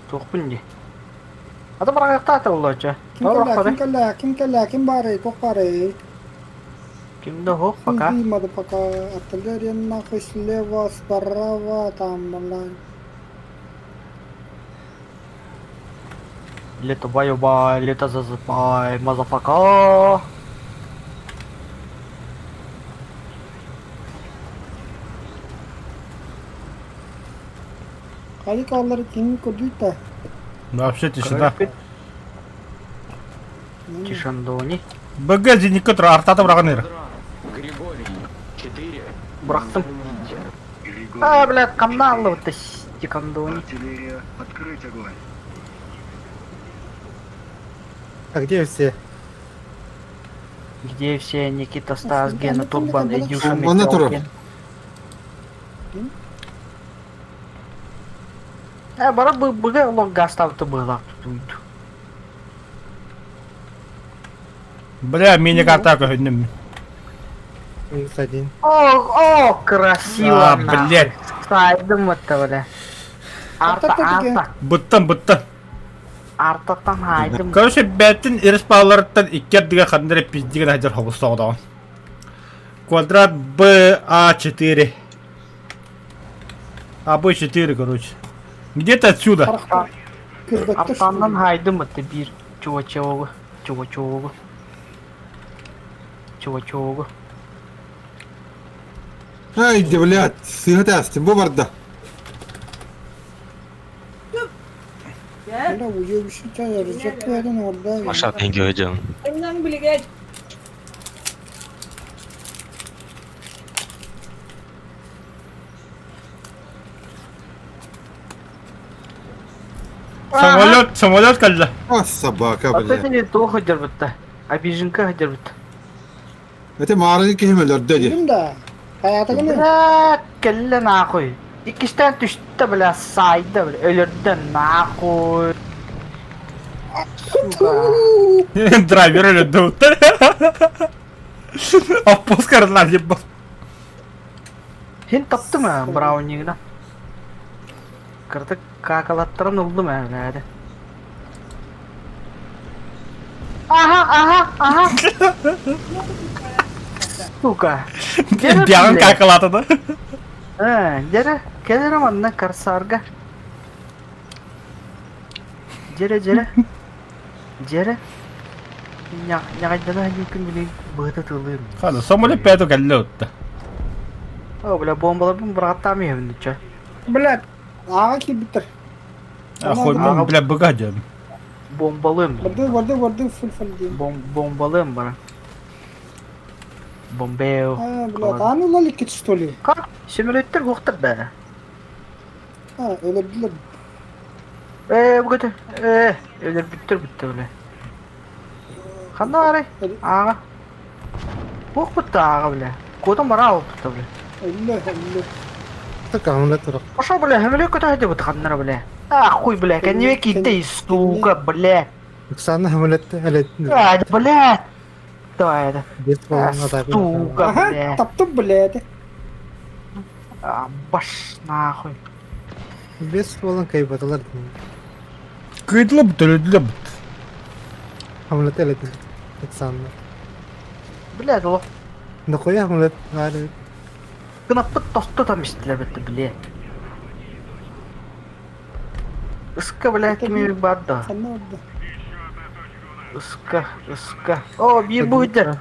Туохпун дии. Ата бырагыахтаата боллооччу. Ким кэллэ, ким кэллэ, ким кэллэ, ким баарый, туох баарый? Ким да суох пока. Ким пока артиллерия нахуй слева, справа, там, бля. Лето бай-бай, лето засыпай, мазафака. Халикалары ким көрдүйт Вообще тишина. Тишандони. БГ зенитка тұр, артата бұраған ері. Григорий, 4. Бырахтым. А, блядь, канал вот Тикандони. Артиллерия, открыть огонь. А где все? Где все Никита Стас, Гена Турбан, Эдюша Бомбаны турар. Метелкин? Э, бара бы быга лог гаставты было тут. Бля, мини-карта көһүннүм. Минус один. О, о, красиво. А, блядь. Сайдым это, бля. Арта, арта. Быттан, быттан. Артаттан хайдым. Короче, бәтин респауларыттан икки ардыга ханна эрэ пиздиген сылдьар хобус соҕотоҕун. Квадрат БА4. АБ4, короче. Где-то отсюда. Артаннан хайдым это бир чувачогу. Чувачогу. Чувачогу. Ай, блядь, сыһа тээстим бу барда. Бля, уебище, рюкзак orada. Маша, thank you, John. Аннан билигет. Самолет, самолет кэллэ. А, собака, Вот блядь. это не то хотя Обиженка хотя бы. Это маарыны киһим өлөрдө дии. Ким да? Хаятыгын Бля, кэллэ нахуй. Иккистээн түстэ, бля, сайда, бля, өлөрдө нахуй. Сука. Драйвер өлөрдө. Оппускарлар ебал. Хин таптым ә, браунингна. Кырдык какалаттыран ылдым ә, бля. Ага, ага, ага. Сука. Биягын какалаты да. Э, дьэ, кэлэрэ манна корсарга. Дьэрэ, дьэрэ. Дьэрэ. Ньаҕайдана күн билин быһыта тылыым. Хана, самолет пяту кэллэ утта. О, бля, бомбаларбын бырахаттаам иһэбин дуча. Блядь, аға кибитер. Ахуй, мен, бля, быга дем. Бомбалыым. Барды, барды, барды, фул фул дейм. Бом бомбалыым бара. Бомбео. А, блядь, аны лалик что ли? Как? Сөмөлөттөр куохтар да. А, өлөрдүлөр. Э, бу көтө. Э, өлөрбүттөр бүттө бля. Ханна барай? Аҕа. Туох бутта аҕа бля. Куотан бара алыппыта бля. Өллө, өллө. Так, амулет турар. Пошел, бля, хөмөлөк көтө сылдьыбыт ханнара бля. А, хуй, бля, кэннибэ киирдэ, сука, бля. Оксана амулет әле. А, бля. Давай это. Бес А, баллон атака. сука, Ага, бля. таптым, блядь. А, баш нахуй. Бес баллон кайбаталар. Кыйдылы бут, өлөдүлө бут. Амулет әле. Оксана. Бля, долох. Нахуя амулет? Ары. Кынаппыт тосту там истилер бітті, бля. Ыска, бля, кими бар да. Ханна орда. Ыска, ыска. О, биир бу иттер.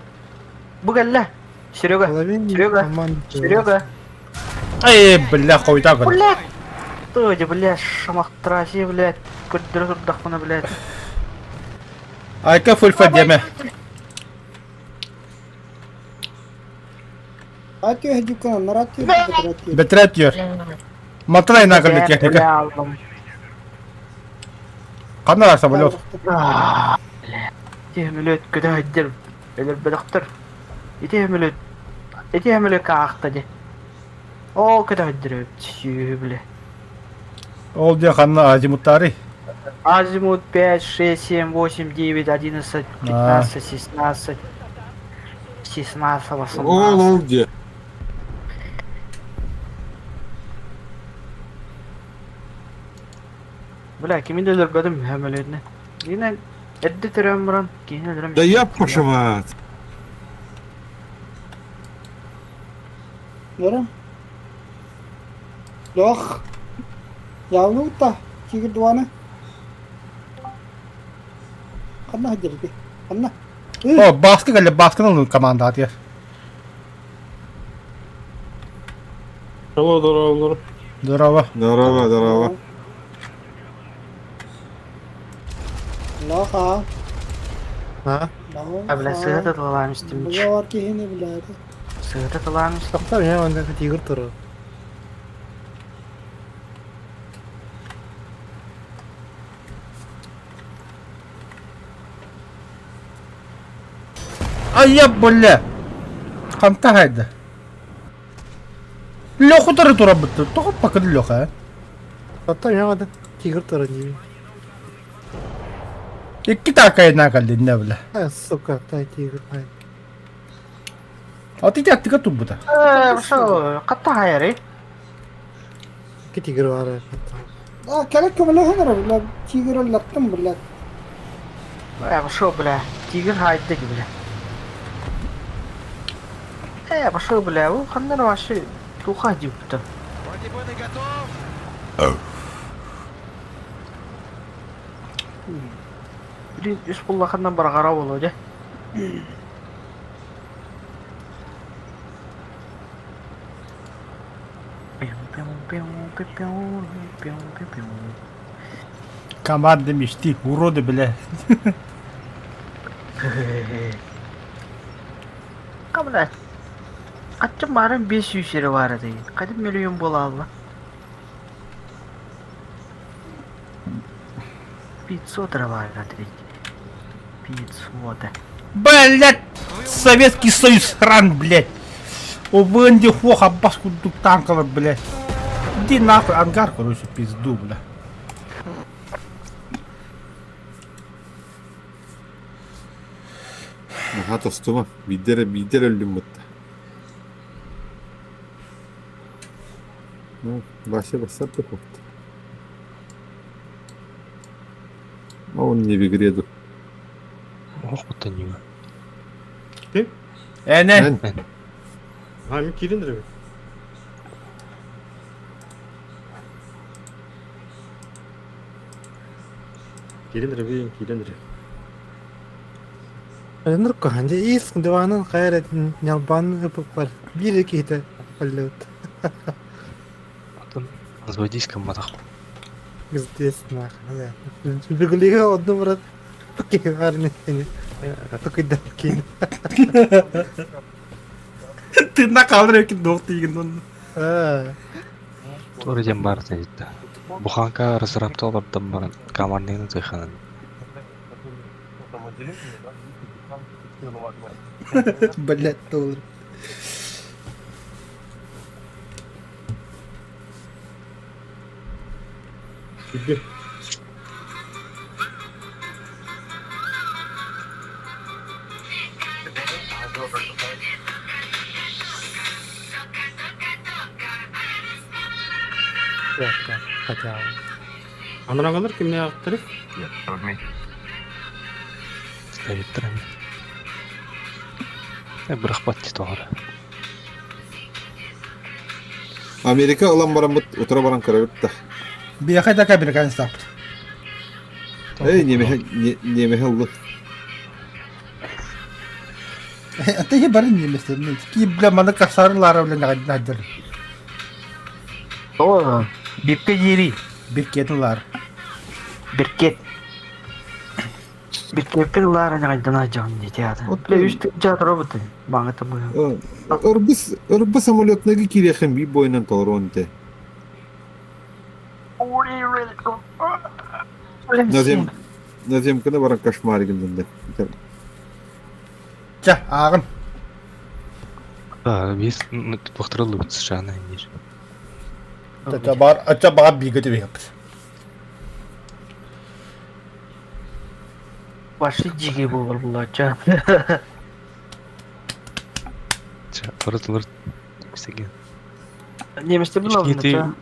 Бу кэллэ. Серега, Половина Серега, команды. Серега. Эй, бля, хойда гын. Блядь! Тоже, блядь, шамахтраси, блядь. Көрдөрө турдахпына, блядь. Айка фульфа деме. Атıyor дюкана, наратıyor, бетратıyor. Бетрет йөр. Матрай нагылы техника. Бля, Аллам. Ханна самолет. А, Бля. Ити өмөлөт көтө сылдьар. Өлөрбөтөхтөр. Ити өмөлөт. Ити өмөлөт аахта дии. Оо, көтө сылдьар эбит, сүө, бля. Ол де ханна азимуттары. Азимут 5, 6, 7, 8, 9, 11, 15, 16, 16, 18. Ол ол дьэ. Бля, кими да өлөрбөтүм сөмөлүөтүнэн. Инэн эрдэ төрөөн баран киһини өлөрөм. Да я пошивать. Нөрө. Лох. Явнута. Тигр дуаны. Ханна хадьырды? Ханна? О, Бааска кэллэ, Баасканы ылын команда атыгар. Алло, здорово, Здорово. Здорово, здорово. Лоха. А? А, бля, сыһыта тыллаан истим. Бұлар киһини билээти. Сыһыта тыллаан истим. Тоқтар, я онда тигр туру. Айа, бля! Ханта хайда? Леху тары турабыт. Тоҕо пакыр Леха, Тоқтар, я онда тигр туру деймін. Икки таакайына каллинна бля. А, сука, тай тигр, ай. А ты аттыга турбута. Э, шо, хатта хайары. Икки тигр бар. А, кэлэ көмөлөһөн эрэ, бля, тигр өллөттүм, бля. Э, шо, бля, тигр хайдык, бля. Э, пошел, бля, у ханнар вообще туха дипта. Блин, үс буллаханнан барҕара буолуо дьэ. Команда мечты, уроды, бля. Бля, хаччы баарын 500 эрэ баар этэ. Хадим миллион буолаалла. 500 эрэ баар этэ. 500. Блядь! Советский Союз сран, блядь! Обынди хох аббас курдук танкалар, блядь. Иди нахуй, ангар, короче, пизду, бля. Наһаа тостума. Биирдэ эрэ биирдэ эрэ өллүм бытта. Ну, Вася бассар да куотта. А он не в игре тут. Ох, будто не. Эне. А, кирин древи. Кирин древи, кирин древи. Нұрко, ханде ис диванын қайрат нялбан ыпыппар. Бири киһитэ өллөт. Потом разводись-ка матах. Здесь нахуй. Жигулига одну брат. Такие армии. Такой дакин. Ты накалыр екен доқ тиген онны. Тура диэн баар этэ. Буханка разрабта олордон баран командныйны тыханан. Блять, доллар. Хотя. Анарагалар кимне ақтырып? Ставиттарами. Бырахпат тоҕор. Америка ылан бараммыт, утара баран көрөбүт да. Биэхэ да американец таппыт. Эй, немеһэ немеһэ ыллы. Ты бары немецтер. Ки бля маны касарлары бля нагадыр. О, бирке дири. Биркетин лар. Биркет. Биркеппин лаара ньаҕайдана дьон диэтэ. Бля, үс тыынча роботы. Баҥата быһа. Ырбыс ырбы самолетныгы кириэхин би бойынан толорон те. Назем Наземканы баран кошмар гындында. Ча, ағын. Да, весь бахтырылы СШАир. Ача бар, ача бар биге деп япты. Пошли дикие буолар булаачча. Чэ, ырытылар сеген. Немецтер Ичкити булалар.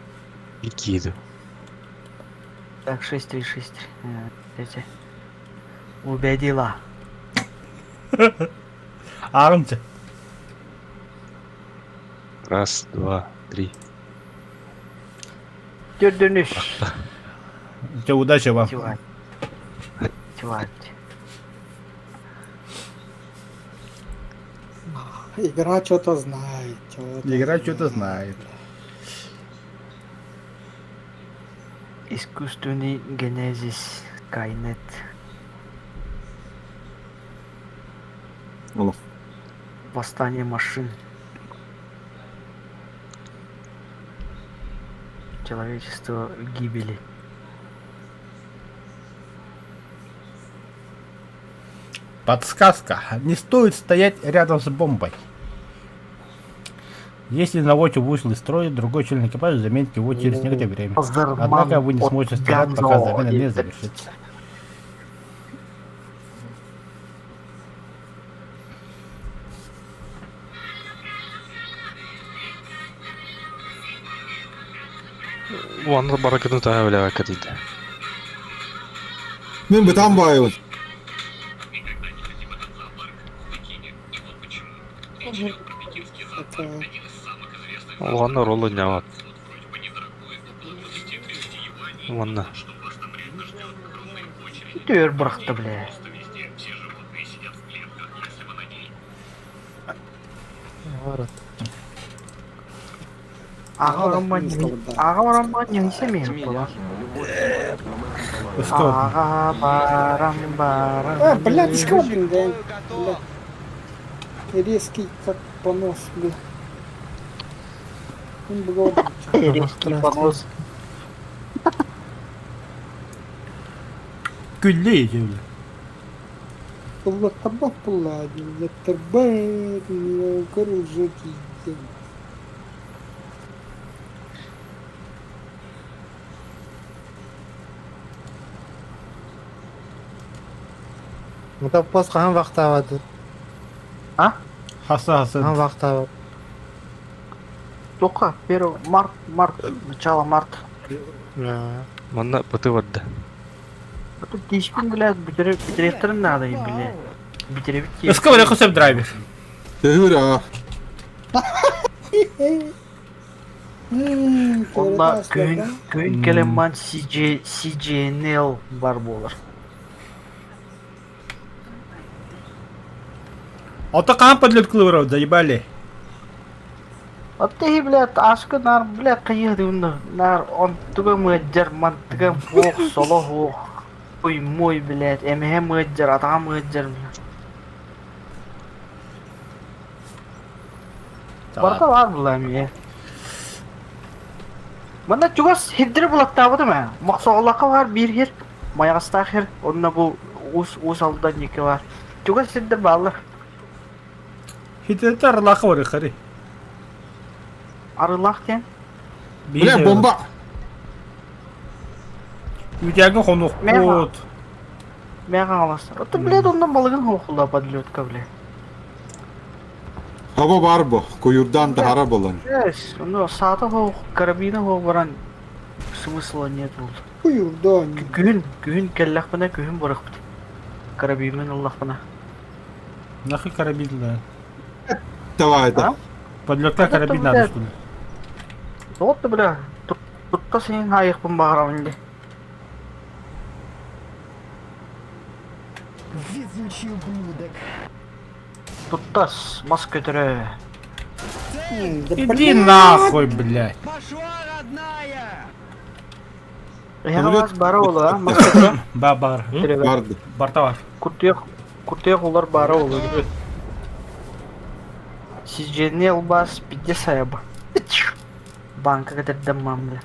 икиди. Так, 6-3, 6-3. Эти. Убедила. Ааҕынча. Раз, два, три. Төрдөнүш. Чэ, удачи вам. Чувак. Чувак. Игра что-то знает. Чё-то Игра что-то знает. Искусственный генезис Скайнет. Олох. Восстание машин. Человечество в гибели. Подсказка. Не стоит стоять рядом с бомбой. Если наводчик вышел из строя, другой член экипажа заменит его через некоторое время. Однако вы не сможете стрелять, пока замена не завершится. Уонна баракытын таһа үлэҕэ кэтийдэ. Мин бытаан баайыбын. Это Улахан ролу няват. Уонна. Түөр бырахта, бля. Город. Аҕа барамман аҕа барамман ньыһыйса миһин була. Что? Аҕа барам барам. А, блядь, искал, блин, да. Бля. Резкий, как понос, бля. Он был, Резкий понос. Күлле бля. Латаба плади, латаба, кружки. Мутаппас хаһан вахтаабат? А? Хаса хаса. Хаһан вахтаабат? Тока, 1 март, март, начало марта. Манна быты барда. А тут тиспин, блядь, бүтеректерин надо, блядь. Бүтеребит Ыска бара хосеп драйвер. Төһүр аа. Онда күн, күн келемман CJ, CJNL бар болар. Ата каан подлет кылыбырау, заебали. А ты, блядь, ашкы нар, блядь, кыйы нар, он туга мыджар, мантыга ох, соло ох. Ой, мой, блядь, эмэхэ мыджар, атаға мыджар, блядь. Барта бар була эмиэ. Манна чугас хирдири булаттаабытым ээ. Мохсоҕоллоххо баар биир хир, Майаҕастаах хир, онно бу уус уус Алдан диэки баар. Чугас сирдэр бааллар. Хитетер арылаахха барыххари. Арыылаах диэн. Бля, бомба! Үтээгэ хонуохпут. Мэҕэ хаҥаластар. Оттон, блядь, онно балыгын хоохулла подлётка, блядь. Хаба бар бу. Куюрдан тахара болан. Yes, ону саата хоох, карабина хоох баран смысла нет был. Куюрдан. Күһүн, күһүн кэллэхпинэ күһүн барахпыт. Карабинмен ыллахпына. Нахуй карабин, да. Давай, да. Подлетка карабин надо, что ли? Вот, бля, тутта син хайықпын бағарамын де. Везучий ублюдок. Туттас, мас көтөрө. Иди нахуй, блядь. Пошла, родная! Эһэҕэ бара ола, мас көтөрө. Ба бар. Барды. Барта бар. Куртуях, куртуях олар бара ола. Сизжени албас, пидде саяба. Банка көтөрдем мамда.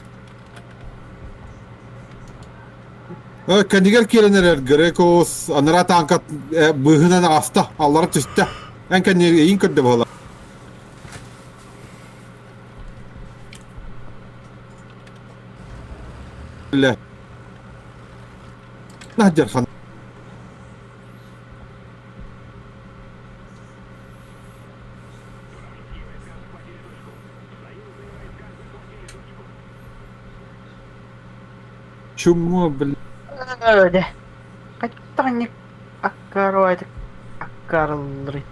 Кэннигэр киирэн эрэр Грекос анараа таанка быыһынан аста, аллара түстэ. Эн кэннигэр эйин көрдө буола. Наһдьархан. Чумо, блядь. Öyle. Kaç аккаруайдык аккарыллырый.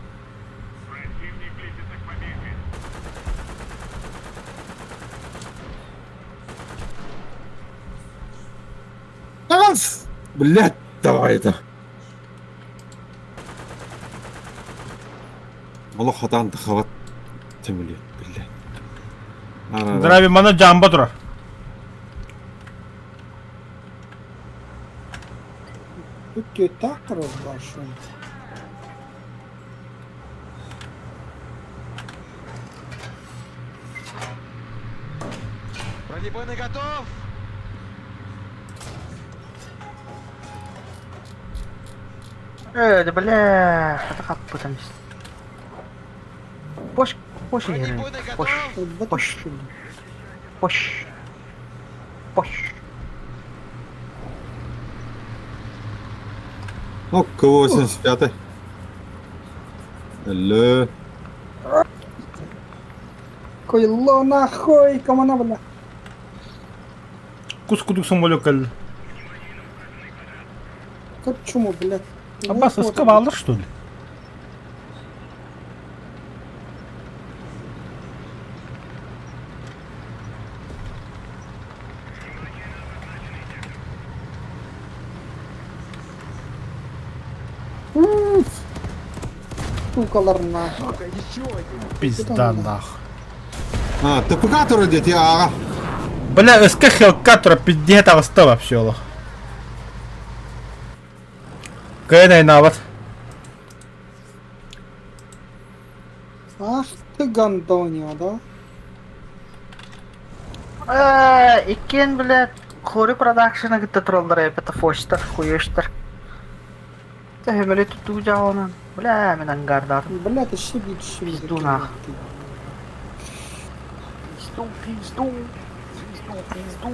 Блядь, давай это. Олох хатаан тахабат сөмөлүөт, блядь. Здравия, мана жамба турар. Тут так большой. Бронебойный готов! Öyle бля, хата хаппытам. Бош, бош иһэр. Бош, бош, бош, бош. Ну, К-85. Алло. Койло нахуй, кому она, бля? Кус кудук самолет кэллэ. Как чему, блядь? Аббас, СК что ли? Сука, нахуй. Пизда нахуй. А, ТПК турар диэтэ, аҕа. Бля, СК Хелкатора пиздец таҕыста вообще олох. Кыайан нават. Ах ты гандонио, да? Иккиэн бля, Хори продакшена кытта тураллар эбит фоштар, хуештар. Тэһэмэли тутуу дьаҕынан. Бля, мин ангардаатым. Бля, ты щебит, щебит. Пизду нахуй. Пизду, пизду. Пизду, пизду.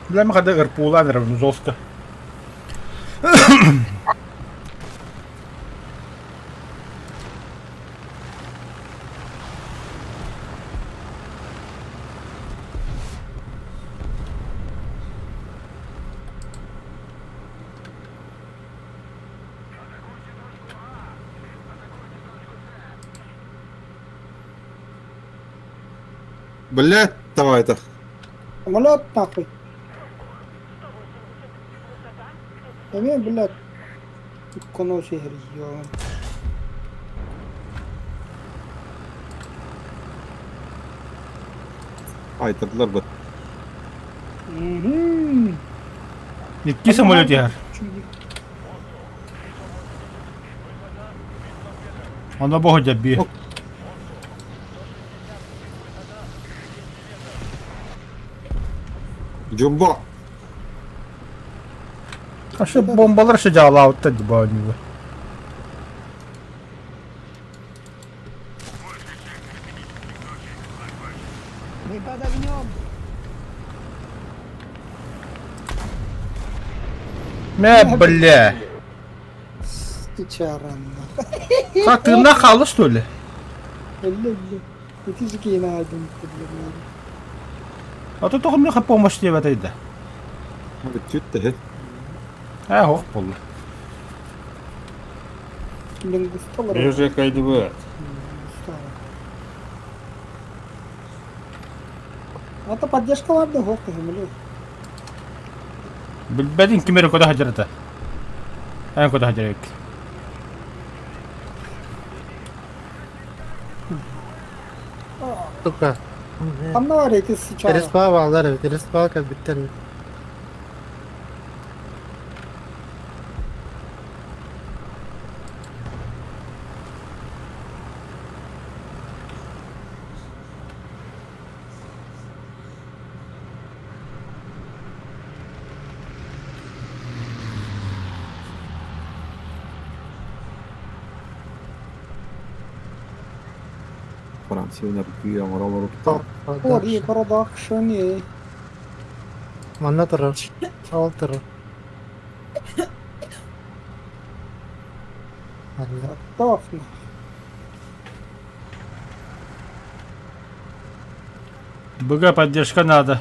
Бля, мы когда РПУ жестко. Блядь, давай это. Самолет нахуй. Эми, блядь. Коно ё. Айтырдылар быт. Угу. Икки самолет яр. Оно богу дяби. Джумбо. А что бомбалар что делала, вот это него. Мы под огнем! Мә, бля. Сучара, Как ты нахала, что ли? Бля, бля. Ити же кейин айдым, бля. А то только мне помощь тебе это Бүттүт да. А, ох, пол. Лингусталар. Реже кайдыбы. Ата поддержкаларды хок землю. Билбэтин кимери кода хажарата. Эн кода хажарак. Сука. Ханна бар эти сучара. Респа баллар, респа как биттер. Франция наргия морал Ори продакшн. Манна турар. Ол турар. Готов. БГ поддержка надо.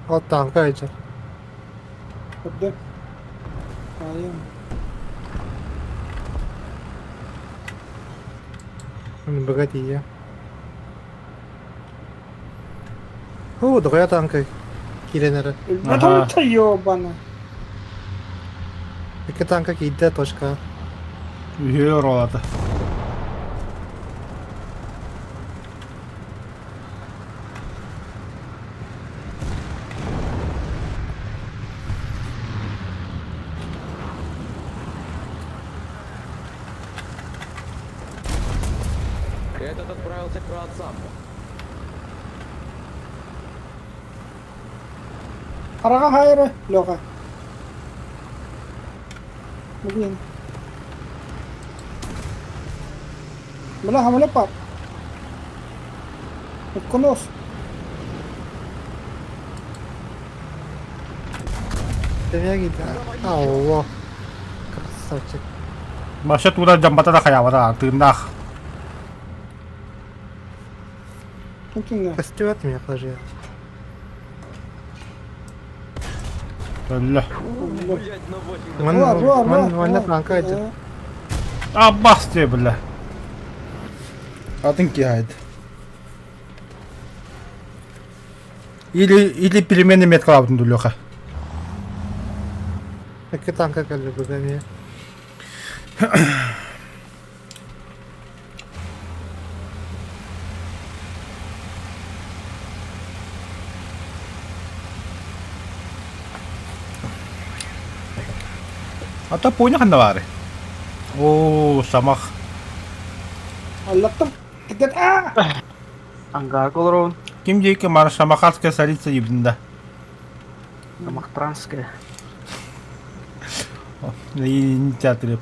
Вот танка эти. Куда? Айым. Богатые. О, другая танка. Киренера. Ага. Это ёбана. Икки танка киирдэ точка. Үһүө ролата. Этот отправился к праотцам. Хараҕа хайра, Леха. Блин. Бля, хамля пап. Утконос. Алло. Красавчик. Вообще туда дьамбата да хайаабата тыыннаах. Костюмат меня положил. Өллө. Манна танка эти. Аббас дии бля. Атын киһайд. Или или пельмени меткалабытын дулеха. Икки танка кэллэ бүгүн Ата поня ханна баары. Оо, самах. Аллаттым. Ангарга олоробун. Ким диэки мара Самахатская столица ебдинда. Самахтранская. Театры.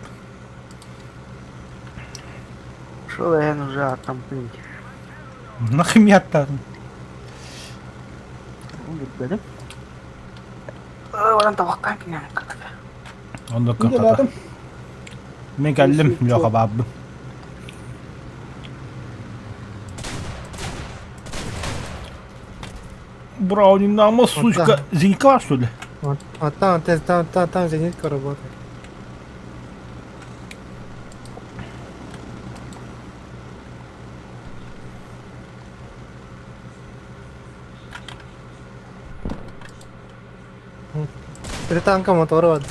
Шел я уже отомпнуть. Нахмята. Билбэтим. Баран табахтаан киниэн Онно кытата. Мен кэллим, Леха баабын. Брауни нама, сучка. Зенька, что ли? Вот, вот там, там, там, там зенитка работает. Три танка мотора вот.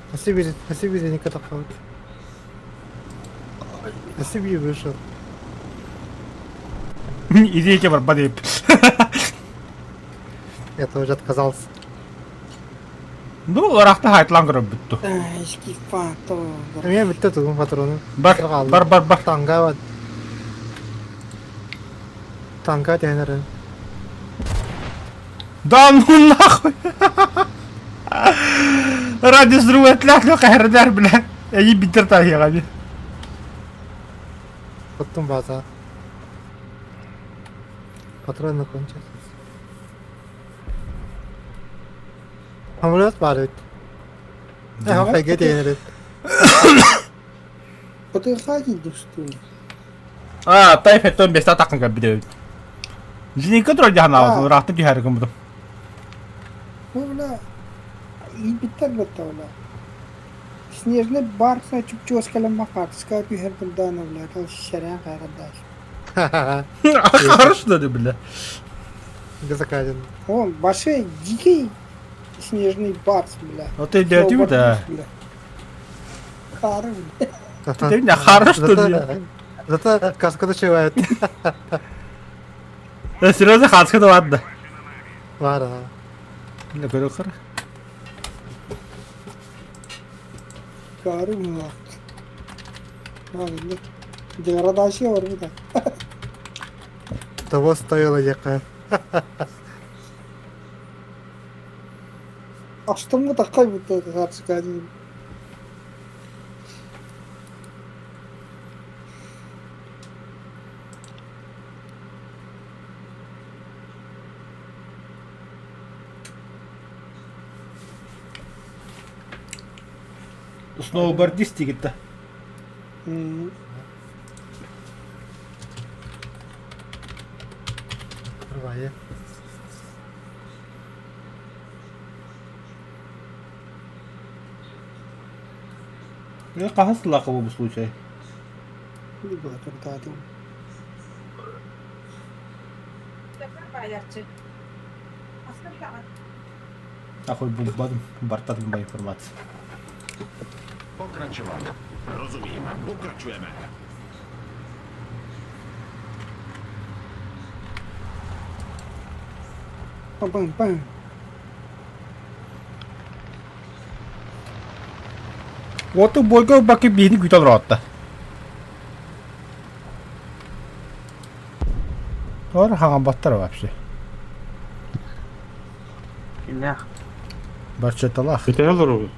Спасибо, спасибо, зенитка такая. Спасибо, вышел. Идите, барбадып. Я тоже отказался. Ну, ырахта хайтлан көрөр бүттү. Эмиэ бүттэ тугум патрону. Бар, бар, бар, бар. Танга вот. Танга тенерин. Да ну нахуй! Ради взрыва тлях кахардар, бля. Эйи битер тахигаби. Оттон база. Патроны кончились. Самолет баар эбит. Эгэ тенерин. Подыхать что ли? А, тайф это без атакан кабиде. Зиника троль дихана, рахты дихар кымды. Ну, бля, илбиттер бетте, бля. Снежный барса чупчуос кэлэн махатска түһэрдим даана, бля, ол шәрән хайрандаш. Хорошо, да, бля. Газокадин. Он большой, дикий снежный барс, бля. Вот ты идиот, да. Хары, бля. Ты меня хорош, что ли? Зато каска дочевает. Да, серьезно, хаска да ладно. Ладно. Не көрө хар. Хары, бля. Ладно, Деградация бар бу да. Того стоило яка. Астымы такай бутта хаска. Сноубордист дигитта. Рвайы. Я хаһыс сыллаахха бу случай? Ахуй булбадым, бартадым по информация. Pokračovat. Rozumím. Pokračujeme. Пам-пам-пам. Уоту бойга баки биһини күтэн олоротта. Ор хаҥамбаттар вообще. Кимнээх? Барчаталаах. Көтө олоробут.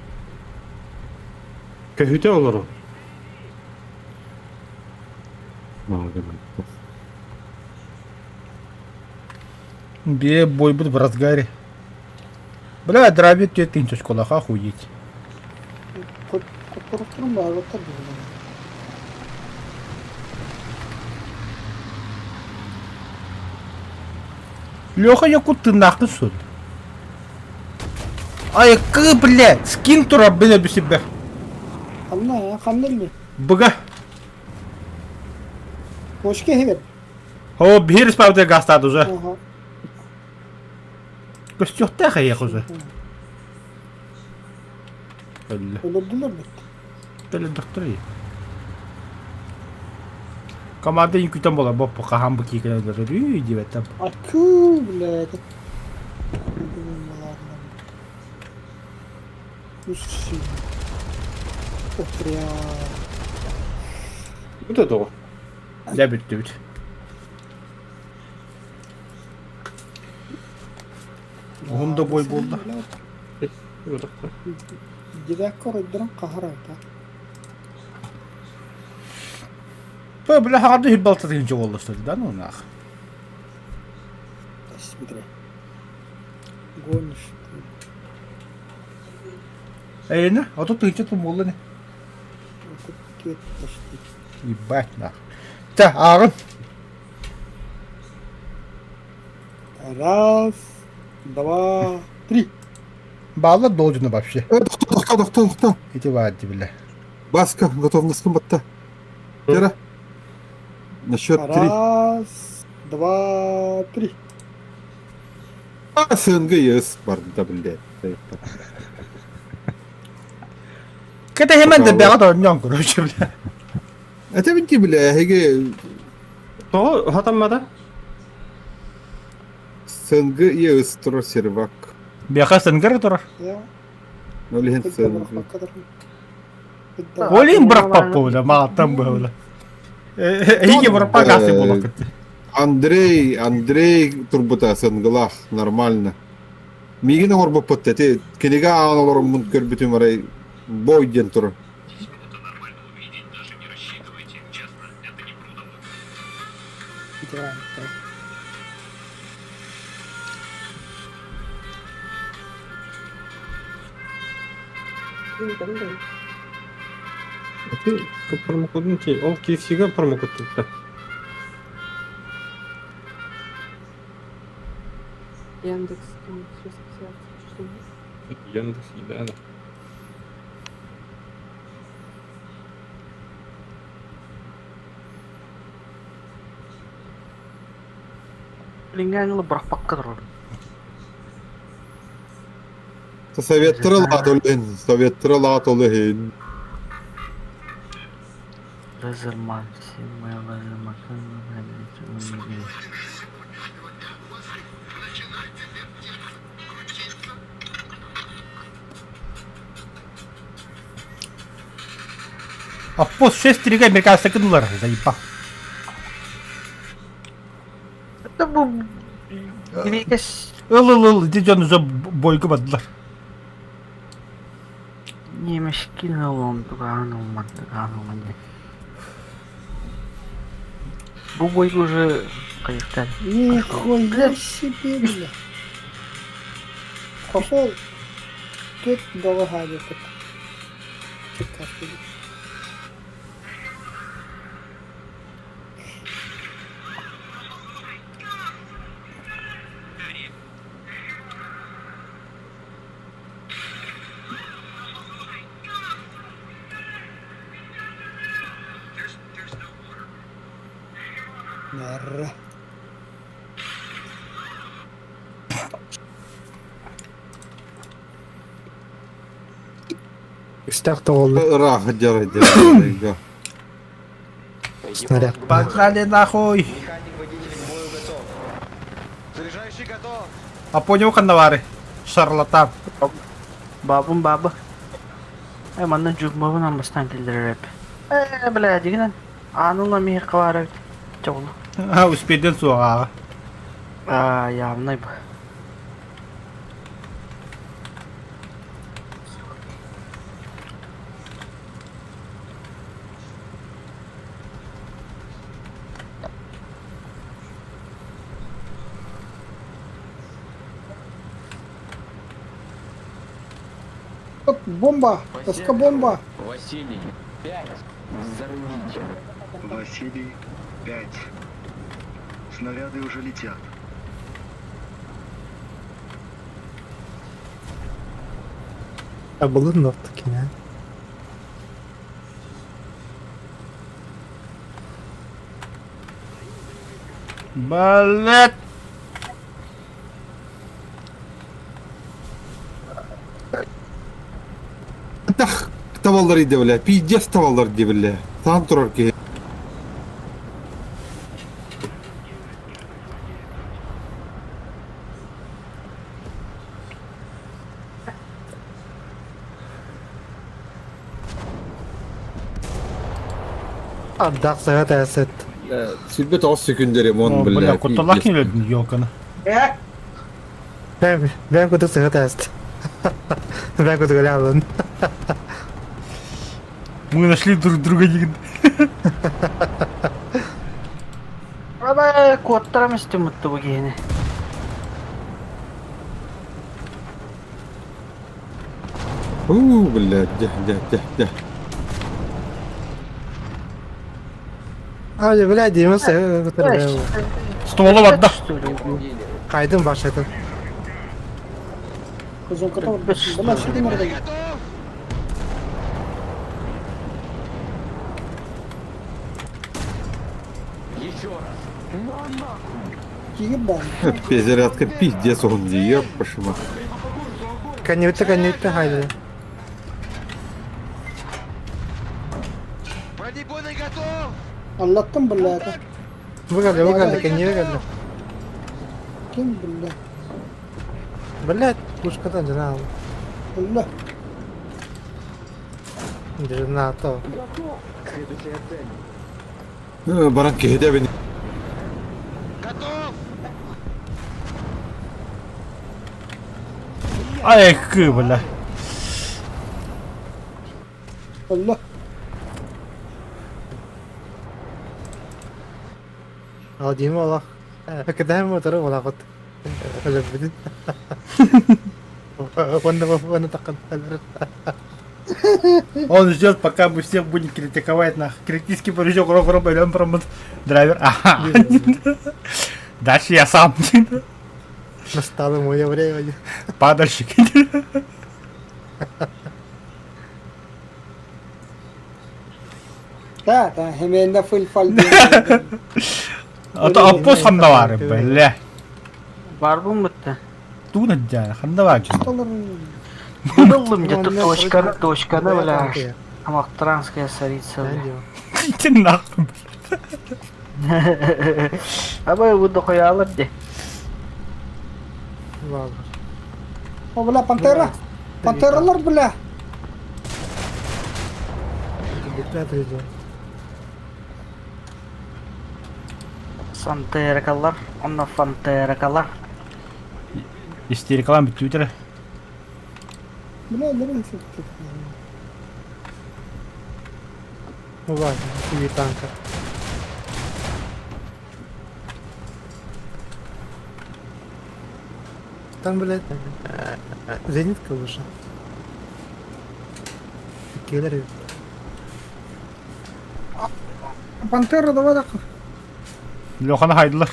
Көһүтэ олору. Бе бойбут в разгаре. Бля, дробит тетин школах охуеть. Коппорохторун баарбаттар буолла. Леха якут тыыннаахтын сон. Айыккы, бля, скин турар бile бүсүбэ. Ханна, ханна илли? Быга. Кошка хебет. О, биир спавды гастаад уже. Ага. Көстүөхтээх эйиэх уже. Өллө. Өлөрдүлөр бит. Өлөрдөхтөр ий. Команда үҥкүүтэн буолар боппу хаһан бу киикэн өлөрөр үй диэбэттэн. Акуу, блядь. Бу да тоҕо? Дьэ бүттүбүт. Уһун да бой буолла. Дивякка оройдорун хаһар айта. Бу бile хаҕарды хиббалта тыһынча буолластыр да ну нах. Смотри. Гонишь. Эйне, а тут тыһынча тум буолла не. Тут почти. Ебать нах. Та, ааҕын. Раз, два, три. Баалар должны вообще. Тохто, тохто, тохто. Ити баар бile. Баска, готовностькын батта. Тера. На счет три. Раз, два, три. А, СНГ ЕС барда, блядь. Кэтэһимэн да бэҕэ оонньоон короче бля. Это ведь бля, эһиги Тоҕо хатаммата? СНГ ЕС турар сервак. Бэхэ СНГ турар. Я. Ол иһин СНГ. Олин бырахпаппа бля, мааттан быһа бля. Эһиги быраппа гасы буолакыт. Андрей, Андрей турбута СНГлах нормально. Миигин оҥорбуппут эти кинигэ аан олороммун көрбүтүм арай бой диэн турар. Ити промокодун ки, ол KFC-га промокод тутта. Яндекс, там 650, что ли? Яндекс, да, да. Билиҥҥээҥи бырахпакка турар. Советтары лаат ол иһин, советтары лаат ол иһин. Лазерман, все мои лазерман. Аппос 6-3 американцы кыдылар, заебал. Это бу Грекес Ыл ыл ыл, ити дьон уже бойга бардылар. немешкин олом тугаан олман тугаан олман диэн. Бу бойга уже кайыктан. Нихуя себе, бля. Хохол. Тут долго тут. Нэрэ. Үстэх тоҕоллу. Ыраах дьарай. Снаряд. Погнали нахуй! А понял ханнавары? Шарлатан. Бабым баба. Э, манна дьугмабын амбастан киллэрэр эп. Э, бля, дигинэн. Аанын миһи хабара бит. Чоҕуну. А, успейден суоҕааҕа. А, явный бы. Бомба! Тоска бомба! Василий, 5. Взорвите. Василий, 5. Снаряды уже летят. Табылын таки, Блять! Тах, таваллар иде бля, пиздец таваллар ди бля. Сам турар киһи. Ардах саҕа тээсэт. Сүрбэ тоҕус секүндери мон Бля, бля. кутталах киирдин ёлканы. Бэм бэм кутук саҕа тээст. Бэм кутук алын. Мы нашли друг друга дигин. Аба, куоттарам истим бу киһини. У, бля, дя, дя, дя, дя. А, бля, Дима саҕа кутук. Ствола барда. Кайдым башатын. Бля, что ты мордой? Еще раз. На нахуй. Ебан. Перезарядка пиздец он ди, ёб пошима. Канюта, канюта, хайда. Бронебойный готов! Аллаттан бля. Выгадли, выгадли, канюта, выгадли. Ким бля? Блядь, пушкадан жена. Бля. Жена то. Следующая цель. Баран киһи бени. Готов! Ай, кы, бля. Бля. Ал Дима олох. Кэдэһэн мотору олаҕыт. Өлөрбүтүн. Уонна уонна таххан Он ждет, пока мы всех будем критиковать нах. Критический прыжок, рок, рок, пойдем промот. Драйвер. Ага. Дальше я сам. Настало мое время. Падальщик. Да, да, хеменна фыл фал. А то аппос хандавары, бля. Барбым бытты. Туна дяна, хандавар. Булдым где-то точка, точка, да, бля. Амактранская царица, бля. Иди нахуй. Аба, буду хуялар де. Ладно. О, бля, пантера. Пантералар, бля. Сантеракалар, онна фантеракалар. Истерикалан бүтүтер. Бля, бля, Ну ладно, тебе танка. Там, блядь, зенитка лучше. Иккилэр эбит. Пантера давай так. Леханы хайдылар.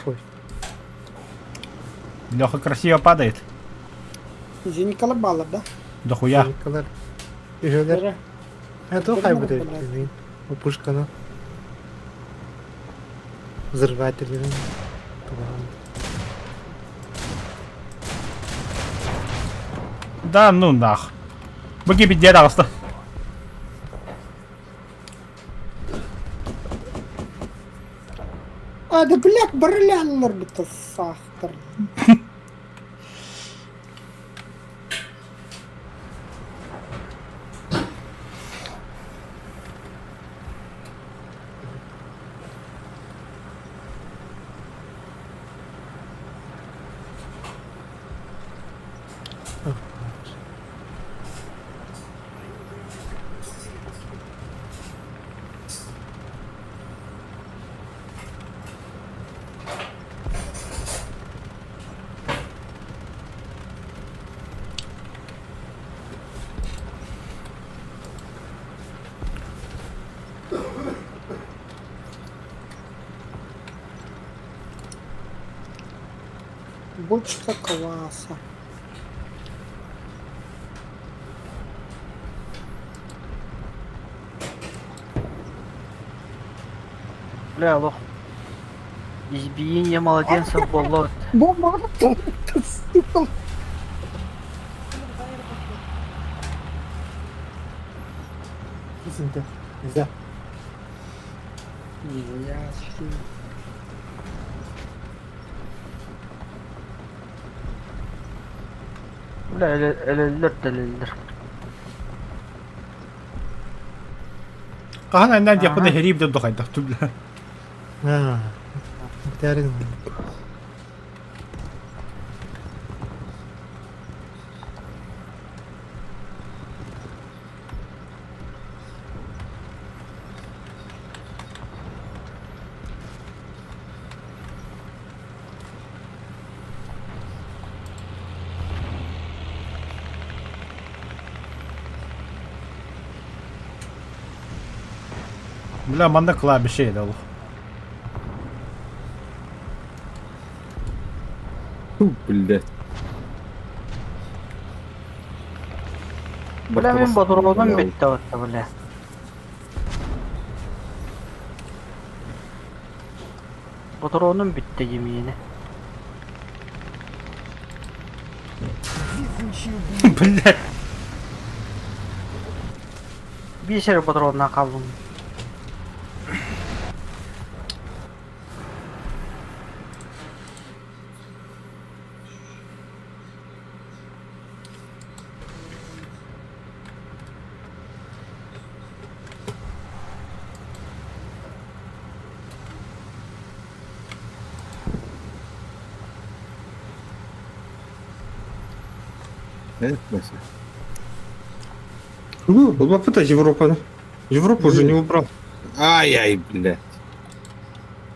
Леха красиво падает. Зеникалар баалар да? Дохуя. Зеникалар. Үһүөлэр. Это хайбыт эбит. Пушканы. Взрывателерин. Да ну нах. Бу кибиддиэ таҕыста. А, да блядь, барыляннар бит сахтар. Бочка кваса. Бля, лох. Избиение младенцев боллот. Бомба, сука. Нельзя. Нельзя. Бля, өлөллөр да өлөллөр. Хаһан аннан диэхпин эһэриим да дохайдах бля. Аа. Бүтээрин. Бля, манна кладбище еді ол. Фу, блядь. Бля, мин бодуруонум бүттэ отто, бля. Бодуруонум бүттэ димиэни. Блядь. Биир эрэ бодуруоннаах хааллым. Evet mesela. Ну, попытай Европа. Европу уже не убрал. Ай-яй, блядь.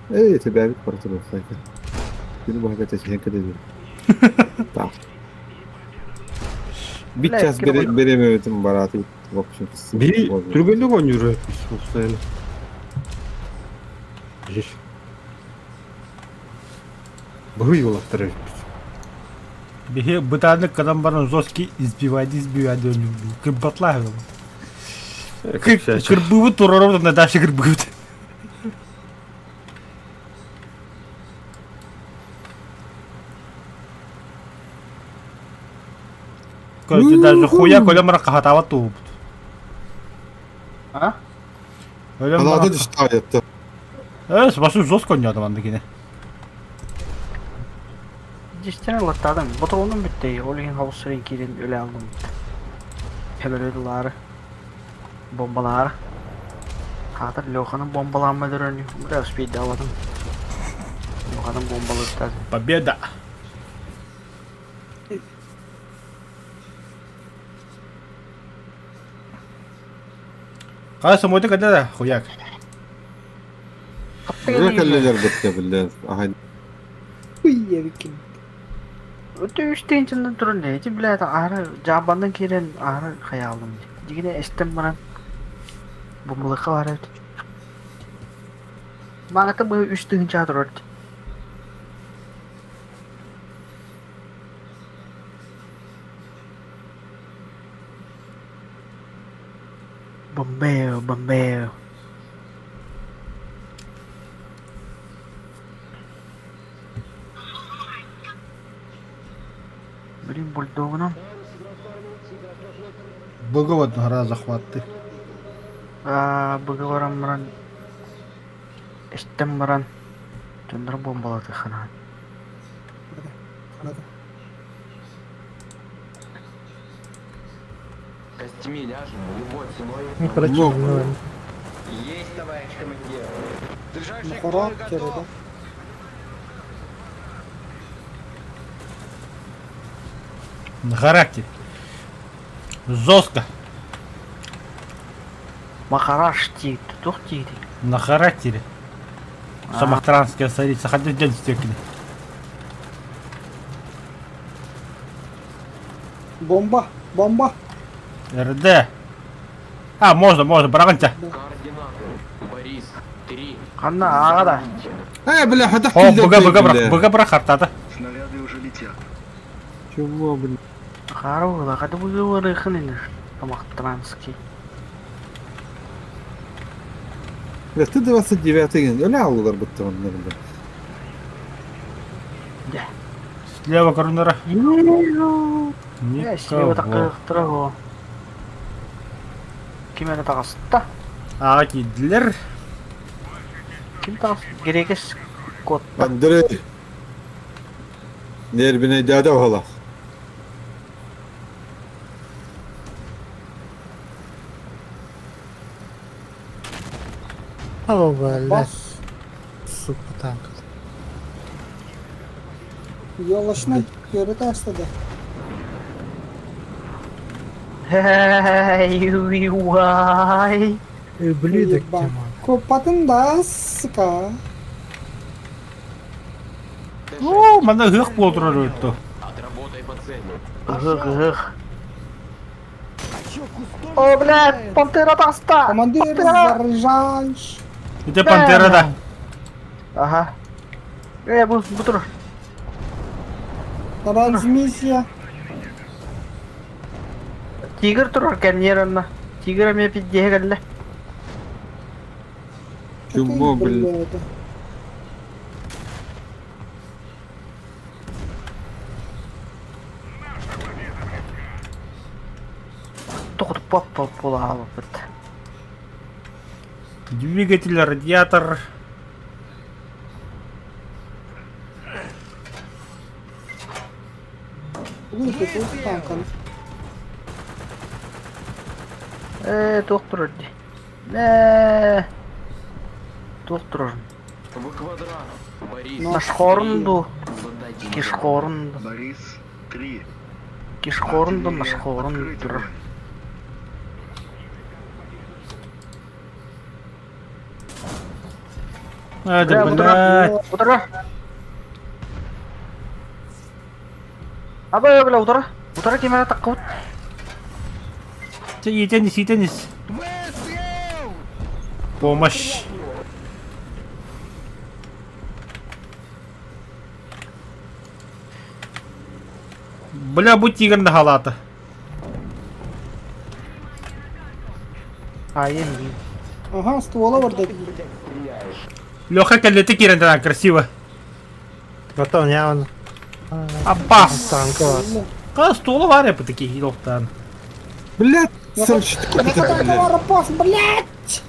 Эй, тебя ведь протянул, хайка. Ты не могу это себе Так. Bir час беремебитим бараты в общем. Бери, түргендик ойнуур постоянно. Быһый улахтар Биһи бытааннык кынан баран жесткий избивайды избивайды кырбатлаах Кырбыбыт турарабыт на дальше кырбыбыт. Короче, даже хуя коля мара кахатаабат туубут. А? Өлөн Алады баран. түстэ аятта. Э, башы жестко ойнады манна кини. Дистен ылаттадым. Ботуруонум бүттэ. Ол иһин хабыс-сырын киирэн үлэ алдым. Өлөрүлаары. Бомбалаары. Хаатар Леханы бомбалаама өлөрөн бля успейдаабатым. Леханы бомбалыктады. Победа! Хара самойда кэллэ да, хуяк. Бу кэллилэр бытта биллэр. Аһай. Хуевикин. Өтө үс тыһыынчанан туран эти блядь аара жаабандан киирэн аара хайаалым. Дьигинэ эстэн баран Бумбулыха бар эбит. Маҥата быһа 3000 турар. Бомбео, бомбео. Блин, бульдогунан. Быгы вот гора захватты. Быгы баран баран истэн баран дьоннор бомбалатыхханаан. Костями ляжем, любой ценой. Ну, короче, ну, Есть, товарищ командир. Ближайший к Махорок бою кереде. готов. На характер. Жестко. Махараш тиит, туох тиитий? На характере. Самохтранская царица. Хотя день стекли. Бомба, бомба. РД. А, можно, можно, бараганча. Координаты. Борис, 3. Ханна ааҕа да. Э, бля, хатах О, быга, быга, бля. брах, быга, брах, артата. Снаряды уже летят. Чего, бля? Хаара хата быгы барыхын инир. Тамахтранский. Бля, ты 29-й, öyle aldılar bu tavanlarında. Слева корнера. Э, слева Никого. такых Ким эрэ таҕыста? А, кидлер. Ким таҕыс? Грекес куотта. Андрей. Нервine дяда ола. О, блядь. Бас. Сука, танк. Yollaşına göre tasladı. Эй, уай. Ублюдок Ебать. ты, мать. Копатын да, сука. О, манда ыһыах буолтурар өттө. Отработай по цели. Ыһых, ыһых. А чё, куст тоже О, блядь, стреляет? пантера таҕыста! Командир, Пантера! заряжаешь. Ити пантера да. Ага. Э, бу, бу тур. Трансмиссия. Тигр турар кэнниэр онно. Тигр эмиэ пиздиэһэ кэллэ. Чего, бля? Блядь. Тохтуппап буолаабыт. Двигатель, радиатор. Бүгүн тут танкан. Э, туох турар дии. Э, туох турар. В квадрат. Борис, Нашхорн дуу. задайте Кишхорн дуу. Борис, 3. Кишхорн дуу, нашхорн турар. А, да, Бля, бу турар. блядь. Бу турар. Аба, бля, утара. Утара ким эрэ таххыбыт. Чэ, иитэнис, иитэнис. Выстрел! Помощь. Бля, бу тигр на халата. Айын. Ага, ствола бар да. Леха кэллэти киирэн да красиво. Потом я он. Апас. Танк вас. Ка стула варя по такие хилохтан. Бля, сырчит Танка бар, пос, блядь!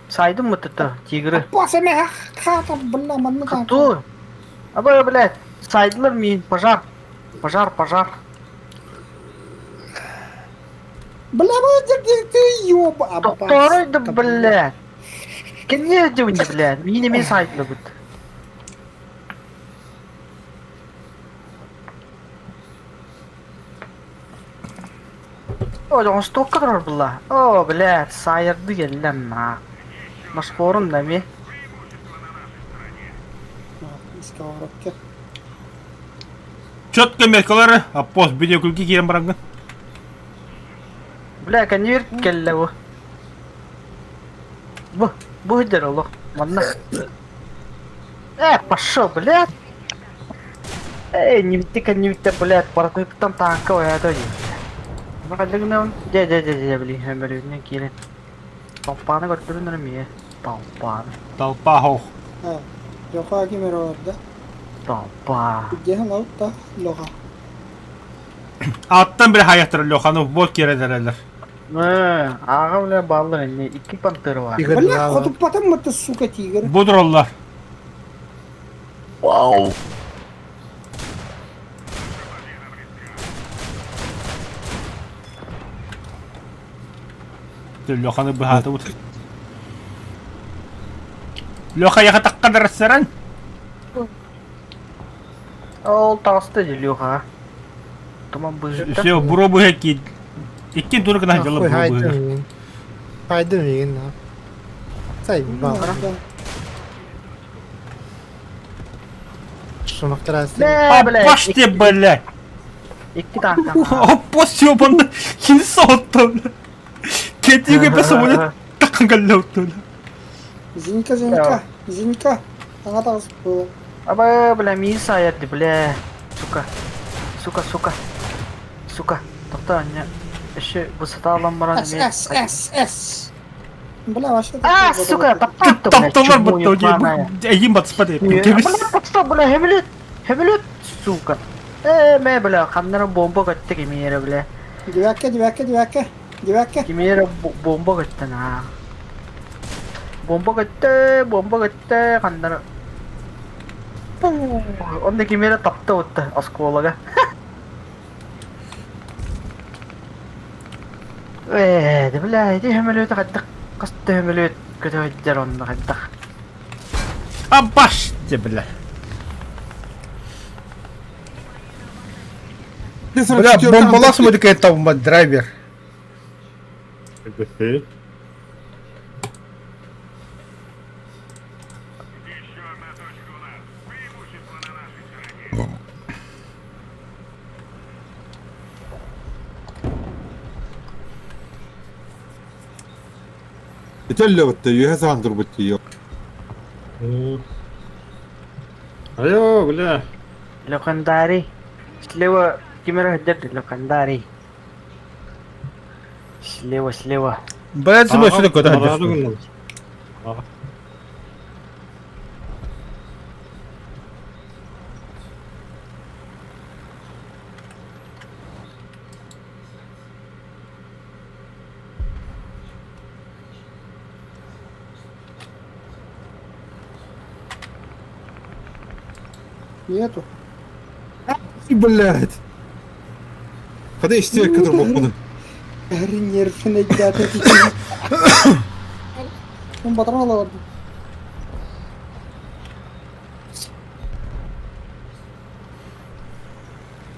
Сайдым вот это, тигры. Пос, эме, хата, бля, манна танка. Кто? Аба, блядь, сайдылар мин, пожар. Пожар, пожар. Бля, ты, ты ёба. Тохторой да, блядь. Кенне дивни, блядь, мин эмиэ сайдылабыт. О, он столько турар была. О, блядь, сайырды келлем на. Машхорун да ми. Сковородка. Четко меркалары, а пост видео күлки киирэн бараҥҥын. Бля, конверт кэллэ бу. Бу, бу сылдьар олох. Манна. Э, пошел, блядь. Эй, не битти не битти, блядь, паркуйттан таанка ойаата дии. Бу ханна гынабын? Дьэ, дьэ, дьэ, дьэ, блин, өмөрүүнэн киирэн. Толпааны көрдөрүнэр эмиэ. Толпааны. Толпа хох. А, Леха ким эрэ олордо. Толпа. Дьиэһин лаутта Леха. Аттан били хайахтар Леханы вот киэрэлэрэлэр. Э, ааҕа бля бааллар инне икки пантера бар. Тигр Бля, два. хотуппатым мытты, сука, тигр. Будуроллар. Вау. Леханы быһаатыбыт. Леха яха таққадар саран. Ол таҕыста дии Леха. Туман быыһыттан. Все, буро быһа ки. Икки дур гына дьылы Нахуй буро хайдым быһа. миигин. Хайдым миигин нахуй. Заебал. Шумахтарасы. Бля, бля. Аппаште, блядь. Икки таанка. Оппос ёбанды. Кини сотту. Кетиге бес самолет таққан каллаутту. Зенька, Зенька, Зенька. Аңа таҕыс было. Аба, бля, миса аятты, бля. Сука. Сука, сука. Сука. Тоқта, анне. Еще высота алан баран С, С, С, С. Бля, вообще... А, сука, таптап бля. Тапталар бытты. Эйин батыспа деп. Бля, подстап, бля, хемилет. Хемилет, сука. Э, мэ, бля, ханнара бомба көттө кимиэре, бля. Девятка, девятка, девятка, девятка. Кимиэре бомба көттө, на. Бомба көттө, бомба көттө, ханнара. Онда кимиэре тапты отты, осколога. Э, да бля, иди хемилет хайдах, касты хемилет көтө онна хайдах. Аппаште, бля. Бля, бомбалас мы такая там драйвер. Эй. Еще одна точка у нас. Преимущество на нашей стороне. Ителлебытты, үөһэ саҕан турбут тиийэ. Айо, бля. Локандари. Слева кимера хаддер Локандари. Слева, слева. Блядь, сюда сюда куда Нету. Блядь. Хада истерика турбуппун. Нервный дята. Он патрон алар.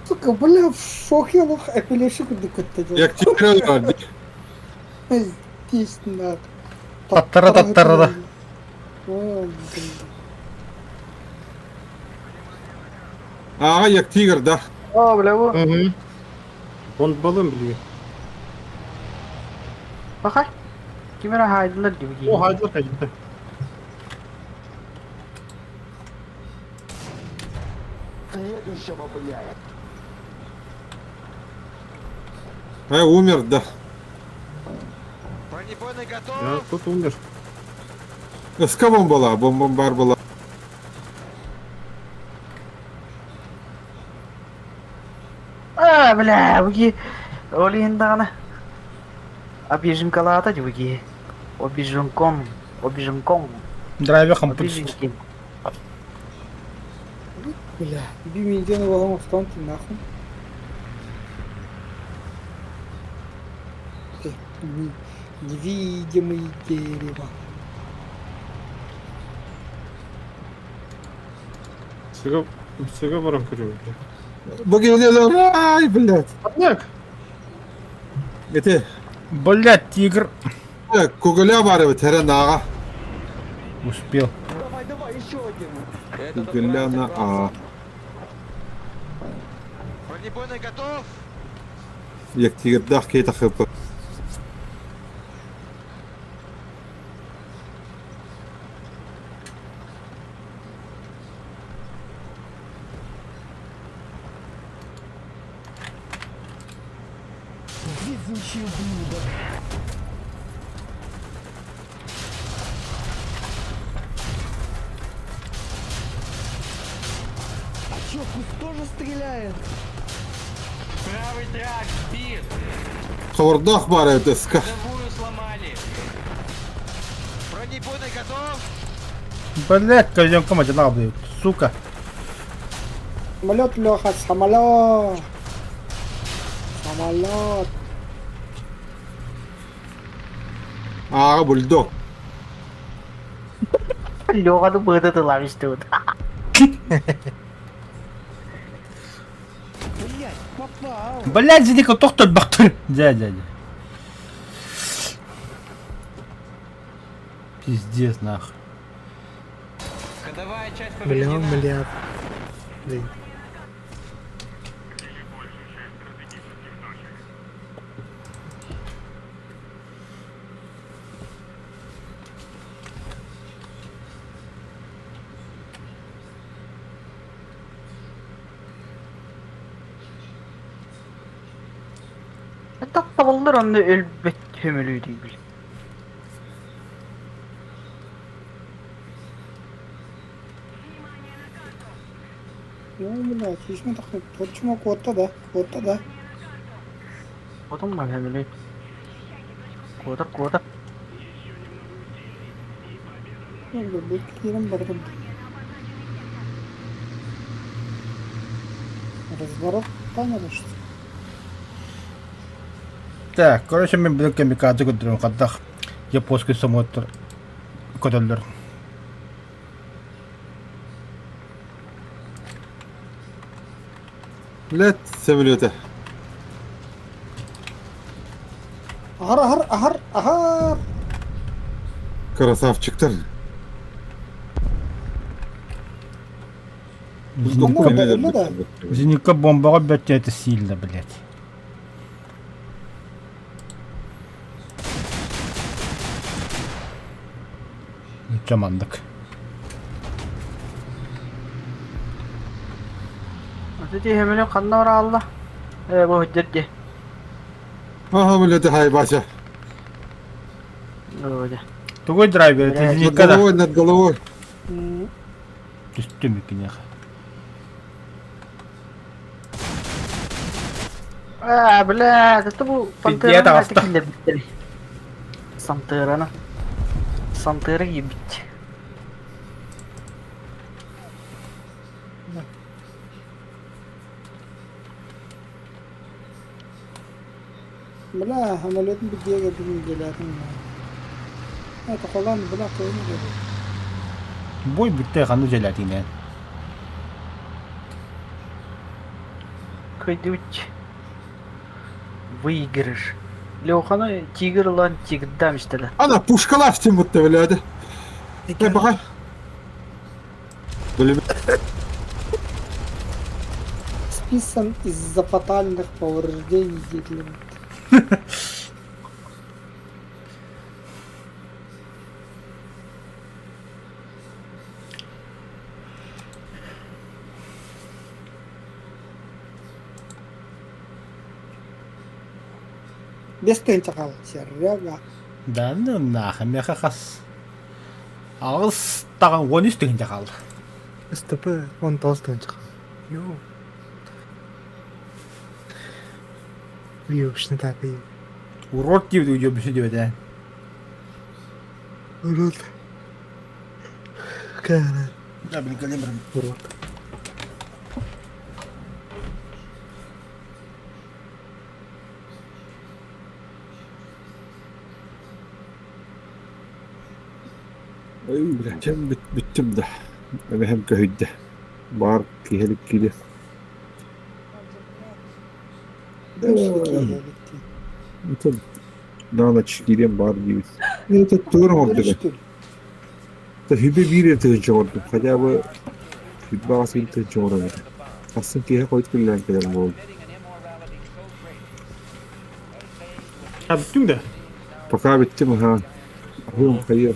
Сука, бля, в шоке лох эпилепсия курдук көттө. Як тигр Здесь на. Таттара, таттара, да. Ой, блин. Ага, як тигр, да. О, бля, бу. Он балым, бля. Бакай. Кимера хайдылар диби. О, хайдылар, хайдылар. Следующего, блядь. Умер, да. Бронебойный готов. Я тут умер. Ыска бомбала, бомбар была. А, бля, буги. Олин дагана. Обиженкалата диби. Обиженком, обиженком. Драйвер хампут. Обиженки. Бля, би миллион балам автон ты нахуй. Невидимый дерево. Сыга, сыга барам көрүм. Боги, ай, блядь. Однако. Это Блядь, тигр. Кугуля барыбыт, хэрэн ага. Успел. Давай, давай, еще один. Кугуля на А. Бронебойный готов. Як тигрдах кейта хыпы. Везучий ублюдок. А чё, куст тоже стреляет? Правый трак сбит! Ховордох бар это ска. Ходовую сломали! Бронебойный готов! Блять, козенка мать, на, блядь, сука. Самолет, Леха, самолет. Самолет. Ааҕа бульдог. Леха быһыта тылаан истибит. Блять, попал! Блять, зиника тохтор бахтыр. Дя, дя, дя. Пиздец, нахуй. Ходовая часть Бля, повреждена! бля. Блин. Таптабыллар онно өлбөт хөмөлүү дии Ну, блядь, ишме такой, почему кот-то да, кот-то да. Отон ба хөмөлүү. Куотар куотар. Ну, блядь, кирем бардым. Разворот камеры, что ли? Так, короче, мен билик камикадзе көрдөрөн хаддах японский самолеттар көтөллөр. Блять, самолета. Ахар, ахар, ахар, ахар. Красавчиктар. Ну, да. Зенитка бомбаҕа бэрт это сильно, блядь. Жамандык. Ити хөмөлүү ханна бараалла? Э бу дерде. Ага, блядь, хай, Вася. Ой. Тугой драйвер, это Над зенитка да. головой, над головой. Түстүм иккинех. А, бля, это бу Пиздец, пантера аста. киллер Сантерана. Сантера ебить. Бля, самолетын бигеге бүгүн келятын. Это холан, бля, қойын деді. Бой бүтте ханны желатине. Көйдүч. Выигрыш. Леханы тигр лан тигрдам истеді. Ана, пушкалаш тем будто, блядь. Эй, пока. Блин, Списан из-за фатальных повреждений Гитлера. Без тынча Серега. Да ну нахуй, меха хас. Аҕыс таҕан 13 тыһыынча хаалла. СТП он толстый Йоу. Уебищный так и. Урод диэбит уебище диэбит ээ. Урод. Кара. Да, блин, калибр. Урод. Ой, бля, чем бүттүм да. Эбэһэм көһүйдэ. Бар киһилик киирэ. Это на ночь киирэн бар диибит. Это тугун оҥордуга. Это хүбэ биир тыһыынча оҥордум. Хотя бы хүбэ аҕыс биир тыһыынча оҥорон этэ. Астын киһи хойут күллээн кэлэн буолла. А бүттүҥ да? Пока бүттүм аһаан. Аһыам хайыам.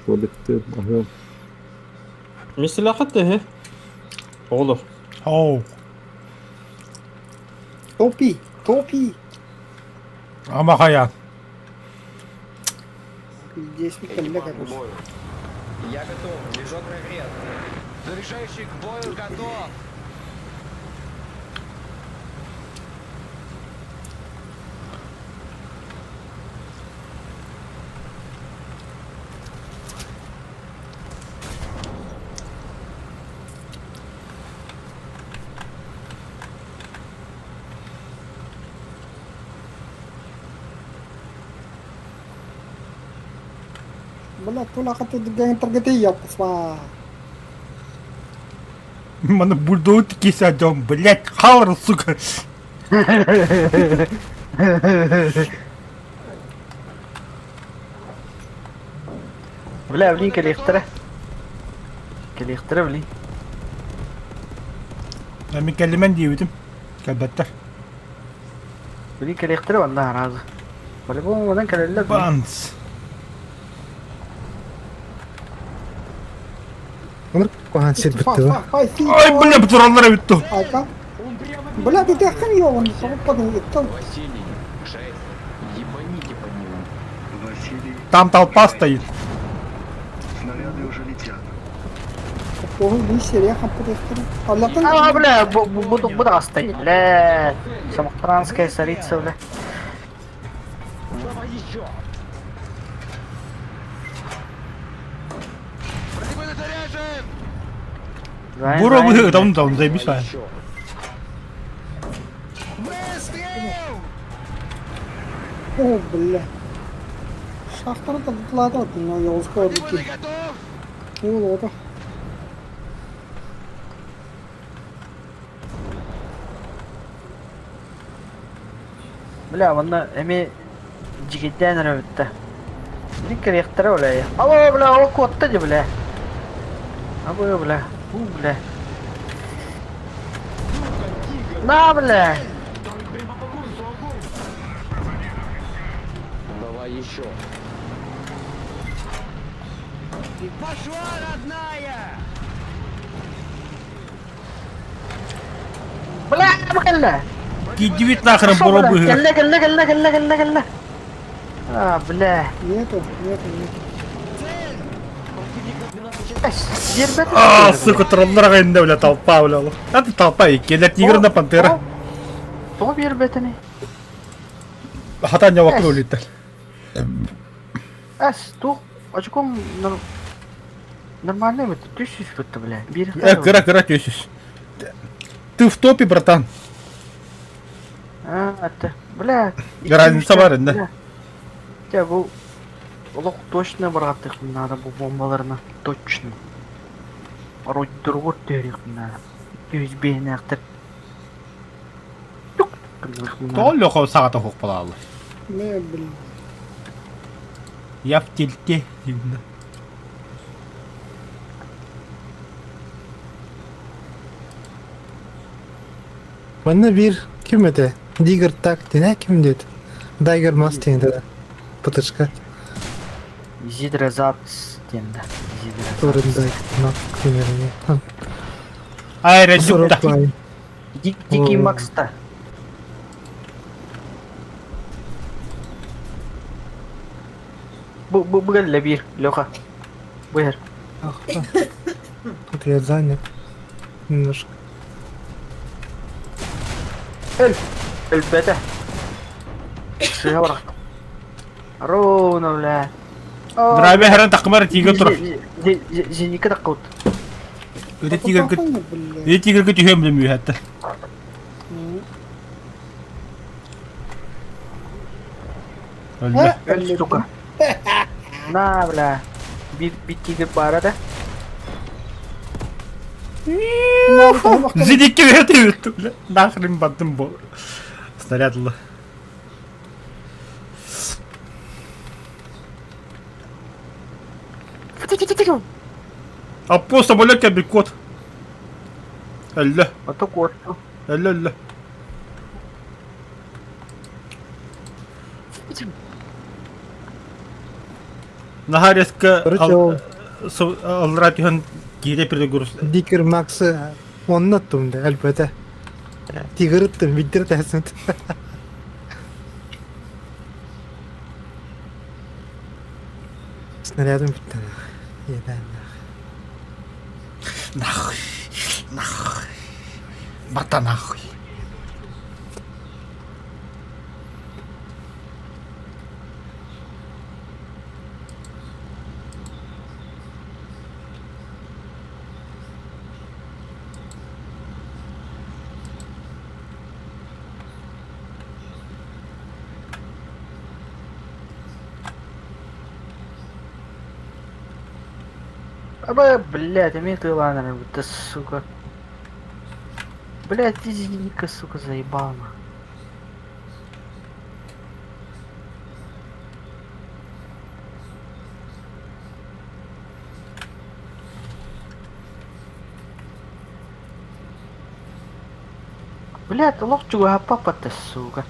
Туалеттым аһыам. Миэстэлээххит да Оҕолор. Оу. Топи, топи. Ама хайаан. Здесь кэллэ короче. Я готов. Движок нагрет. Заряжающий к бою готов. Бля, тулаха ты таргетия пошла. Маны бульдог кисе дьон, блядь, халыр, сука. Бля, блин, кэлиэхтэрэ. Кэлиэхтэрэ, блин. Мин кэллимэн диэбитим. Кэлбэттэр. Блин, кэлиэхтэрэ онно аразы. По-любому онон кэлэллэр. Банс. Онор куһаан сир бүттэ ба. Ай, бля, тураллар эбит ту. Айка. Бля, ты тэххин йоҕун, соҕуппатын ыттан. Василий, 6. Ебаните по нему. Василий, Там толпа стоит. снаряды уже летят. Оһун бии серия хаппытыахтара. Аллатын А, бля, буду, буду оставить, бля. Самохранская царица, бля. Давай еще! Бронебойный заряжен! Буро бы там там заебись. Еще! Выстрел! О, бля. Шахтары тыллаата оттон йоҕуска ордук Бронебойный готов! Уол оҕото. Бля, онно эмиэ дьигийдээн эрэ бүттэ. Били кэлиэхтэрэ, бля. Алло, бля, ол куотта дии, бля. Абы, бля, у, бля. На, бля! Танк прямо по курсу, огонь! Давай еще. Пошла, родная! Бля, кэллэ! Киирдибит нахрен Пошел, буро бля, быһыга. Кэллэ, кэллэ, кэллэ, кэллэ, кэллэ, кэллэ. А, бля. Нету, нету, нету. Биэрбэт. А, сука, троллар аҕайында, бля, толпа, бля. А ты толпа, иккиэлэр тигр на пантера. Тоҕо биэрбэтини? Хатан ньаваккын улиттар. Эс, туох очком нормальный эбит, түс бүттэ, бля. Биир Э, кыра, кыра түөсүс. Ты в топе, братан. А, это, бля. Разница бар инде. Дьэ, бу олох точно барҕаттыахпын наада бу бомбаларына. Точно. Оройдоругар түһэриэхпин наада. Түһүс биһинээхтэр. Тук гыныахпын наада. Тоҕо Леха саҕата суох буолааллар? Не, блин. Я в тильте. Манна биир ким этэ? Дигр так тинэ ким диэт? Дайгер мас диэн да ПТшка. Изидра диэн да. Изидра Торын дай на примерно. Айра дюкта. Дик, Дикий Макста. Бу бу бу биир, Леха. Бу иһэр. Тут я занят. Немножко. Өл. Өлбөтө. Сыа барахтым. Ровно, бля. Драйвер хәрен такымар тиге тур. Зеника таккаут. Өтө тигер күт. Өтө тигер күт үһөм билем үһәттер. Өлдө. Өл, сука. На, бля. Бит бит тигер бара да. Зенитке өтө өттү, бля. Нахрен баттым бу. Снарядлы. Аппо самолет кэлбит кот. Өллө. Ото кот. Өллө өллө. Наһаа резко Короче, ол аллара түһэн киирэ перегруз. Дикер Максы онно оттум да өлбөтө. Тигр ыттым, виддер тәсин. Снарядым бүттэ нах. Иэдээн нах. Нахуй. Нахуй. Бата нахуй. Аба, блядь, а мне ты да сука. Блядь, ты зенитка, сука, заебал на. Блядь, лох чугапапа-то, сука.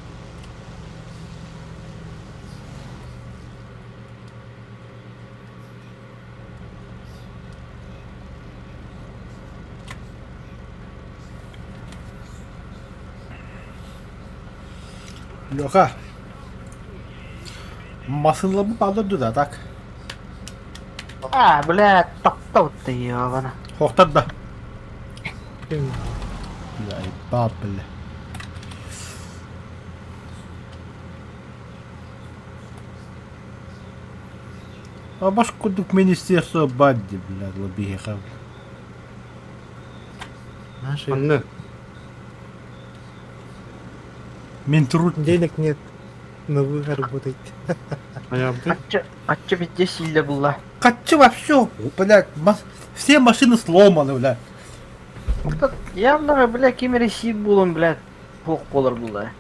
Леха. Масылабы падырды да так. А, блядь, топтал ты, ёбана. Хохтар да. Заебал, бля. А баш курдук министерство бадди, бля, лобиха. Наши. Анна. Минтруд. Денег нет, но вы работаете. Ачча, ачча везде сильно была. Хочу вообще, блядь, все машины сломаны, блядь. Явно, бля, ким Россия булан, блядь, бок болар була.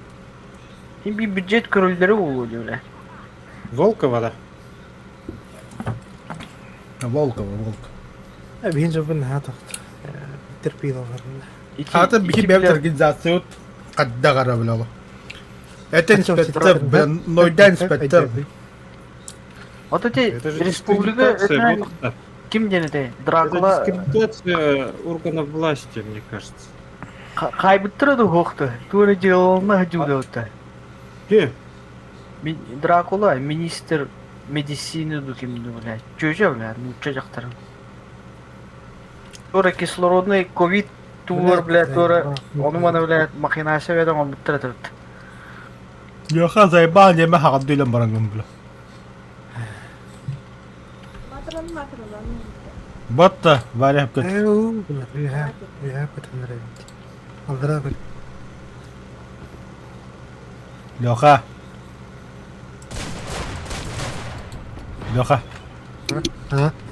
Ким bir бюджет көрүлдөрү болу, бля. Волкова, да? Волкова, Волк. Биһин дьобун наһаа тохто. Терпило барында. Хата бихи бэбит организация хаддагара бля. Это инспектор, бля, нойда инспектор. Вот эти республика, это ким диэн этэй? Дракула. Это дискредитация органов власти, мне кажется. Хайбыттара да уһуохта. Туора дьыалалана дьуулаабыта. Ким? Дракула, министр медицины ду ким ду, блядь. Чүөчэ, блядь, нуучча дьахтарын. Туора кислородный ковид туор, блядь, туора ону-маны, блядь, махинация бэдэн оҥорбуттар этэ. Леха заебал, неме хаҕарды илэн бараҥҥын бля. Батта, Варя көт. Леха. Леха.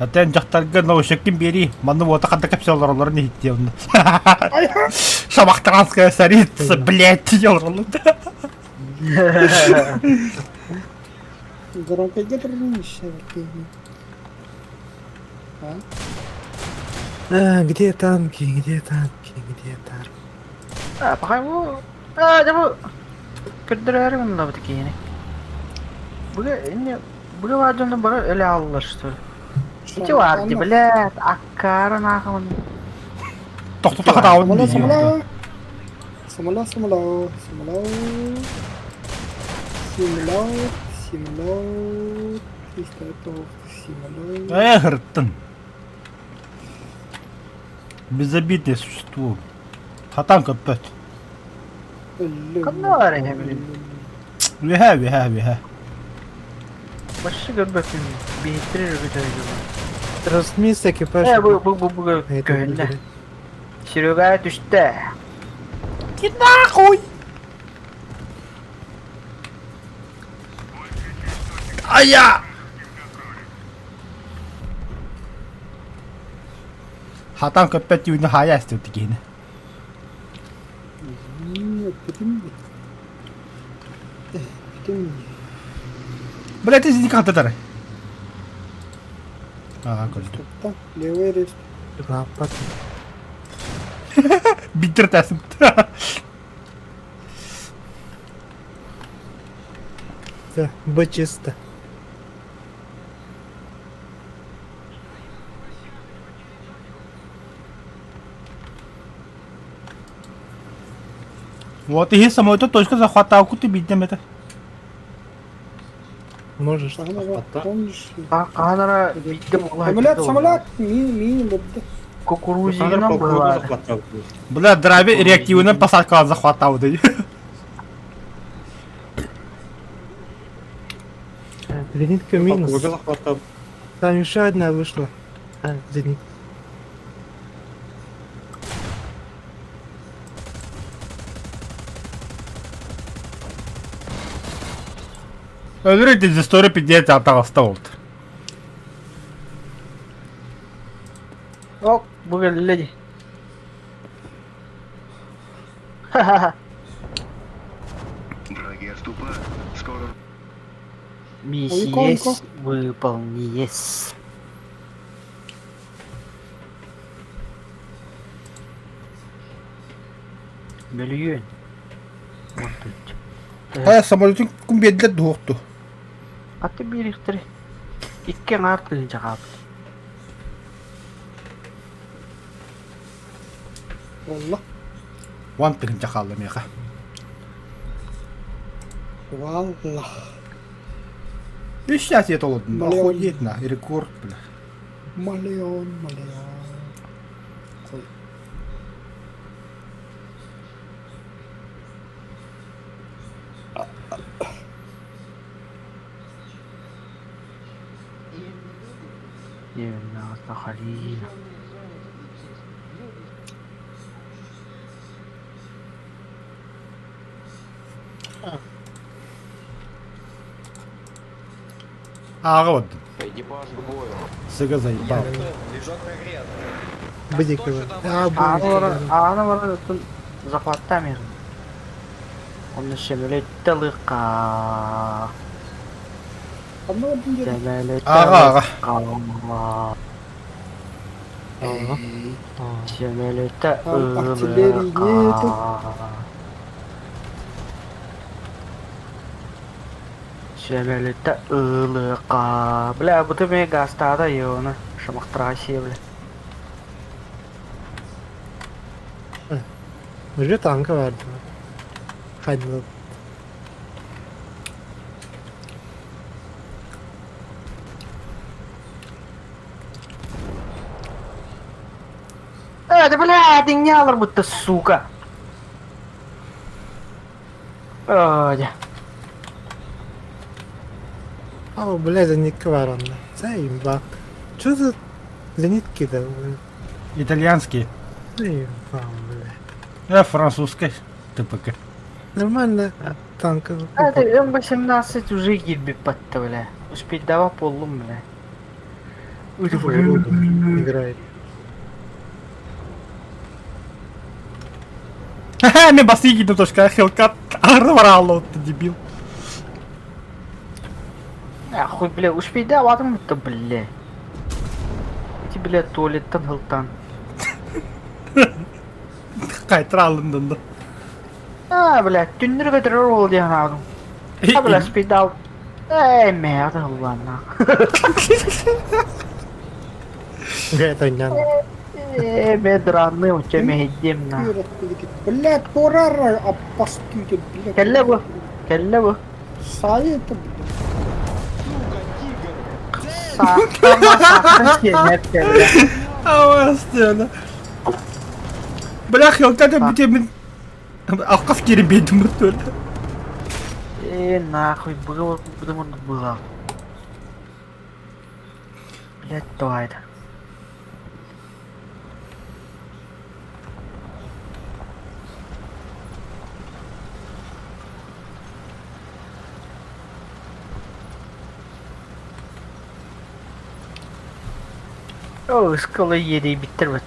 Атен дьахтарга наушниккин биэрии, манна уота ханна кэпсэ олороллорун иһиттиэ онно. Шамахтранская царица, блядь, олороллор. Громкойга турнища А? Где танки, где танки, где танки? А, по-моему... А, да бу... Көрдөрөөрү гыннабыт киһини. Быга инне быга баар дьону бары өлө ааллар что ли? Ити баар ди, блядь, аккаарын аахымын. Тохтото хатаабын Сымала, сымала. Сымала, сымала, сымала. Симла, симла, 309, симла. Эх, ырыттын. Безобидное существо. Хатан көппөт. Ханна баар эһэ билин? Үөһэ, үөһэ, үөһэ. Башшы көрбөппүн, биһиттири өргөтөр Размис экипаж. Э, бу бу бу бу көһүннэ. Серега түстэ. Иди нахуй! Ая! Хатан көппөт түүнү хаайа эстибит киһини. Блядь, ты не хататар. Ага, көрдүм. Левый рест. Лаппат. Биттер тәсім. Да, Б чисто. Вот и самой то точка захвата, а ты бидем это. Можешь. Помнишь? Хаһан эрэ биирдэ буолла. Самолет, самолет, мин, мин бурда. Кукурузинан была. Бля, драви реактивынан посадкалар захватауды. Зенитка минус. Там еще одна вышла. А, зенит. Өлөр дезисторы пиздец атаҕаста болду. Ок, бу кэллэ дии. Ха-ха-ха. Враги отступают. Скоро Миссия выполнилась. Мөлүйүөн. Хайа самолетун кум биэрдилэр дуохту. Аты биэриэхтэрэ. Икки аҥаар тыһыынча хаалбыт. Буолла. Уон тыһыынча хаалла миэхэ. Валла. Үс час я толордум. Охуеть на, рекорд, бля. Малеон, малеон. Ой. Сахалина. Ааҕа бардым. Экипаж к бою. Сыга заебал. Движок нагрет. Быдикова. А, Ааны баран оттон захваттаам иһин. Онно сөмөлөттө лыка. Сөмөлөттө Аҕа, аҕа. лыка. Сөмөлөттө Там артиллерии нету. ылыка. Сөмөлөттө ылыка. Бля, бу ты гастаада ёна. Шамахтара бля. Уже танка vardı. Haydi. Э, да бля, ты не алар будто, сука. Ой, О, бля, зенитка var onda. Заеба. Что за зенитки да? Итальянские. Заеба, бля. Э, французская. ТПК. Нормально танка. А, это М18 уже гибби подта, бля. Успеть дава полум, бля. Играет. Ха-ха, мен басы кидім точка. Хелкат ары баралы отты, дебил. Нахуй, бля, успеть дава будто, бля. Эти, бля, туалеттан хылтан. Кайтыр алындын да. А, бля, түннер көтөрөр ол диэн аадым. А, бля, спидал. Эй, мерда, ладно. Это не Э, бедранны, у тебя мehеддем на. Блядь, турара аппастуйте, блядь. Кэллэ бу. Кэллэ бу. Сай это, блядь. Саахтама саахта сиэнэр бля. Ауастена. Бля, Хелкат бүтемин. Алқас керім бедім бір төлі. Э, нахуй, было, было, было. Блядь, то это. О, скала ери биттер бит.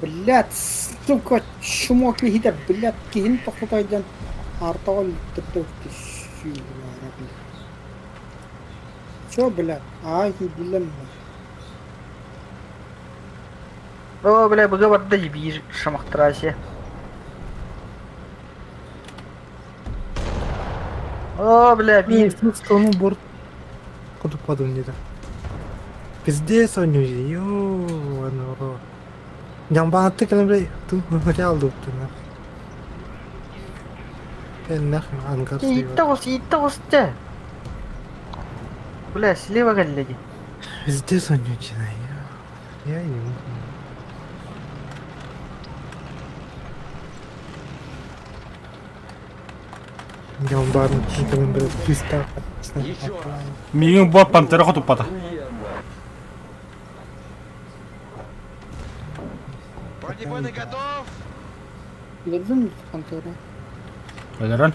Блядь, сука, чмо киһитэ, блядь, киһин тохтотойдон артаҕа өлүттэрдэ Чё, блядь, аай киирдилэр О, бля, быга барда биир шамахтрасе. О, бля, биир. Ну, борт. Куда падал не да. Пиздец он ё-моё. Нямбааты кэлэн бля, ту материал дупту нах. Нах ангар Иитте оҕус, иитте оҕус дьэ. Бля, слева кэллэ дии. Пиздец вонючина, я не могу. Нямбааны кэлэн бля, пизда. Миигин бу пантера хотуппата. Бронебойный готов! Өлөрдүм пантера. Өлөрөн.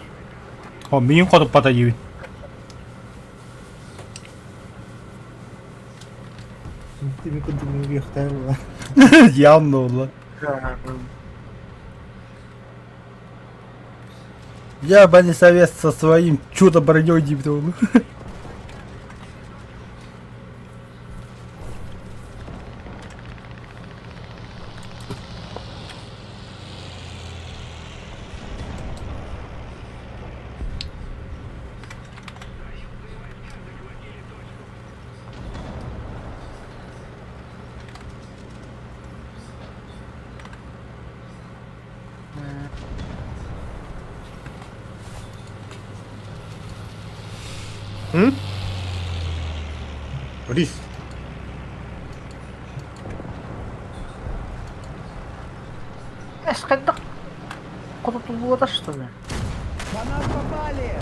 О, миигин хотуппата диибин. Тими курдук үөхтээр була. Явно буолла. Я бы не совет со своим чудо-броней диэбитэ буолуо. М? Борис. Эс хайдах хотутуллубата что ли? По нам попали!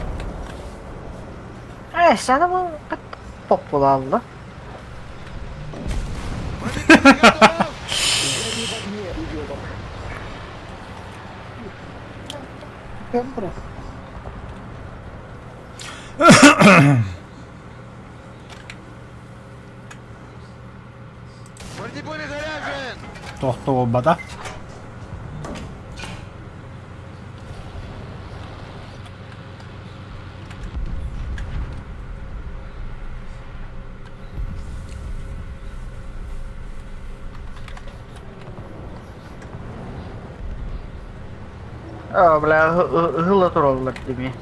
Эс, аны бу поппулаалла. Гори в огне, уёбок! Кем Бронебойный заряжен! Тохто буолбата. Аа, бля, ыһылла тураллар дими.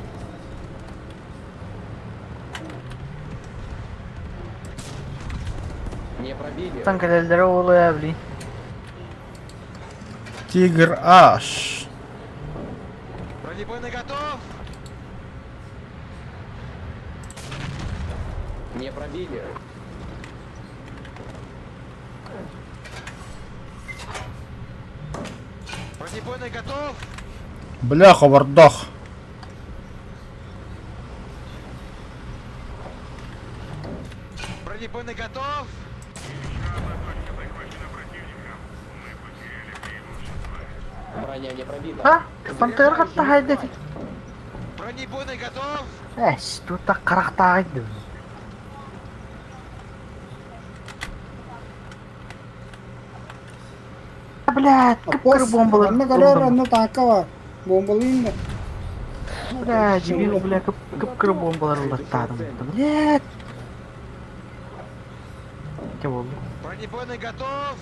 Не пробили! Тан кэлэллэрэ уолуйа, блин. Тигр Аш. Бронебойный готов! Не пробили! Бронебойный готов! Бля, хобордох. Бронебойный готов! Броня не пробита! А, пантера хатта хайда. Бронебойный готов! Эс, тута харахтаайды. Блядь, кып-кыр бомбалар. Онно көрөр, онно таакка бар. Бомбалыйын да. Бля, дебил, бля, кып-кыр бомбалар ыллаттаадым. Блядь. Кем болду? Бронебойный готов!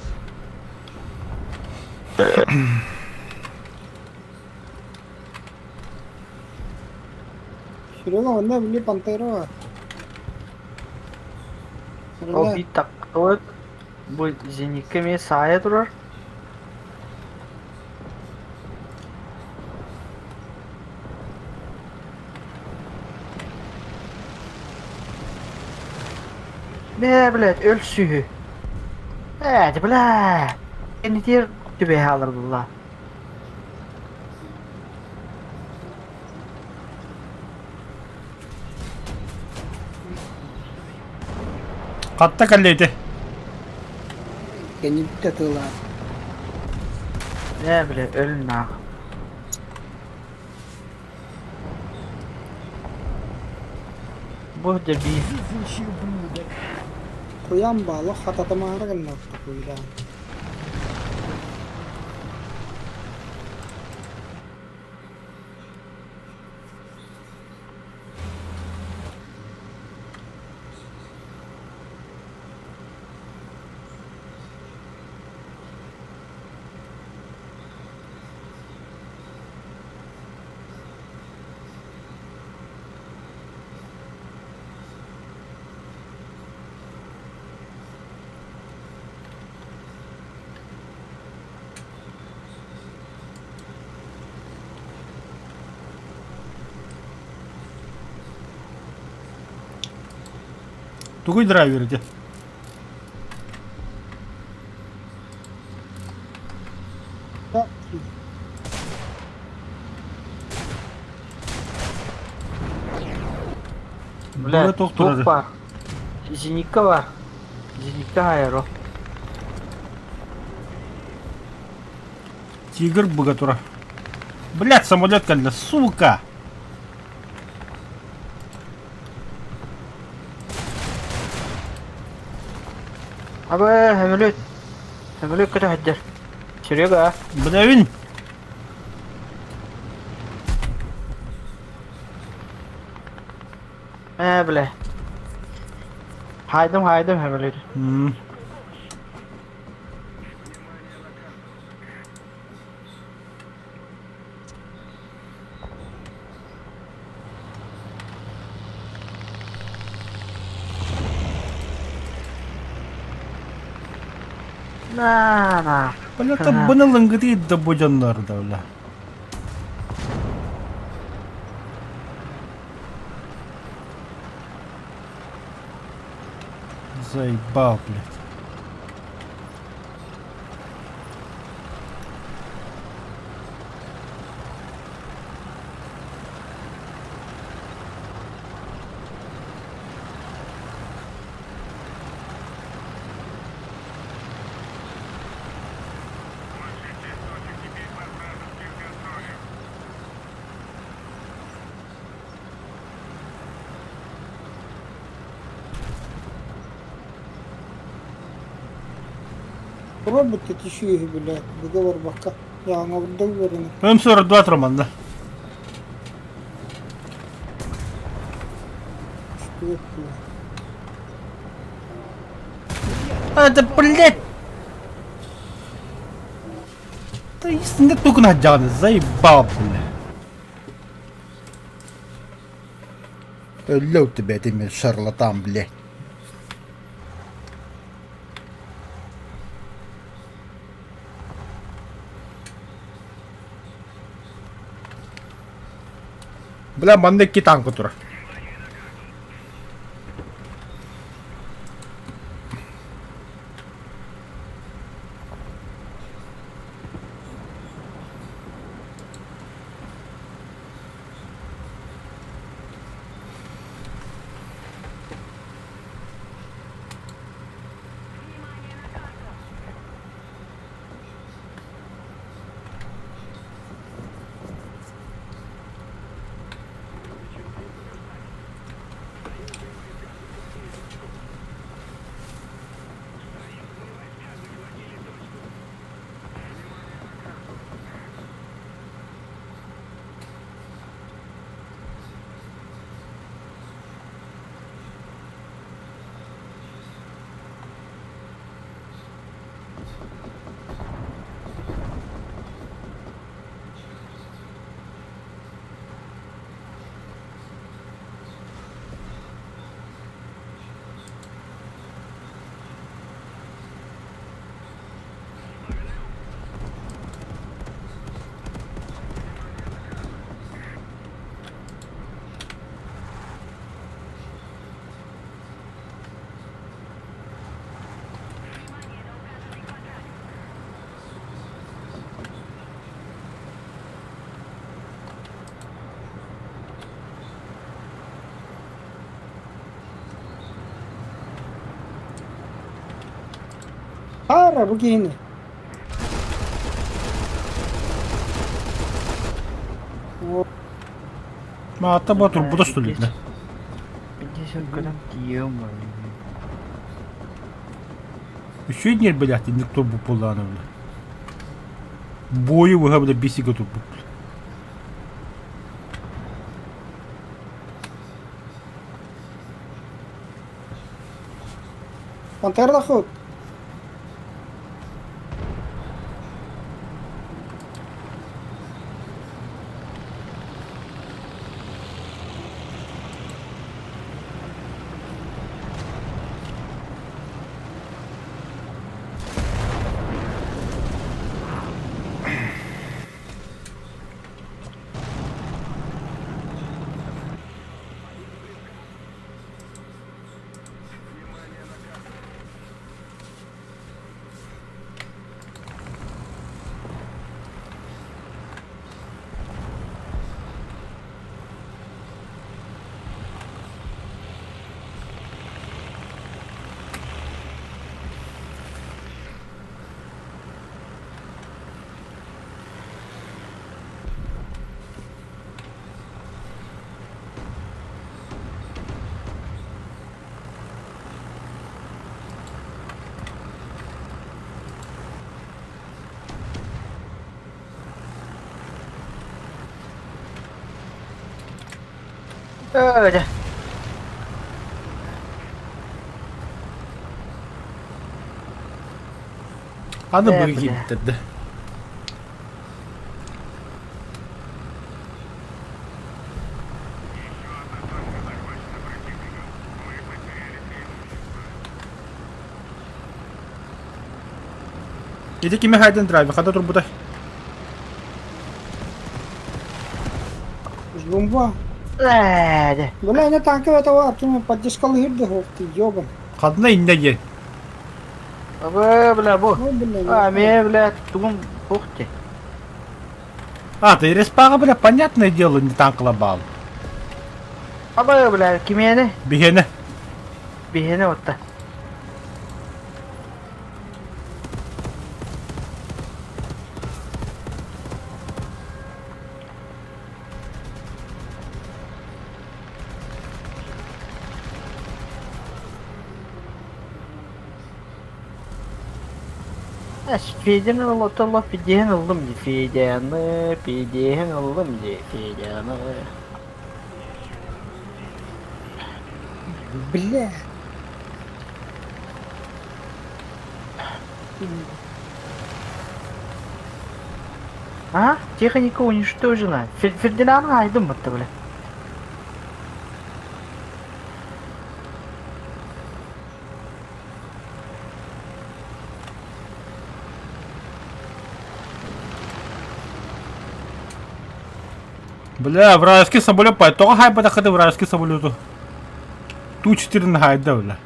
Серега, онно били пантера бар. Ол Серега, биир тахтыбыт, бу зениккэ эмиэ саайа турар. Бээ, блядь, өлсүһү. Блядь, блядь. Кэннитигэр түбэһэ хаалар буолла. Хатта кэллиэти. кэннибит тылаа. Ээ, блядь, өл наах. Бу дьэ биир Везучий ублюдок! Куян баалы хататымаары гынна куйдаан. Тугуй драйвер ити? Бля, Бля, туох турар? туох баар? Зенитка баар. Зенитка аэро. Тигр быга тура. Блядь, самолет кэллэ, сука! Абы, сөмөлүөт. Сөмөлүөт көтө сылдьар. Серега. Блявин! Ээ, бля. Хайдым, хайдым сөмөлүөт. На, на. Бля, табыны лыҥгытыы да бу дьоннор да, бля. Заебал, блядь. Робот үһү бile, быга барбакка. Яңа бурда үөрэнэ. М42 Роман, да? А, это, блядь! Да истинно только на заебал, бля. Өллөу тебя, ты мне шарлатан, блядь. Бля, манна икки танка турар. Хара бу киһини. Маата бо турбута что ли, бля? Еще не, блядь, никто бу пуланы, бля. Бою выга, бля, бисига турбут, бля. Пантера доход. Э, Аны Э, быгы бля. киирбиттэр да. Ити кими хайдан драйвер хата турбута? Жгумба. Э, дьэ. Бля, не танка этого Артема поддержка лыгырды, ох ты, ёбан. Хадна иннэ диэн. Абы, бля, бу. Ну, бля, А, ме, бля, тугум ух ты. А, ты респаға, бля, понятное дело, не танкла бал. Абы, бля, кимиэни? Биһиэнэ. Биһиэнэ отта. Федяны ылла Федяны ыллым дии Федяны, Федяны ыллым дии Федяны. Бля. А? Техника уничтожена. Фердинанд айдым бутта бля. Бля, вражеский самолет по. Тоҕо хайбатаххыты вражеский самолету? Ту-4 хайда, бля.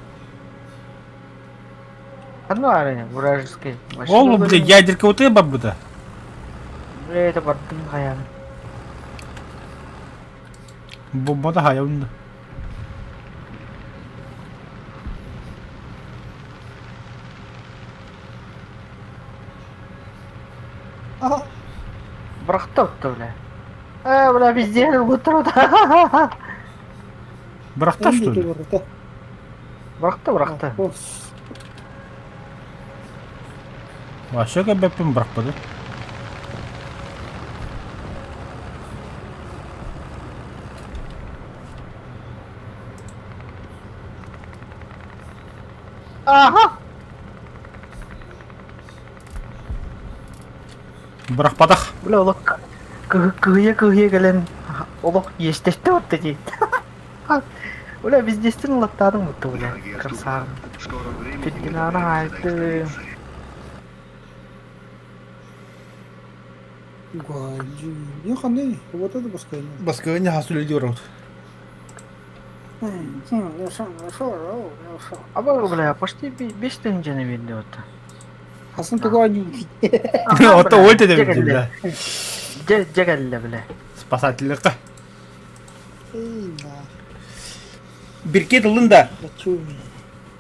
Ханна арена вражеский. Ол, бля, ядерка вот барбыта. Бля, это бардым хаян. Бомба да хайа Бырахта бля. Э, бля, везде утро. Бырахта, что ли? Бырахта, бырахта. Вообще көбөппүн бырахпады. Ага. Бырахпатах. Бля, олох кыһыйа-кыһыйа кэлэн олох иэстэстэ отта дии. Бля, вездестен ылаттаадым бутта, бля, красавым. Фердинана айды. Еханы, вот это пускай. Баскыня хасуле диорот. Аба, бля, почти 5 тысяч берди отта. Хасан туга не Ото ольте деп бля. Дьэ, дьэ кэллэ, бля. Спасательлыкка. Эй, да. Бирке тылын да. Хочу.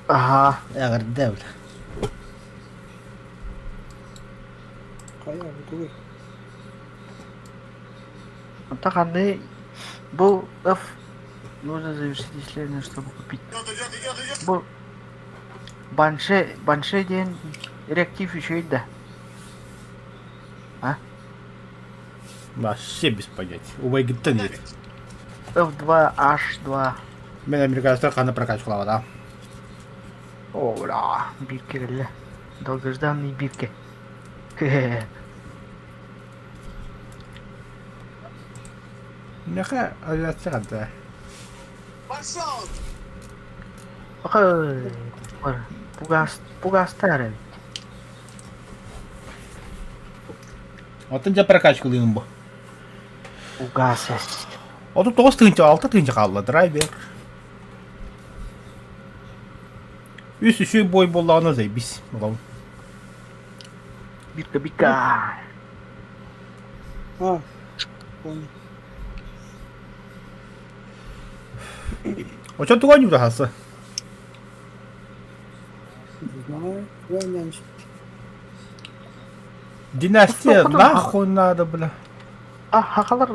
Ага. Эгерде, бля. Кая, бу Онто ханны бу F нужно завершить исследование, чтобы купить. Бу Банше, Банше диэн реактив үчүгэй да. А? Вообще без понятия. Убайгыттан нет. F2, H2. Мен американецтер қаны прокачкалава, да. О, бля, бирке кэллэ. Долгожданный бирке. Меха авиация қанта. Пошел! Пугас, пугастар эбит. Оттон дьэ прокачкалыым бу. Пугас. 39 тыһыынча, 6 тыһыынча хаалла драйвер. Үс үчүгэй бой буоллаҕына заебись буолабын. Бирка бика. А, понял. Очон тугу оонньуура хасса? Не знаю. Ваня, Династия нахуй надо, бля. А, хахалар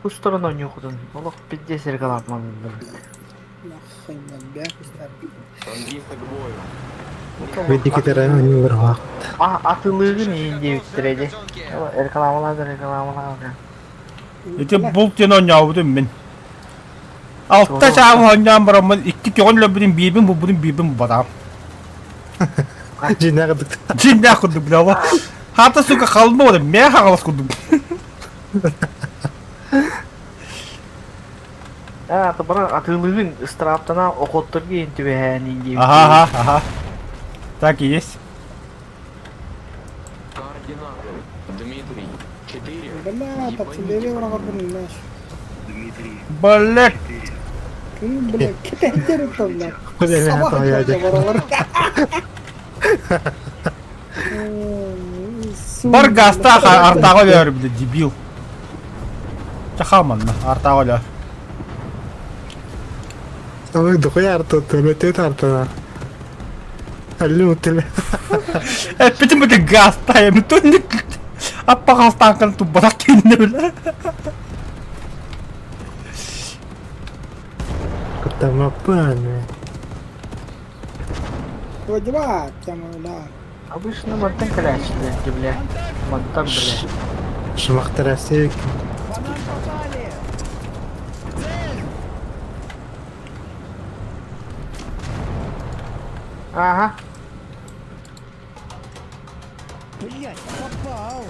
кустарын оонньуохутун. Олох пиздец реклама. Нахуй на Танкисты к бою. Видикитер оонньуулар А, атылыгын иин диэбиттэрэ дии. Рекламалаады, рекламалаады. Ити булт диэн оонньообутум мин. Алта чааһы оонньоон бараммын икки көҕүн өлөрбүтүм биирбин булбутум биирбин булбатаҕым. Дьиҥнээх курдук. Дьиҥнээх курдук бля ола. Хата сука халма ола мээ хаҕалас курдук. Аа, бара атыылыгын ыстырааптана охотторга иһин түбэһээнин диэбит. Ага, ага, ага. Так и есть. Координаты. Дмитрий. 4. Бля, артиллерия врагов наш. Дмитрий. Блять. Бля, китайдер это, бля. Бля, Собака я воролар. Бар гастаах артаҕа өлөөр бile дебил. Чахаманна артаҕа өлөөр. Аны дохуя артыттан, өтөт артына. Аллы утеле. Эппитим бите гастаах эми төннүк. Аппа хастаанкан туббатах киинне биле. Кутамапан. Вадима, тема, да. Обычно мантан кэлээччилэр бля. Мантан бля. Шмахтарасек. По нам попали! Цель! Ага. Блять, попал!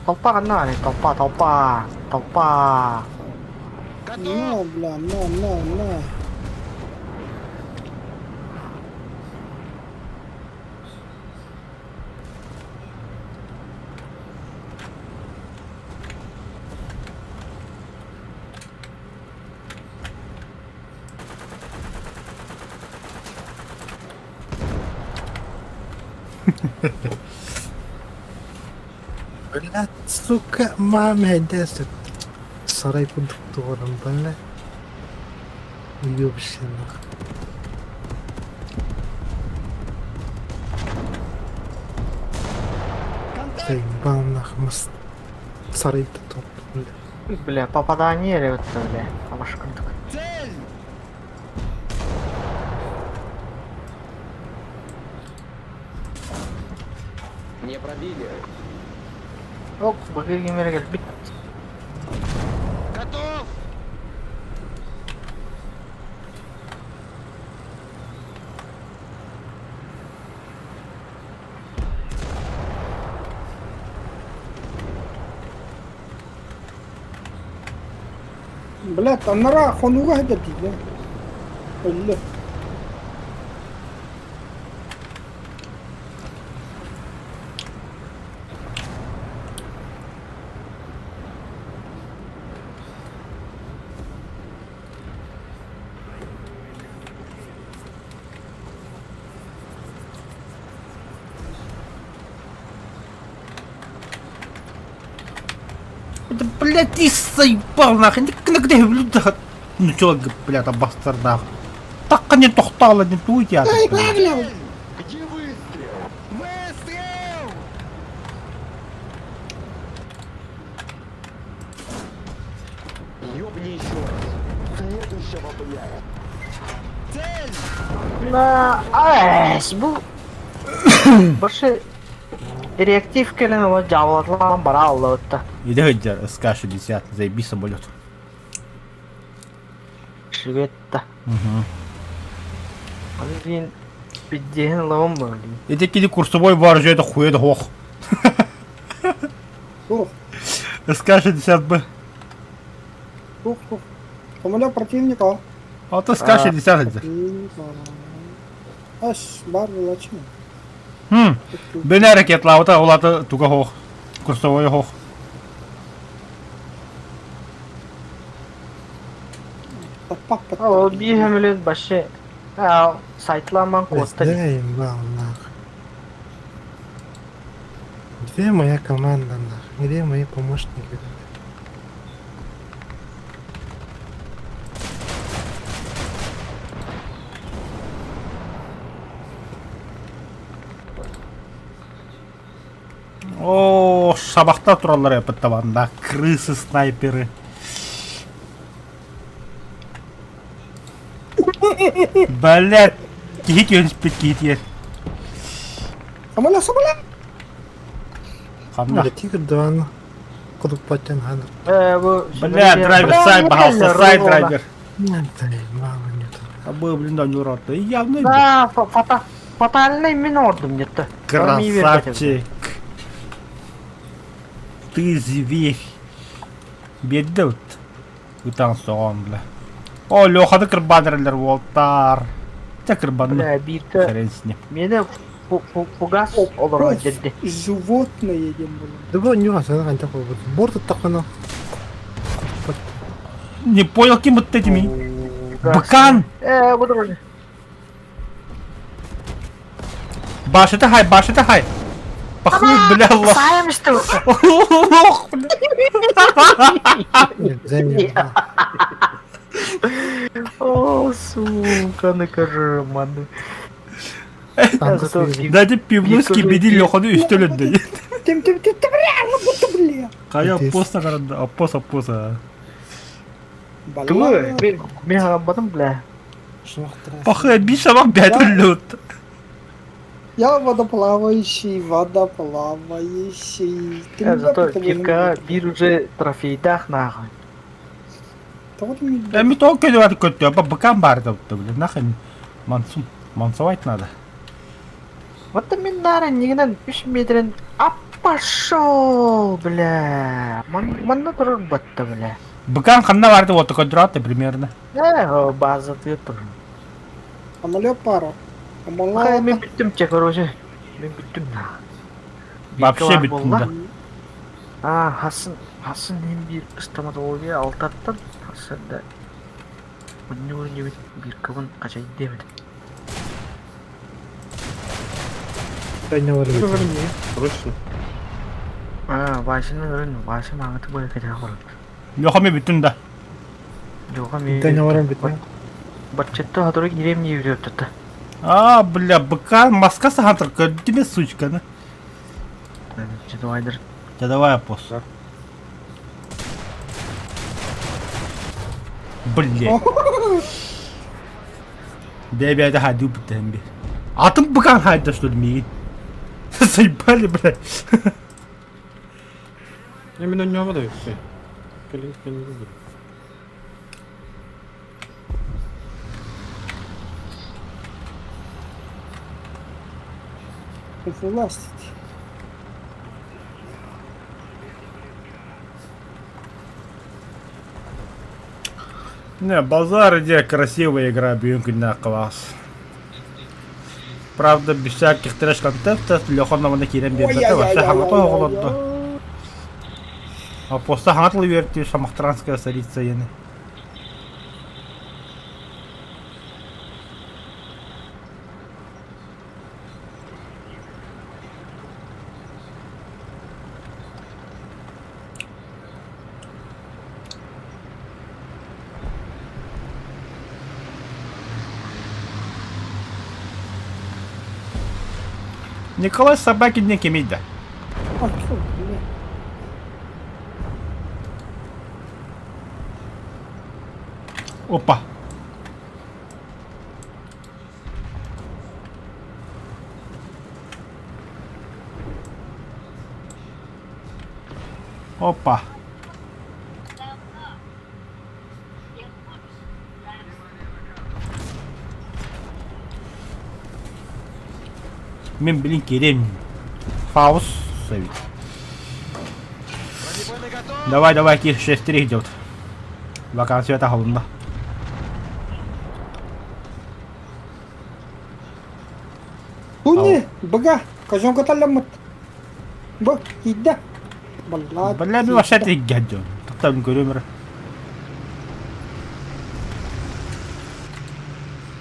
Толпа ханна толпа, толпа, толпа. На, бля, на, на, на. Блядь, сука, маме десять. Сарай кудуктором, блядь. Уёбище, нахуй. Заебал, нахуй, мас... Сарай топ, блядь. Бля, попадание или вот это, бля. Абашкандык. Цель! Не пробили. Ок, быгыр кемере кэлбит. Готов! Блядь, аннара хонууга сылдьар дии, бля. Өллө. Да, блядь, ты заебал нахуй. Никогда Ну чё, блядь, бастар нахуй. Так не тохтала, не туйте. Ай, бля, Где выстрел? Выстрел! Ёбни еще раз. Следующего, блядь. Цель! На, ай, бу Больше реактив кэлэн ола дьаабылатылаан бара аллабытта. Иде сылдьар СК-60, заеби самолет. Шведта. Аны диэн пиддиэһин ылабын блин. Ити кини курсовой бар же это хуя да хох. Тух, СК-60 Б. тух, тух. Самолет противника. А то СК-60 сылдьар. Противника. Аш, бар булачы. Хм. Бene ракетлаабыта улата туга хох. Курсовой хох. Таппак Ол биир хөмөлөт башы сайтлааман куотта. Заебал, нахуй. Где моя команда, нахуй? Где мои помощники? О, шабахта тураллар эппеттабанда. Крысы снайперы. Блядь, киһи көнспүт киһитиэр. Самолет, самолет! Ханна? Бля, Тигр 2, ну. Кудуппаттан ханыр. Э, бу... Бля, драйвер, сай, пожалуйста, сай, драйвер. Мало нет. А бы, блин, да, не урод. Явно. Да, фата... Фатальный мин ордум где-то. Красавчик. Ты зверь. Биэрдэ вот. Ытан соҕон, бля. О, Леханы кырбаан эрэллэр уолтаар. Чэ кырбанна. Бля, бииртэ... Хрен с ним. Миэнэ фугас олорон дедди. Животное диэн буолар. Да бу ньуга сана канта болбут. Борт тахана. Не понял, кем вот этими? Быкан! Э, буду вроде. Башета хай, башета хай! Пахнут, бля, лох. Саем что? Лох, бля. О, сука, накажи, маны. Дайте пивной скибиди Леханы үстөлөндө. Тим тим тим тим бля, бля. Кая поста каранда, аппос аппос а. Тугу, мен мен харамбатым, бля. Пахы бир шабак бәтүллүт. Я водоплавающий, водоплавающий. Э, зато пивка бир уже трофейдах нахуй. Эми тоҕо көтү көттү, ба быкан баар да бля, нахрен мансум, мансовать надо. Вот мин нара нигинен 3 метрен а пошел, бля. Манна турар батта, бля. Быкан ханна барды вот такой драты примерно. Э, база ты турар. Самолет пара. Хай, мен бүттүм че, короче. Мен бүттүм на. Вообще бүттүм да. А, Хасын, Хасын hem bir стоматология алтаттан, Хасын да. Өнне бир кыбын качай демedi. Срочно. А, Васяны көрөн, Вася маңыты бойы кете кол. Леха мен бүттүм да. Жоға мен... Батчетті хатыры кирем не үйреп тұтты. А, бля, быка, маска сахантыр, тебе сучка, да? Давай, Да давай, апос. Блять. Бля, бля, хадю бля. А там быка хайда, что ли, ми? Заебали, блядь. Я меня не ободаю, все. Кэлин, кэлин, кэлин. Власть. Не, базар идея красивая игра, бьюнкин класс. Правда, без всяких трэш-контентов, Леха на кирен бербете, вообще хамата оҕолордо. А поста хаҥатыл үөртүү Самохтранская столица ени. Николай Собакин не кемейді. Опа. Опа. Мен билин керем. Фаус совет. Давай, давай, кир 6-3 идет. Вакансия тахалында. Туни, бага, кожонка таламыт. Бу, кийдэ. Балла. Бля, мен вообще гаджон. Тоқтап көрөмөр.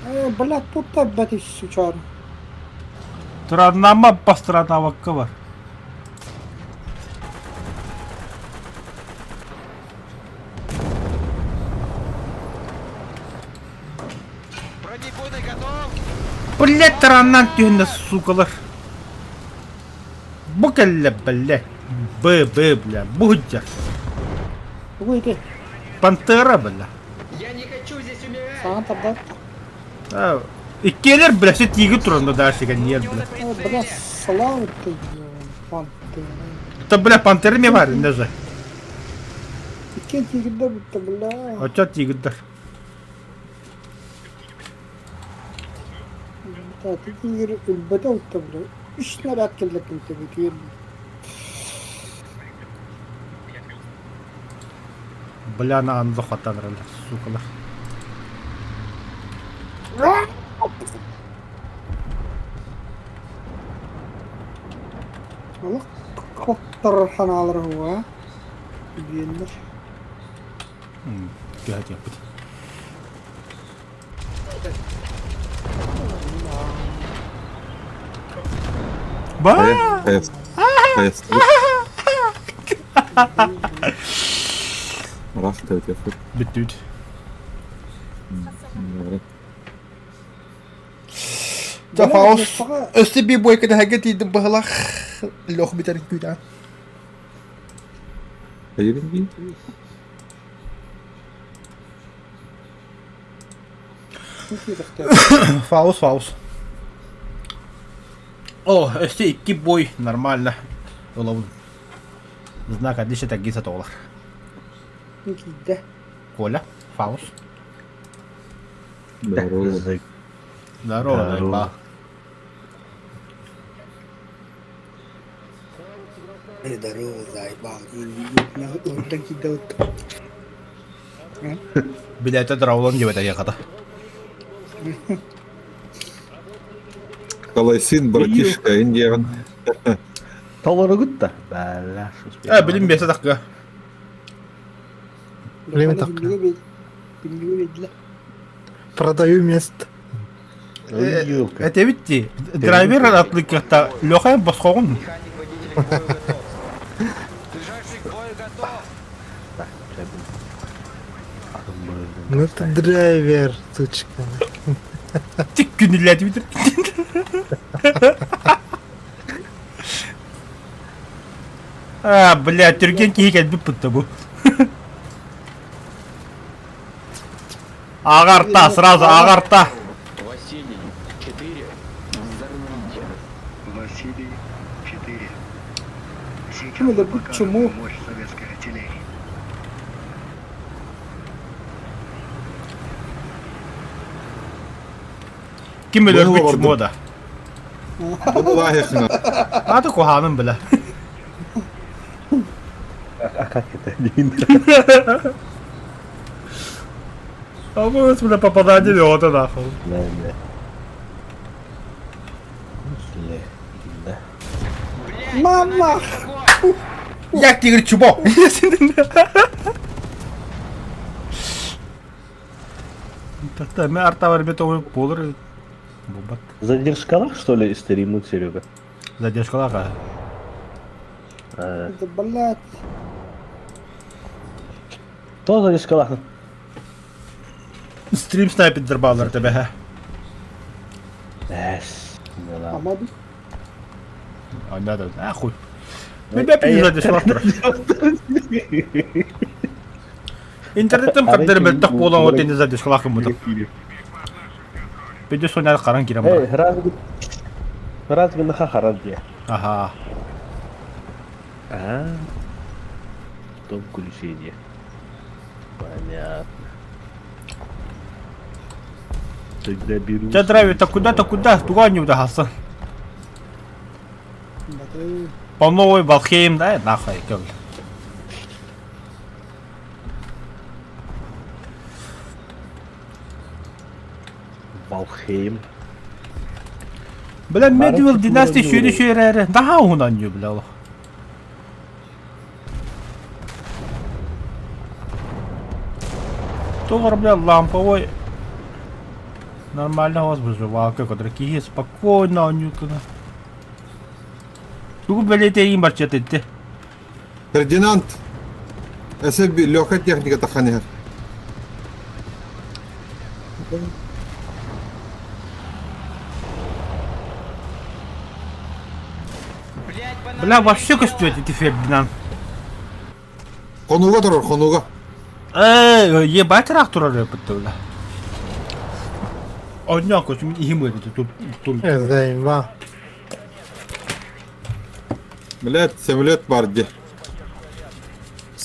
Э, бля, тут бәти сучар. Тураннама бастыранавакка бар. Блять, тараннан түһүннэ сукалар. Бу кэллэ, блядь. Б, Б, бля, будя. Выйди. Пантера, бля. Я не хочу здесь умирать. Саҥа тардар. А, Иккиэлэр, бля, все тиги туран дальше, нет, бля. Э, бля, слава ты, пантера. Да, бля, пантера ме бар, даже. Икки тигрдэр бутта бля. Оччо тигрдэр. Тати тигр өлбөтө утта бля. Үс снаряд кэллэккин төбүтүөр. Бля на анзо хатанралар, сукалар. Олох хоттор ханаалар уа. Биэннэр. Түһэ диэппит. Ба! Рах төтөфүт. Бүттүт. Фаус өссө би бойка дэһэгэ тиийдим быһылах лөх бүтэрин күүтэ. Hayırın değil. Фаус, фаус. О, өссө икки бой нормально. Ылабын. Знак отличия такие сатолар. Киирдэ. Коля, Фаус. Здорово. Здорово, заебал. Здорово, заебал. Урда киирдэ Билээтэ драулан диэбэтэ яката. Калайсын, братишка, Индиан. Толоругут да. Бәлә. Э, билим бесе такка. Время так. Продаю место. Это ведь драйвер атлыкта Леха босхогун. Ну ты драйвер, сучка. Тик күнүләтip битер. А, бля, түрген киһи кэлбит пытта бу. Ағарта, сразу ағарта. Василий, 4. Взорвите. Василий, 4. Ким өлөрбүт чуму. Мощь советской артиллерии. Ким өлөрбүт чуму да. Bunu лайықына. Аты куһаанын бля. А как это? А мы бля попадание лёта нахуй. Да, да. Да. Мама! Я тигр чубо. Та мен арта бар бет ой болор. Бобат. Задержкалах, что ли, стримут, Серега? Задержкалах, а. А, Да, блядь. Кто задержкалах? Стрим снайпер баллар тебе. Эс, да. Амаду. А надо, нахуй. Мен бәпі задержкалах тур. Интернеттен қадыр мөлтөх буолан от инде задержкалах кыммытым. Беде соняр қаран кирем Эй, бар. раз раз гына харан дия. Аха. А, потом включение. Понятно. Тогда беру. Ча драйвер, куда-то куда? Туга не удахасы. По новой Валхейм, да, нахуй, кем. Валхейм. Бля, Medieval Dynasty шүйрі шүйрі Daha уһунан ю, бля, олох. Тугар, бля, ламповой. Нормально у вас выживалка, который киһи спокойно онньуутуна. Тугу бэлиэтиин барчат этте. Фердинанд. Эсэ легкая техника таханер. Бля, вообще көстүбэт ити Фердинанд. Хонуга турар, хонуга. Э, ебать ыраах турар эппит бля. Онньоон көчүм иһим ыарыйда тут тут. Заебал. Блядь, самолет бар де.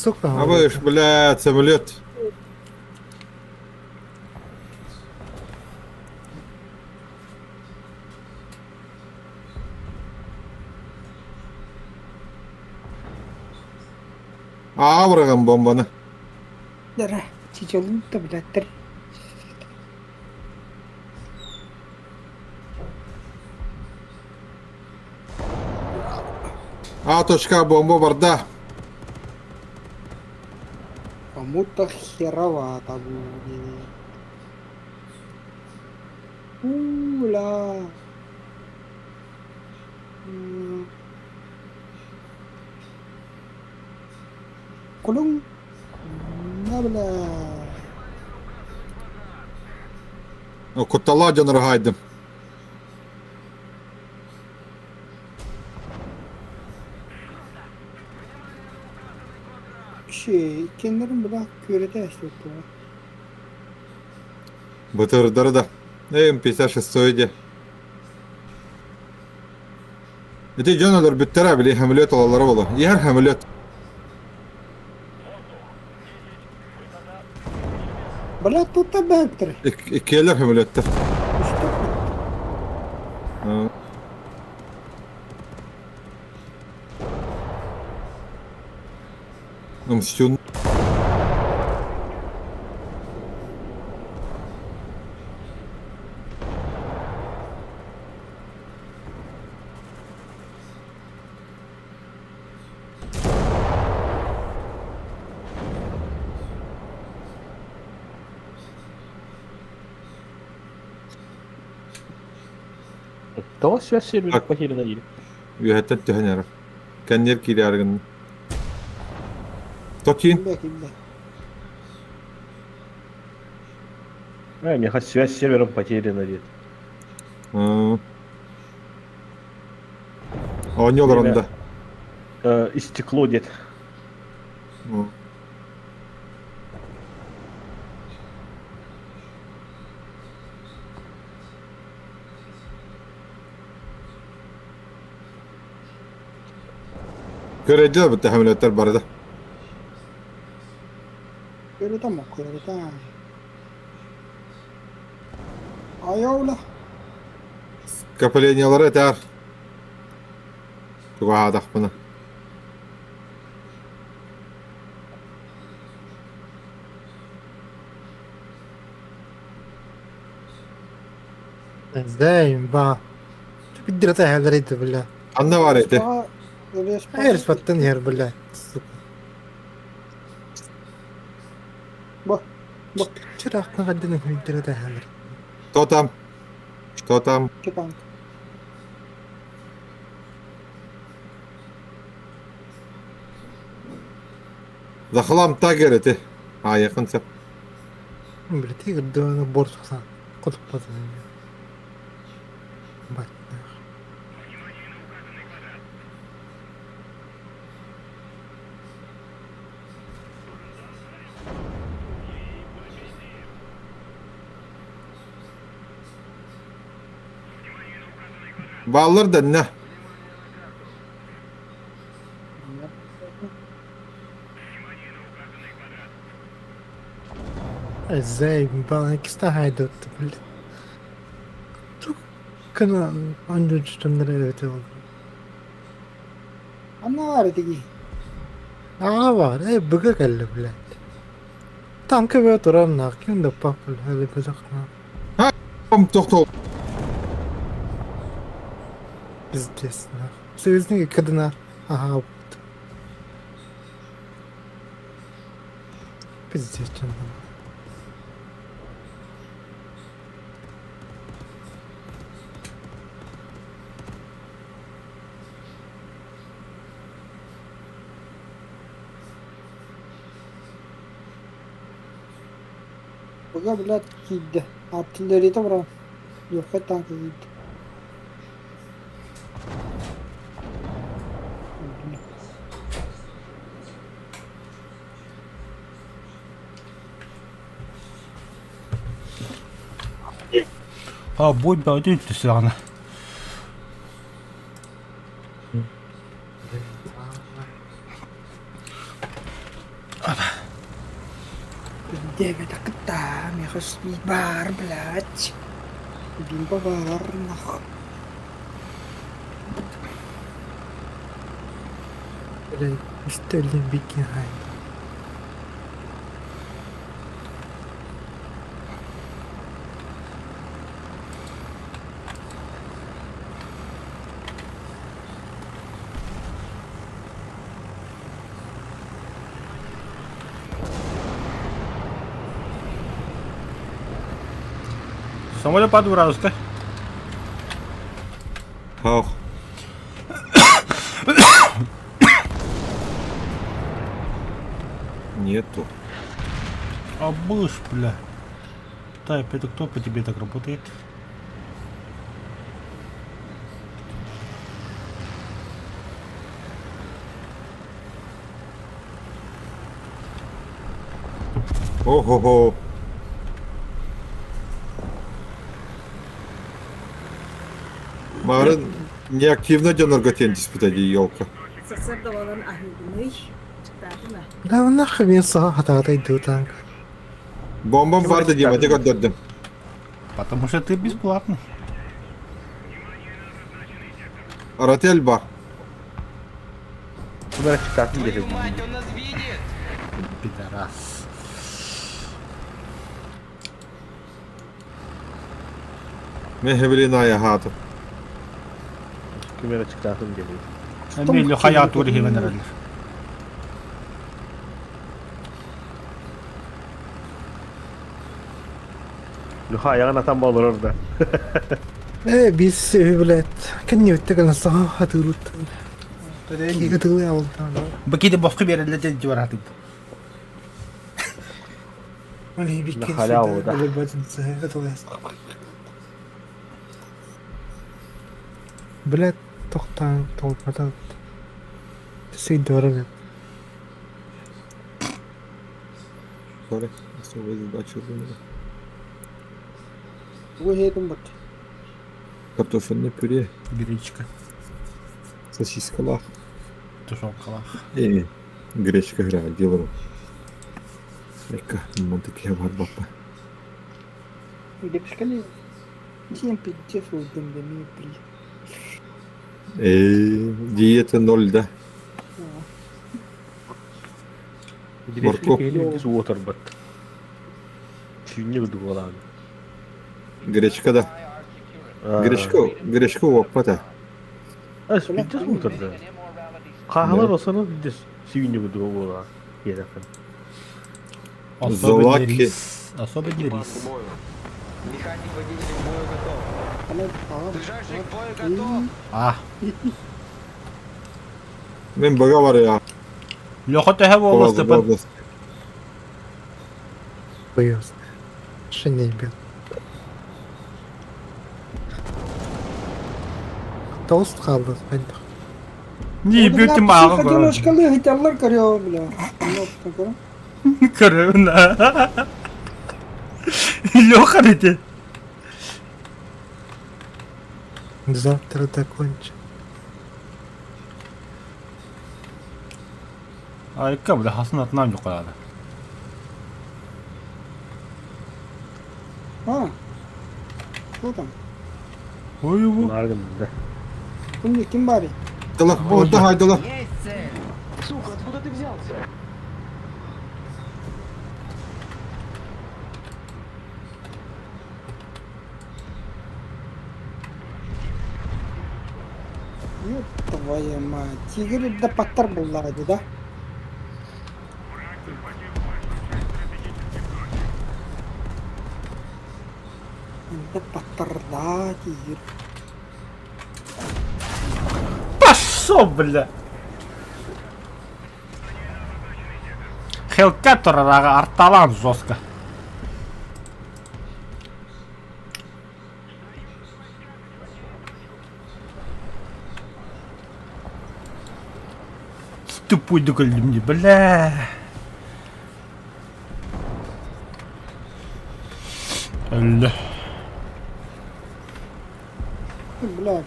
Сука. Абыш, блядь, самолет. Аабыраган бомбаны. Дара, чичалын да блядь. А точка бомба барда. Кому-то херовато будет. Уля. Кулун. На, бля. Куттала дьон рагайдым. Şey, kendilerin bile küvrete eşlikti. Бытырдары да. М56 иде. Ити дьон өлөрбүттэрэ били самолет олаллара буолуо. Иһэр самолет. Бля, тут бэктер. Иккиэлэр самолеттар. Мстюн. Тоҕо связь сервер потеряна диир. Үөһэттэн түһэн эрэр. Кэнниэр киирээри гынна. Токин. А, миэхэ связь с сервером потеряна диир. Оонньуу олорон да. Истекло диэт. Көрөйдүлэр бытта самолеттар бары да. Көрүтэ мо, көрүтэ. Айаула. Скоплениялары этээр. Тугаадахпына. ازاي با بدي رتاح بالله Анна бар ити. عارف التنهر بالله Бо, бо. Вчера غادي بدي رتاح Кто там? Что там? Танк. Захлам тагер ити. А, якын сеп. Блядь, قدام بورت خصان قطب Бать. Баллар дэннэ. ازاي كيستاهل كان عنده جنرال Анна бар ити. اه ايه بقى قال بلاد танк туран ким да папа هذا بزخنا Тохтол. Пиздец, нахуй. Союзники когда Ага, вот. Пиздец, чем там. Быга, блядь, киирдэ. Артиллерията баран. Легкай танка киирдэ. А, бой бәдей түсіғана. Диэбэтэххит даа, миэхэ баар, блядь. Бимба баар, нах. Блядь, истэллин бикки хай. Самолет подбрался. Ах. Нету. А быш, бля. Тайп, это кто по тебе так работает? Ого-го. Марын неактивно дьонорго тиэн түспүтэ дии елка. Сарсыарда буолан аһыыбыный, чытаатыма. Да нахуй мен саҕа хатаҕатай дуу танк. Бомбам барды дима, дьэ көрдөрдүм. Потому что ты бесплатный. Ротель бар. Куда читать Твою мать, он нас видит! Пидорас. Мен хевелина хатым. Кимера читатын диэри. Эмиэ Лехая тур иһимэн эрэллэр. Леха айаҕын атан болорор да. Э, биир сүөһү блядь. Кэннибиттэ гына саҕа хатыырыт. Киһи тылы алдан. Бакиди боску биэрэллэр диэн дьыбараатым. На халяву, да. Блядь, тохтаан толпата сыйдорон. Sorry, особая задача у Тугу иһиэтим бут. Картофельное пюре, Гречка. сосискалах. Тушенкалах. Э, гречка гра, делаю. Эка, мантык я бар бапа. Гречкали. Дьиэм пиздец уйдум да мии при. Э, диета ноль, да? Морковь. Уотербет. Сүүнньэ курдук Гречка, да. Гречка, гречка уоппата. Ас бидdes уутарда. Хаһалар осону бидdes сүүнньэ курдук буолаа. Диэтэххин. Особенный Золаки. рис. Особенный рис. Механик-водитель к бою готов. Ближайший к бою готов! А. Мен бага бар я. Леха төһө буолла Степан? Боюсь. Шинебет. Тост хаалла хайдах. Не ебете мааҕын көрөн. Одиночкалыы ыһыталлар көрүө бля. Көрөбүн. Леха ити. Завтра закончим. Айка бля хасын атынан юкалады. А. Что там? Ой бу. да. Ким ким барый? Дала, вот давай, дала. Есть цель! Сука, откуда ты взялся? Ёб твою мать. Тигр да паттар буллар да? Да паттарда тигр. Пошел, бля. Хелкат турарага арталан жестко. Тупой мне, бля. Бля. Бля,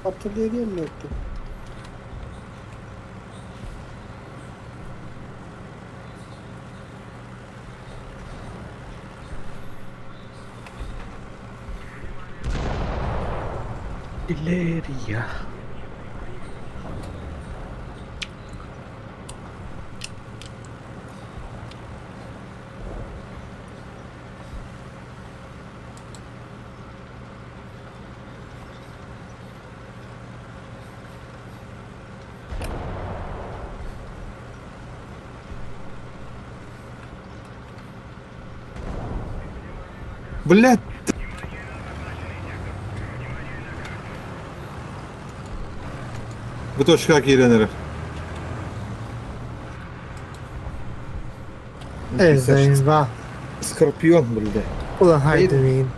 артиллерия нету. Артиллерия. Блядь! Бу точка киирэн эрэр. Эй, заебал. Скорпион, блядь. Куда хайда мин.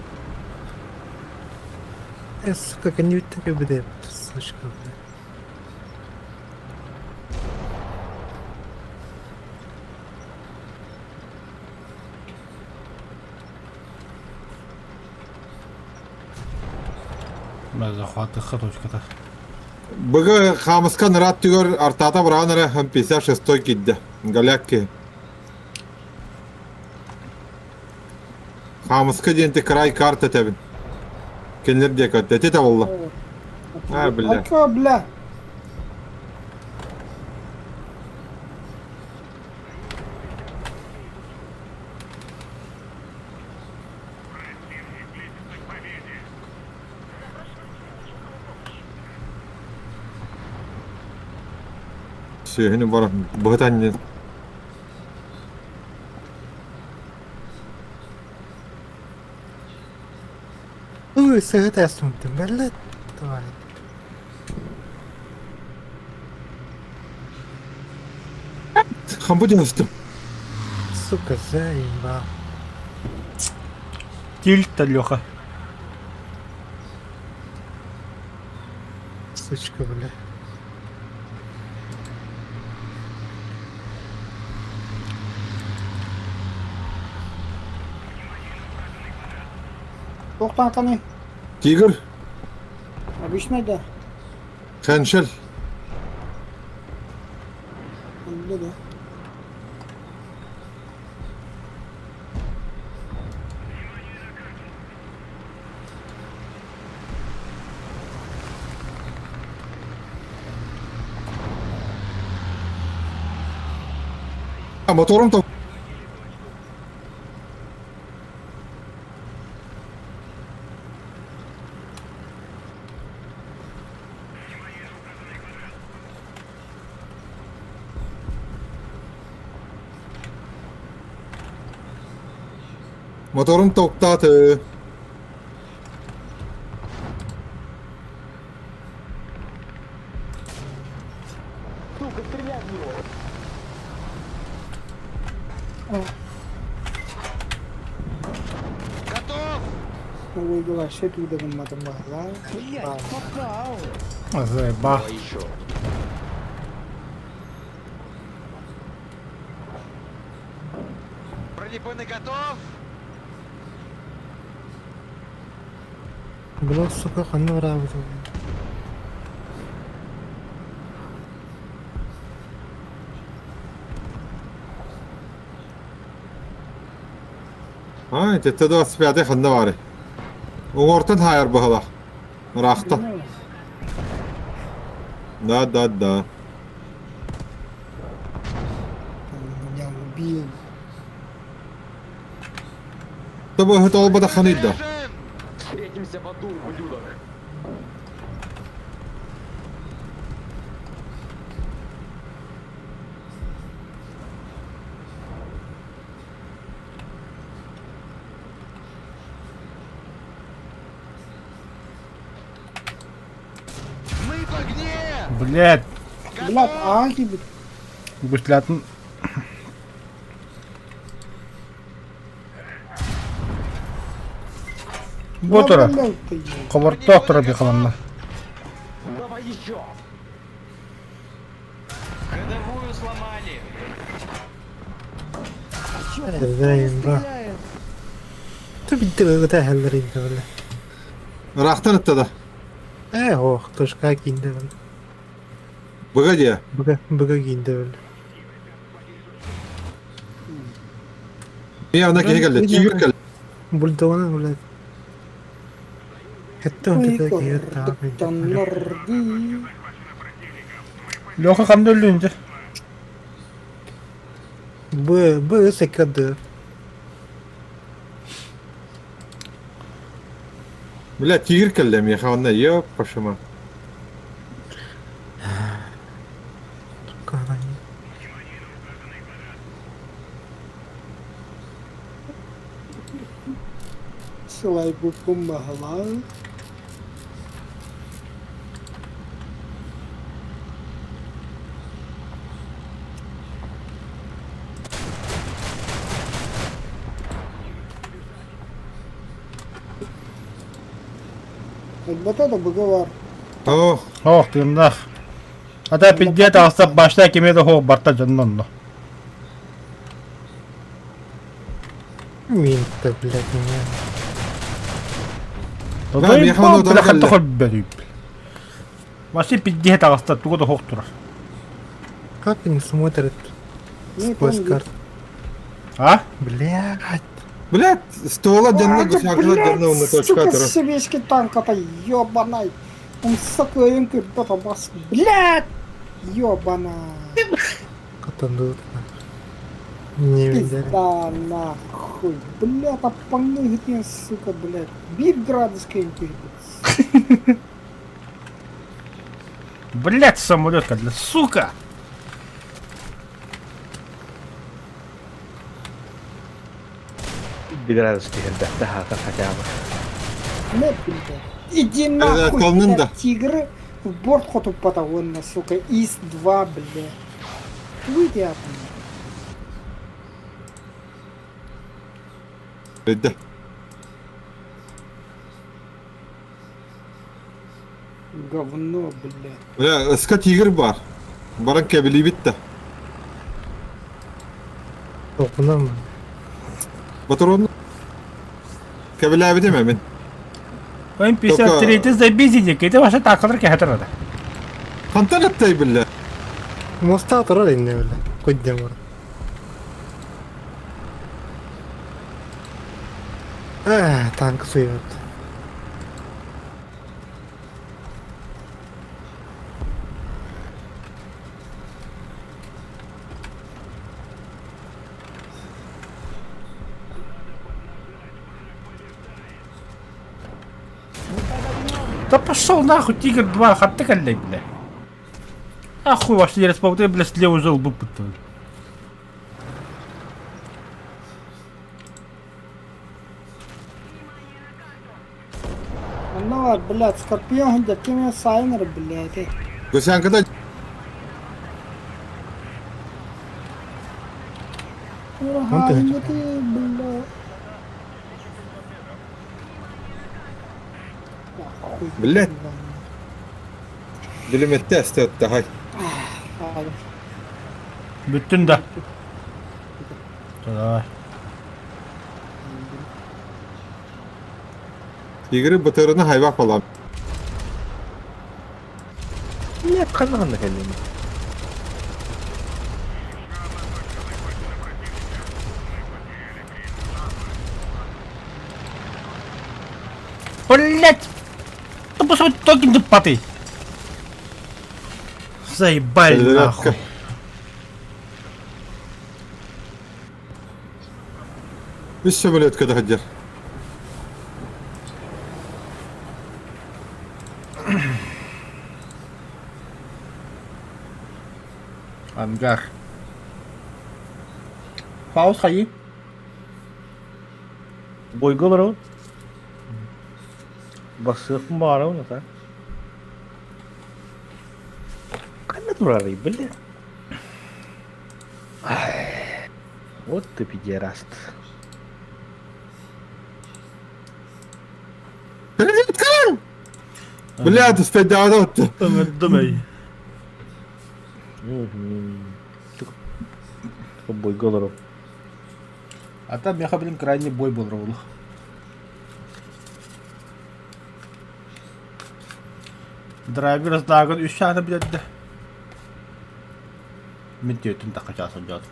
Э, сука, конъюнктура кебеде, сучка, бля. Захватыха точката. Быгы хаамыска нырат түгөр артата быраан эрэ 56 киирдэ. Голяк киһи. Хаамыска диэн край карта этэбин. Кинилэр диэки эти табылла. А, бля. А бля? Сүөһүнү баран быһыт анньын. Ui, сыһыт эсунтым, бэллэ. Давай. Хамбы дьаһастым. Сука, заебал. Тильт, Леха. Сучка, бля. Тоқтаңқаны. Тигр, Обычно да. Хеншел. Да, да. А мотором там Моторум токтаты. Сука, стреляй в него! Готов! Ой, вообще туда гымматым баһылаа. Блять, попал! Заеба. Давай еще. Бронебойный готов! Бля, сука, ханна браво. А, это 25 ханна бары. Уҥортон хаайар баһылах. Ыраахта. Да, да, да. Меня убил. Тобо толбата ханыйда. Встретимся в аду, ублюдок! Мы в огне! Блядь, Блядь, аа киирбит. гуслятын. Бу тура. Хобортоох тура бихаланна. Давай еще! Ходовую сломали! Заебал. Ты битте хәлләр инде, бля. Ыраахтан ытта да. Э, ох, точка киинде, бля. Быга Быга, быга киинде, бля. Мен ана киһи кэллэ. Тигр кэллэ. Бульдогана, бля. Леха ханна өллүн дьэ? Б, Б, С, К, Д. Бля, тигр кэллэ миэхэ онно ёп пошима. Сылайбыппын баһылаан. Элбэтэ да быга бар. Ох. Ох, тыыннаах. Ата пиздец таҕыста башта кими да хоох барта дьонно онно. Мин-то, блядь, меня. Да, бля, хатта хоббөрүп. Маси пиздец таҕыста тугу да хоох турар. Как они смотрят сквозь карту? А? Блядь. Блядь, ствола дьонно гусакла дьонно уна точка Сука, турар. сэбиэскэй танката, ёбанай. Умса кыайын көрбөт бас. Блядь! Ёбана. Катандут. Не видели. Пизда нахуй. Блядь, аппаңны хитиэн, сука, блядь. Биир градус кыайын көрбөт. Блядь, самолет, для сука! Градус түһэрбэттэ хаатар хотя бы. Не, блядь. Иди нахуй, колнын блядь, да. тигры в борт хотуппата уонна, сука, ИС-2, блядь. Выйди от меня. Өйдө. Говно, блядь. Бля, ыска тигр бар. Баран кэбилиибит да. Тоқунам. Батырон кэбилээбитим эмин. М53 ты забизи это ваша такалар кэхэтэр ада. Хантан эттэй биллэ? Моста турар инне бile. Куйдем бар. Э, танк сует. Да пошел нахуй, Тигр 2, хатты каллей, бля. Ахуй ваш не распал, бля, слева жил бы Онно блядь, Скорпион дьэккэ сайынар, блядь. Гусянкада Хаанньыты, блядь. Блядь. Билимэтте эстетте хай. Бүттүн да. Давай. Тигри бытырыны хайбак балам. Нет, ханна кэллим. Блять! Да посмотри, токен ты паты. Заебали нахуй. Үс самолет када хаддер. Ангар. Пауз хайы. Бойга олоробун. Басыахпын баҕарабын ата. Ханна турарый, бля? Вот ты педераст. Бля, түспэйдээҕэ отты. Ыҥырдым эй. Бойга олоробун. А там меха, блин, крайний бой был ровно. Драйвер знагын үс чааны билэрдэ. Мин түөтүн тахха чаас сылдьаатым.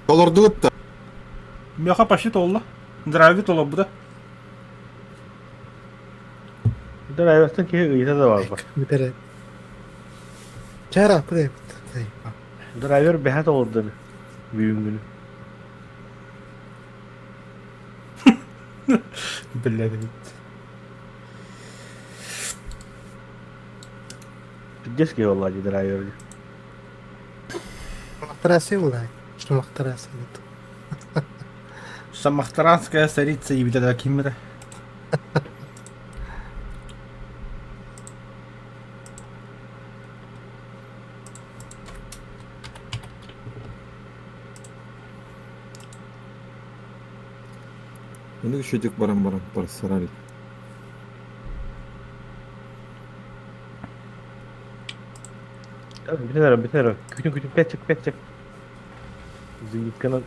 Толордугут да. Меха почти толла. Драйвер толорбута. Драйвертан киһи ыйыта да барбат. Бүтэрэ. Чара, пыдай. Драйвер бэһэ толордон бүгүнгүнү. Биллэрбит. Пиздец киһи буолла дии драйвер. Махтарасы булай. Что махтарасы нет. Самахтаранская царица ебитэ да киммитэ. Onu düşecek baran baran parasarari. Бүтэн эрэ, бүтэн эрэ. Күтүн күтүн пять чек, пять чек. Зенитканан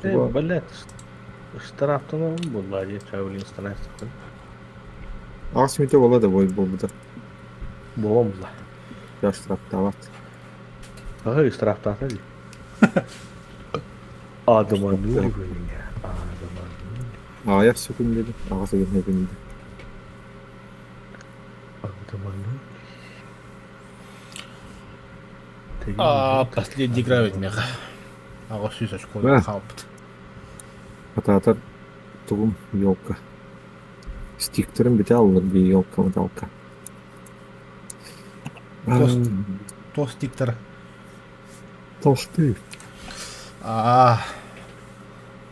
Блядь, штрафтанан буолла дии Traveling станайсыкпын. Аҕыс мүнүүтэ буолла да буолбута. Буолан буолла. Я штрафтаабат. Аһы штрафтаата дии. Адыманули вы меня. Адыманули. Аҕыйах секунд аҕыс секунд. Адыманули. А, последний игра ведь меха. Аҕыс сүүс очко хаалбыт. Атаатар тугум елка. Стиктерин бүтэ аллар би елка металка. Туох стиктер? Толстый. Аа.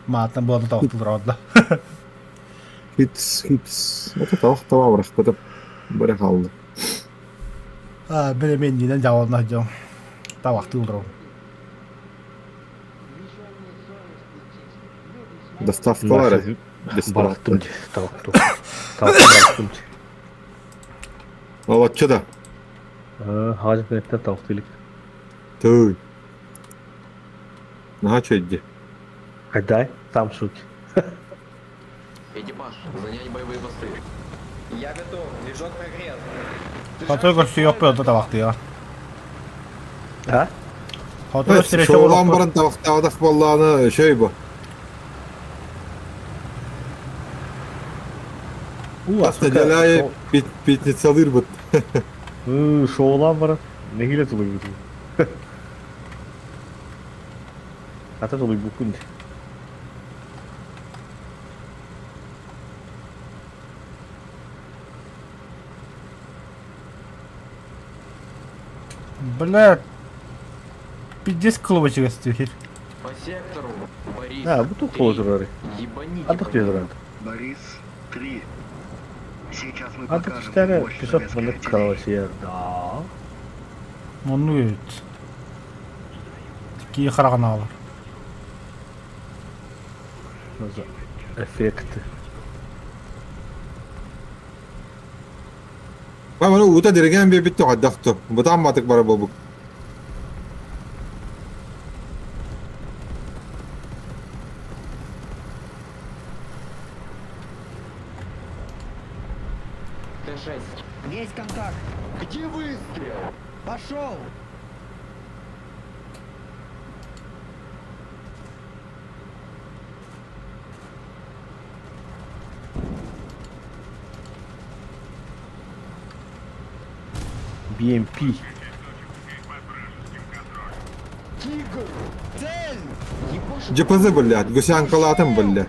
Маатан буолан тоохтулар да. Хитс, хитс. Это тоох таба барахпытым. Бары хаалды. Аа, били мен динен жабылна дьон. Табахтыы олорон. Доставкалар. Барахтым дии, табахтым. Табахтым барахтым дии. Молодча да. Хаажы кэнниттэн табахтыы илик. Тыый. Наһаа үчүгэй Хайдай, там суть. Экипаж, занять боевые посты. Я готов, движок прогрет. Хотой көрсүөхпүт ото табахтыа. А? Хотой встреча Шоулаан баран табахтаабатах буоллаҕына үчүгэй бу. Хас нэдиэлэ аайы пятницалыырбыт. Шоулаан баран нэһиилэ тулуйбутум. Ата тулуйбуккун дии. Бля, пиздец кылыбачыгас түһэр. По сектору, Борис. А, бу туох буола турарый? Ебаните. Антох түһэ турар. Борис, 3. Сейчас мы Антох покажем түстэри мощь песок советской маннык артиллерии. кыаласыйар да. Оннук эбит. Кии хараҕын аалар. Эффекты. Маны уута дириҥээн биэрбит хайдах то. Бытаан маатык бара буолбут. Т-6. Есть контакт. Где выстрел? Пошел! BMP. Тигр! Цель! ДПЗ, блядь, гусянкалаатым, блядь.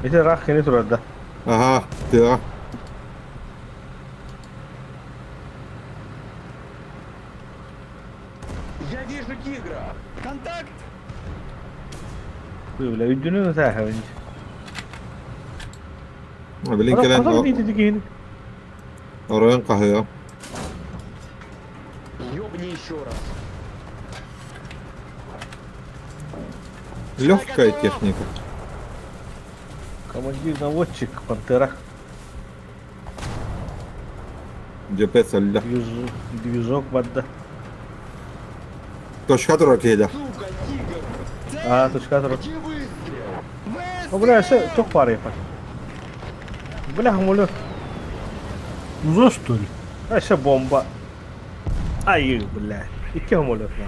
Ити рах кини турар да. Ага, тыа. Я вижу тигра! Контакт! Бля, үрдүнэн ытааһабын. Билин кэлэн Хатар диити киһини. оройон хаһыа. Ёбни еще раз. Легкая техника. Командир-наводчик Пантера. ДПС өллө. Движок барда. Точка турар киһилэ. Сука, тигр! А, точка турар. Где выстрел? О, бля, все, туох баар епа. Бля, самолет. Узо что ли? Өссө бомба. Ай, бля. Икки самолет на.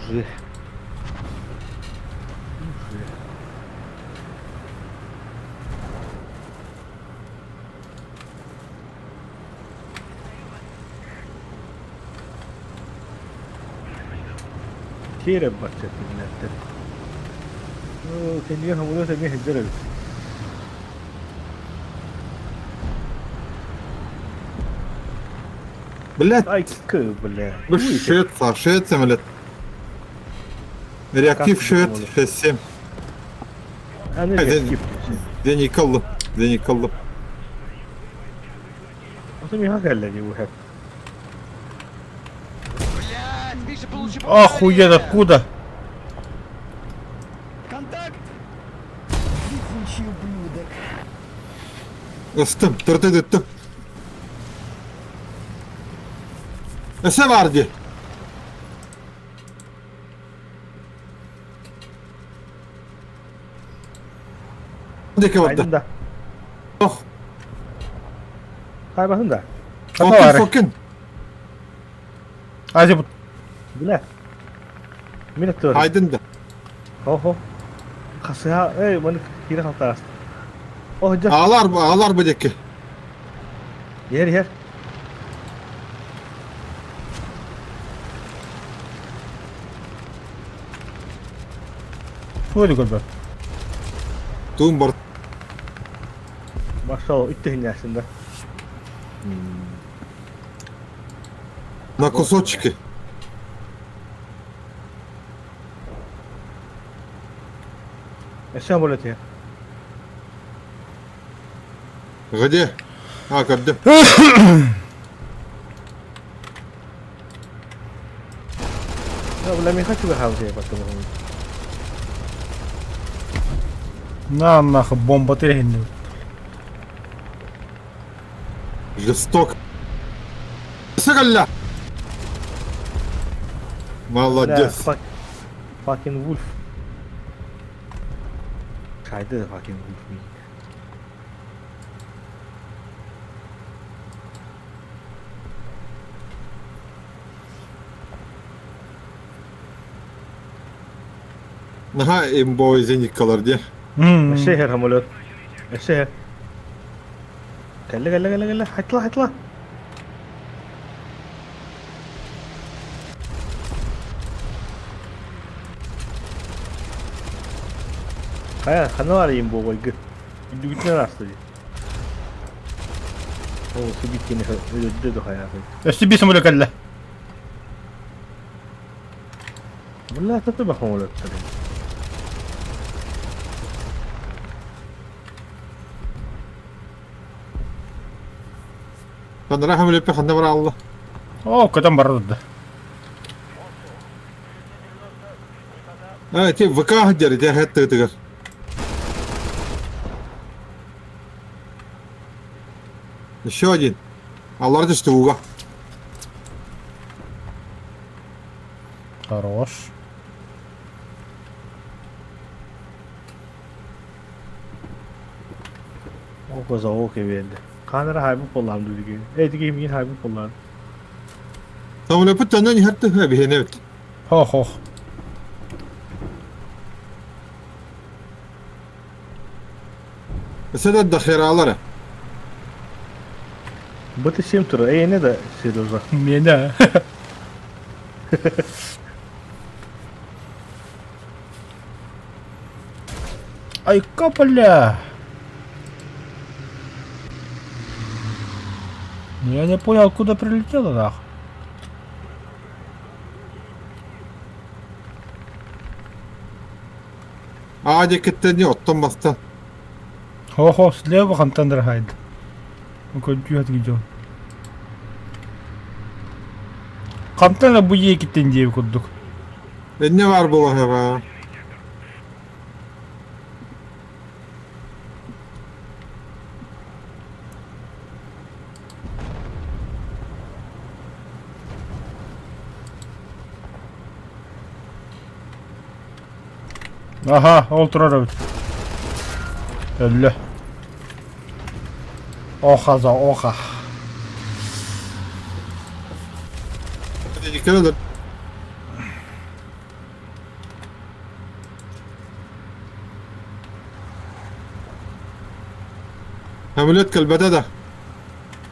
Уже. Уже. Тиэрэ барча тиннэттэр. Оо, кэннигэр самолет эмиэ сылдьар эбит. Блядь. Ай, к, бля. Бу шөт, шөт самолет. Реактив шөт 6-7. Аны реактив. Дени кыллым. Дени кыллым. Ото миха кэллэ дии уһэп. Охуеть, откуда? Контакт! Везучий ублюдок. Ыстым, төртө дүттүм. Өсө бар дии. Диэки барда. Айдын да. Ох. Хайбасын да. Фокин, фокин. Азия бут. Бля. Мин өттүгэр. Айдын да. Хо-хо. Хасыһа, эй, маны киирэ халтаас. О, дьэ. Аҕалар, аҕалар бу диэки. Иһэр, иһэр. Тугу көрбөт. Туун бар. Маршал үттүһүннээсин да. На кусочки. Өссө болот иһэр. Где? А, көрдүм. Бля, не хочу хаалсыа потом. На нахуй бомба терехинни. Жесток. Сыгалля! Молодец. Fucking wolf. Хайда fucking wolf me. Наһаа имбовый зениткалар дии. Өссө иһэр самолет. Өссө иһэр. Кэллэ, кэллэ, кэллэ, кэллэ. Хайтла, хайтла. Хайа, ханна баар имбовойгы? Үрдүгүтүнэн ааста дии. Ол сибиккини өлөрдө да хайаатын. Өссө биир самолет кэллэ. Бля, это самолет. Ханна самолет ханна бар алла. О, көтөн барар да. А, те ВК дер, те хэтты тыгар. Еще один. Аллара түстэ ууга. Хорош. Око за око берди. Канара хайбы боллам дии. Эти мин хайбы боллам. Самолеппут төннөн иһэр төһө биһиэнэ эбит. Хо-хо. Өссө да дохералара. БТ-7 турар. Эйиэнэ да Сережа. Миэнэ. Айка, бля. Я не понял, откуда прилетело нахуй. Аа диэкиттэн оттон бастан. Хо-хо, слева хантан хайд. Көддүүһэт гидьон. Хантан бу диэкиттэн диэби курдук. Энне бар буолуо Аха, ол турар эбит. Өллө. Оха за оха. Кэлэ Самолет кэлбэтэ да.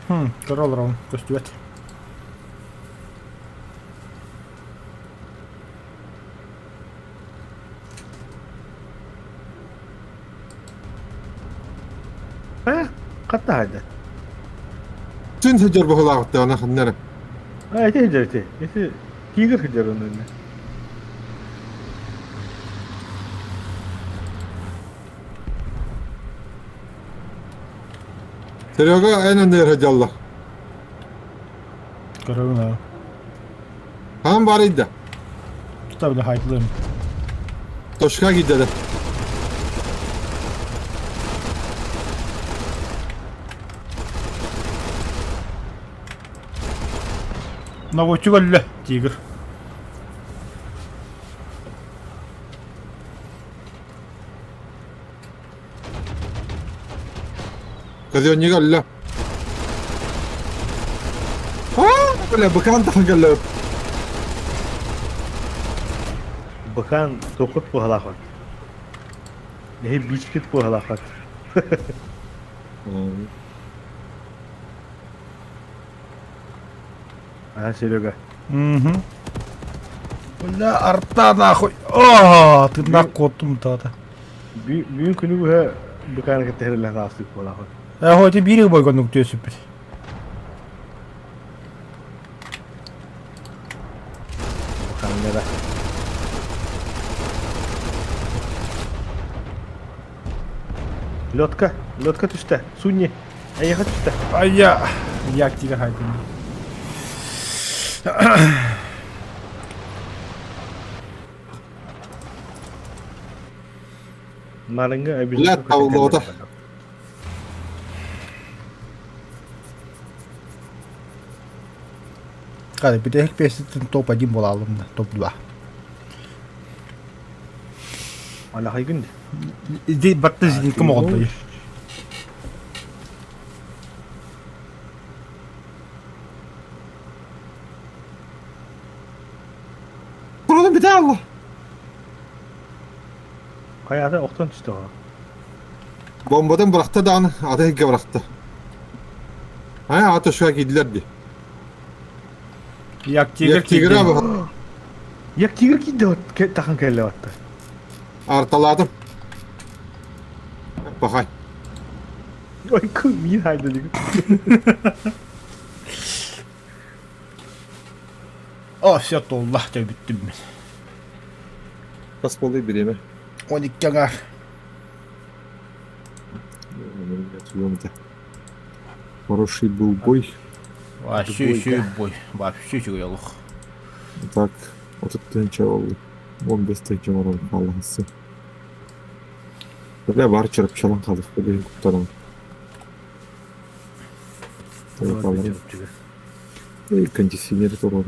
Хм, көрө олоробун, көстүбэт. Э, хатта хайда. Түн сылдьар быһыылаахтар ана ханнара. А, ити сылдьар ити. Ити тигр сылдьар онно. Серега эн анныгар сылдьаллар. Көрөбүн аа. Хаһан барыйда? Тута бile хайдылыым. Точка киирдэ да. Наводчик өллө, тигр. Казённига өллө. Бля, быкаан тахан кэллэ. Быкаан токут быһалаахат. Эһи бичкит быһалаахат. А, Серега. Угу. Бля, арта нахуй. О, ты на котум тата. Бүгүн күнү быһа быкааны кытта хэрэлэһэн аастык буолаахын. Э, хоть биир бойгоннук түөсүппүт. Быкааннара. Лётка, лётка түстэ. Сунни. Эйиэхэ түстэ. Айя, як тига хайдым. Нарыҥҥа Бля, табыллыбата. Хады, бүтэһик пиэсэтин топ-1 буолаалым да, топ-2. Алахайгын Иди барта зенитка моҕолтой. Kurulun bir Allah. Хайата охтон түстэ оҕо. Bombadan bıraktı даҕаны, аты иһиггэ бырахта. Аа, аты шуга киирдилэр дии. Як тигр Як тигр киирдэ. абы. Як тигр киирдэ тахан кэллэ батта. Арталаатым. Пахай. Ой, мин хайда дигин. О, все туолла, дьэ бүттүм мин. Хас буолуй бириэмэ. 12 аҥаар. Хороший был бой. Вообще еще бой. Вообще үчүгэй олох. Так, 30 тыһыынча буолла. 15 тыһыынча оҥорон хааллаһыссы. Бля, бар чырапчалан хаалыах билигин куттанабын. Кондиционер туруору.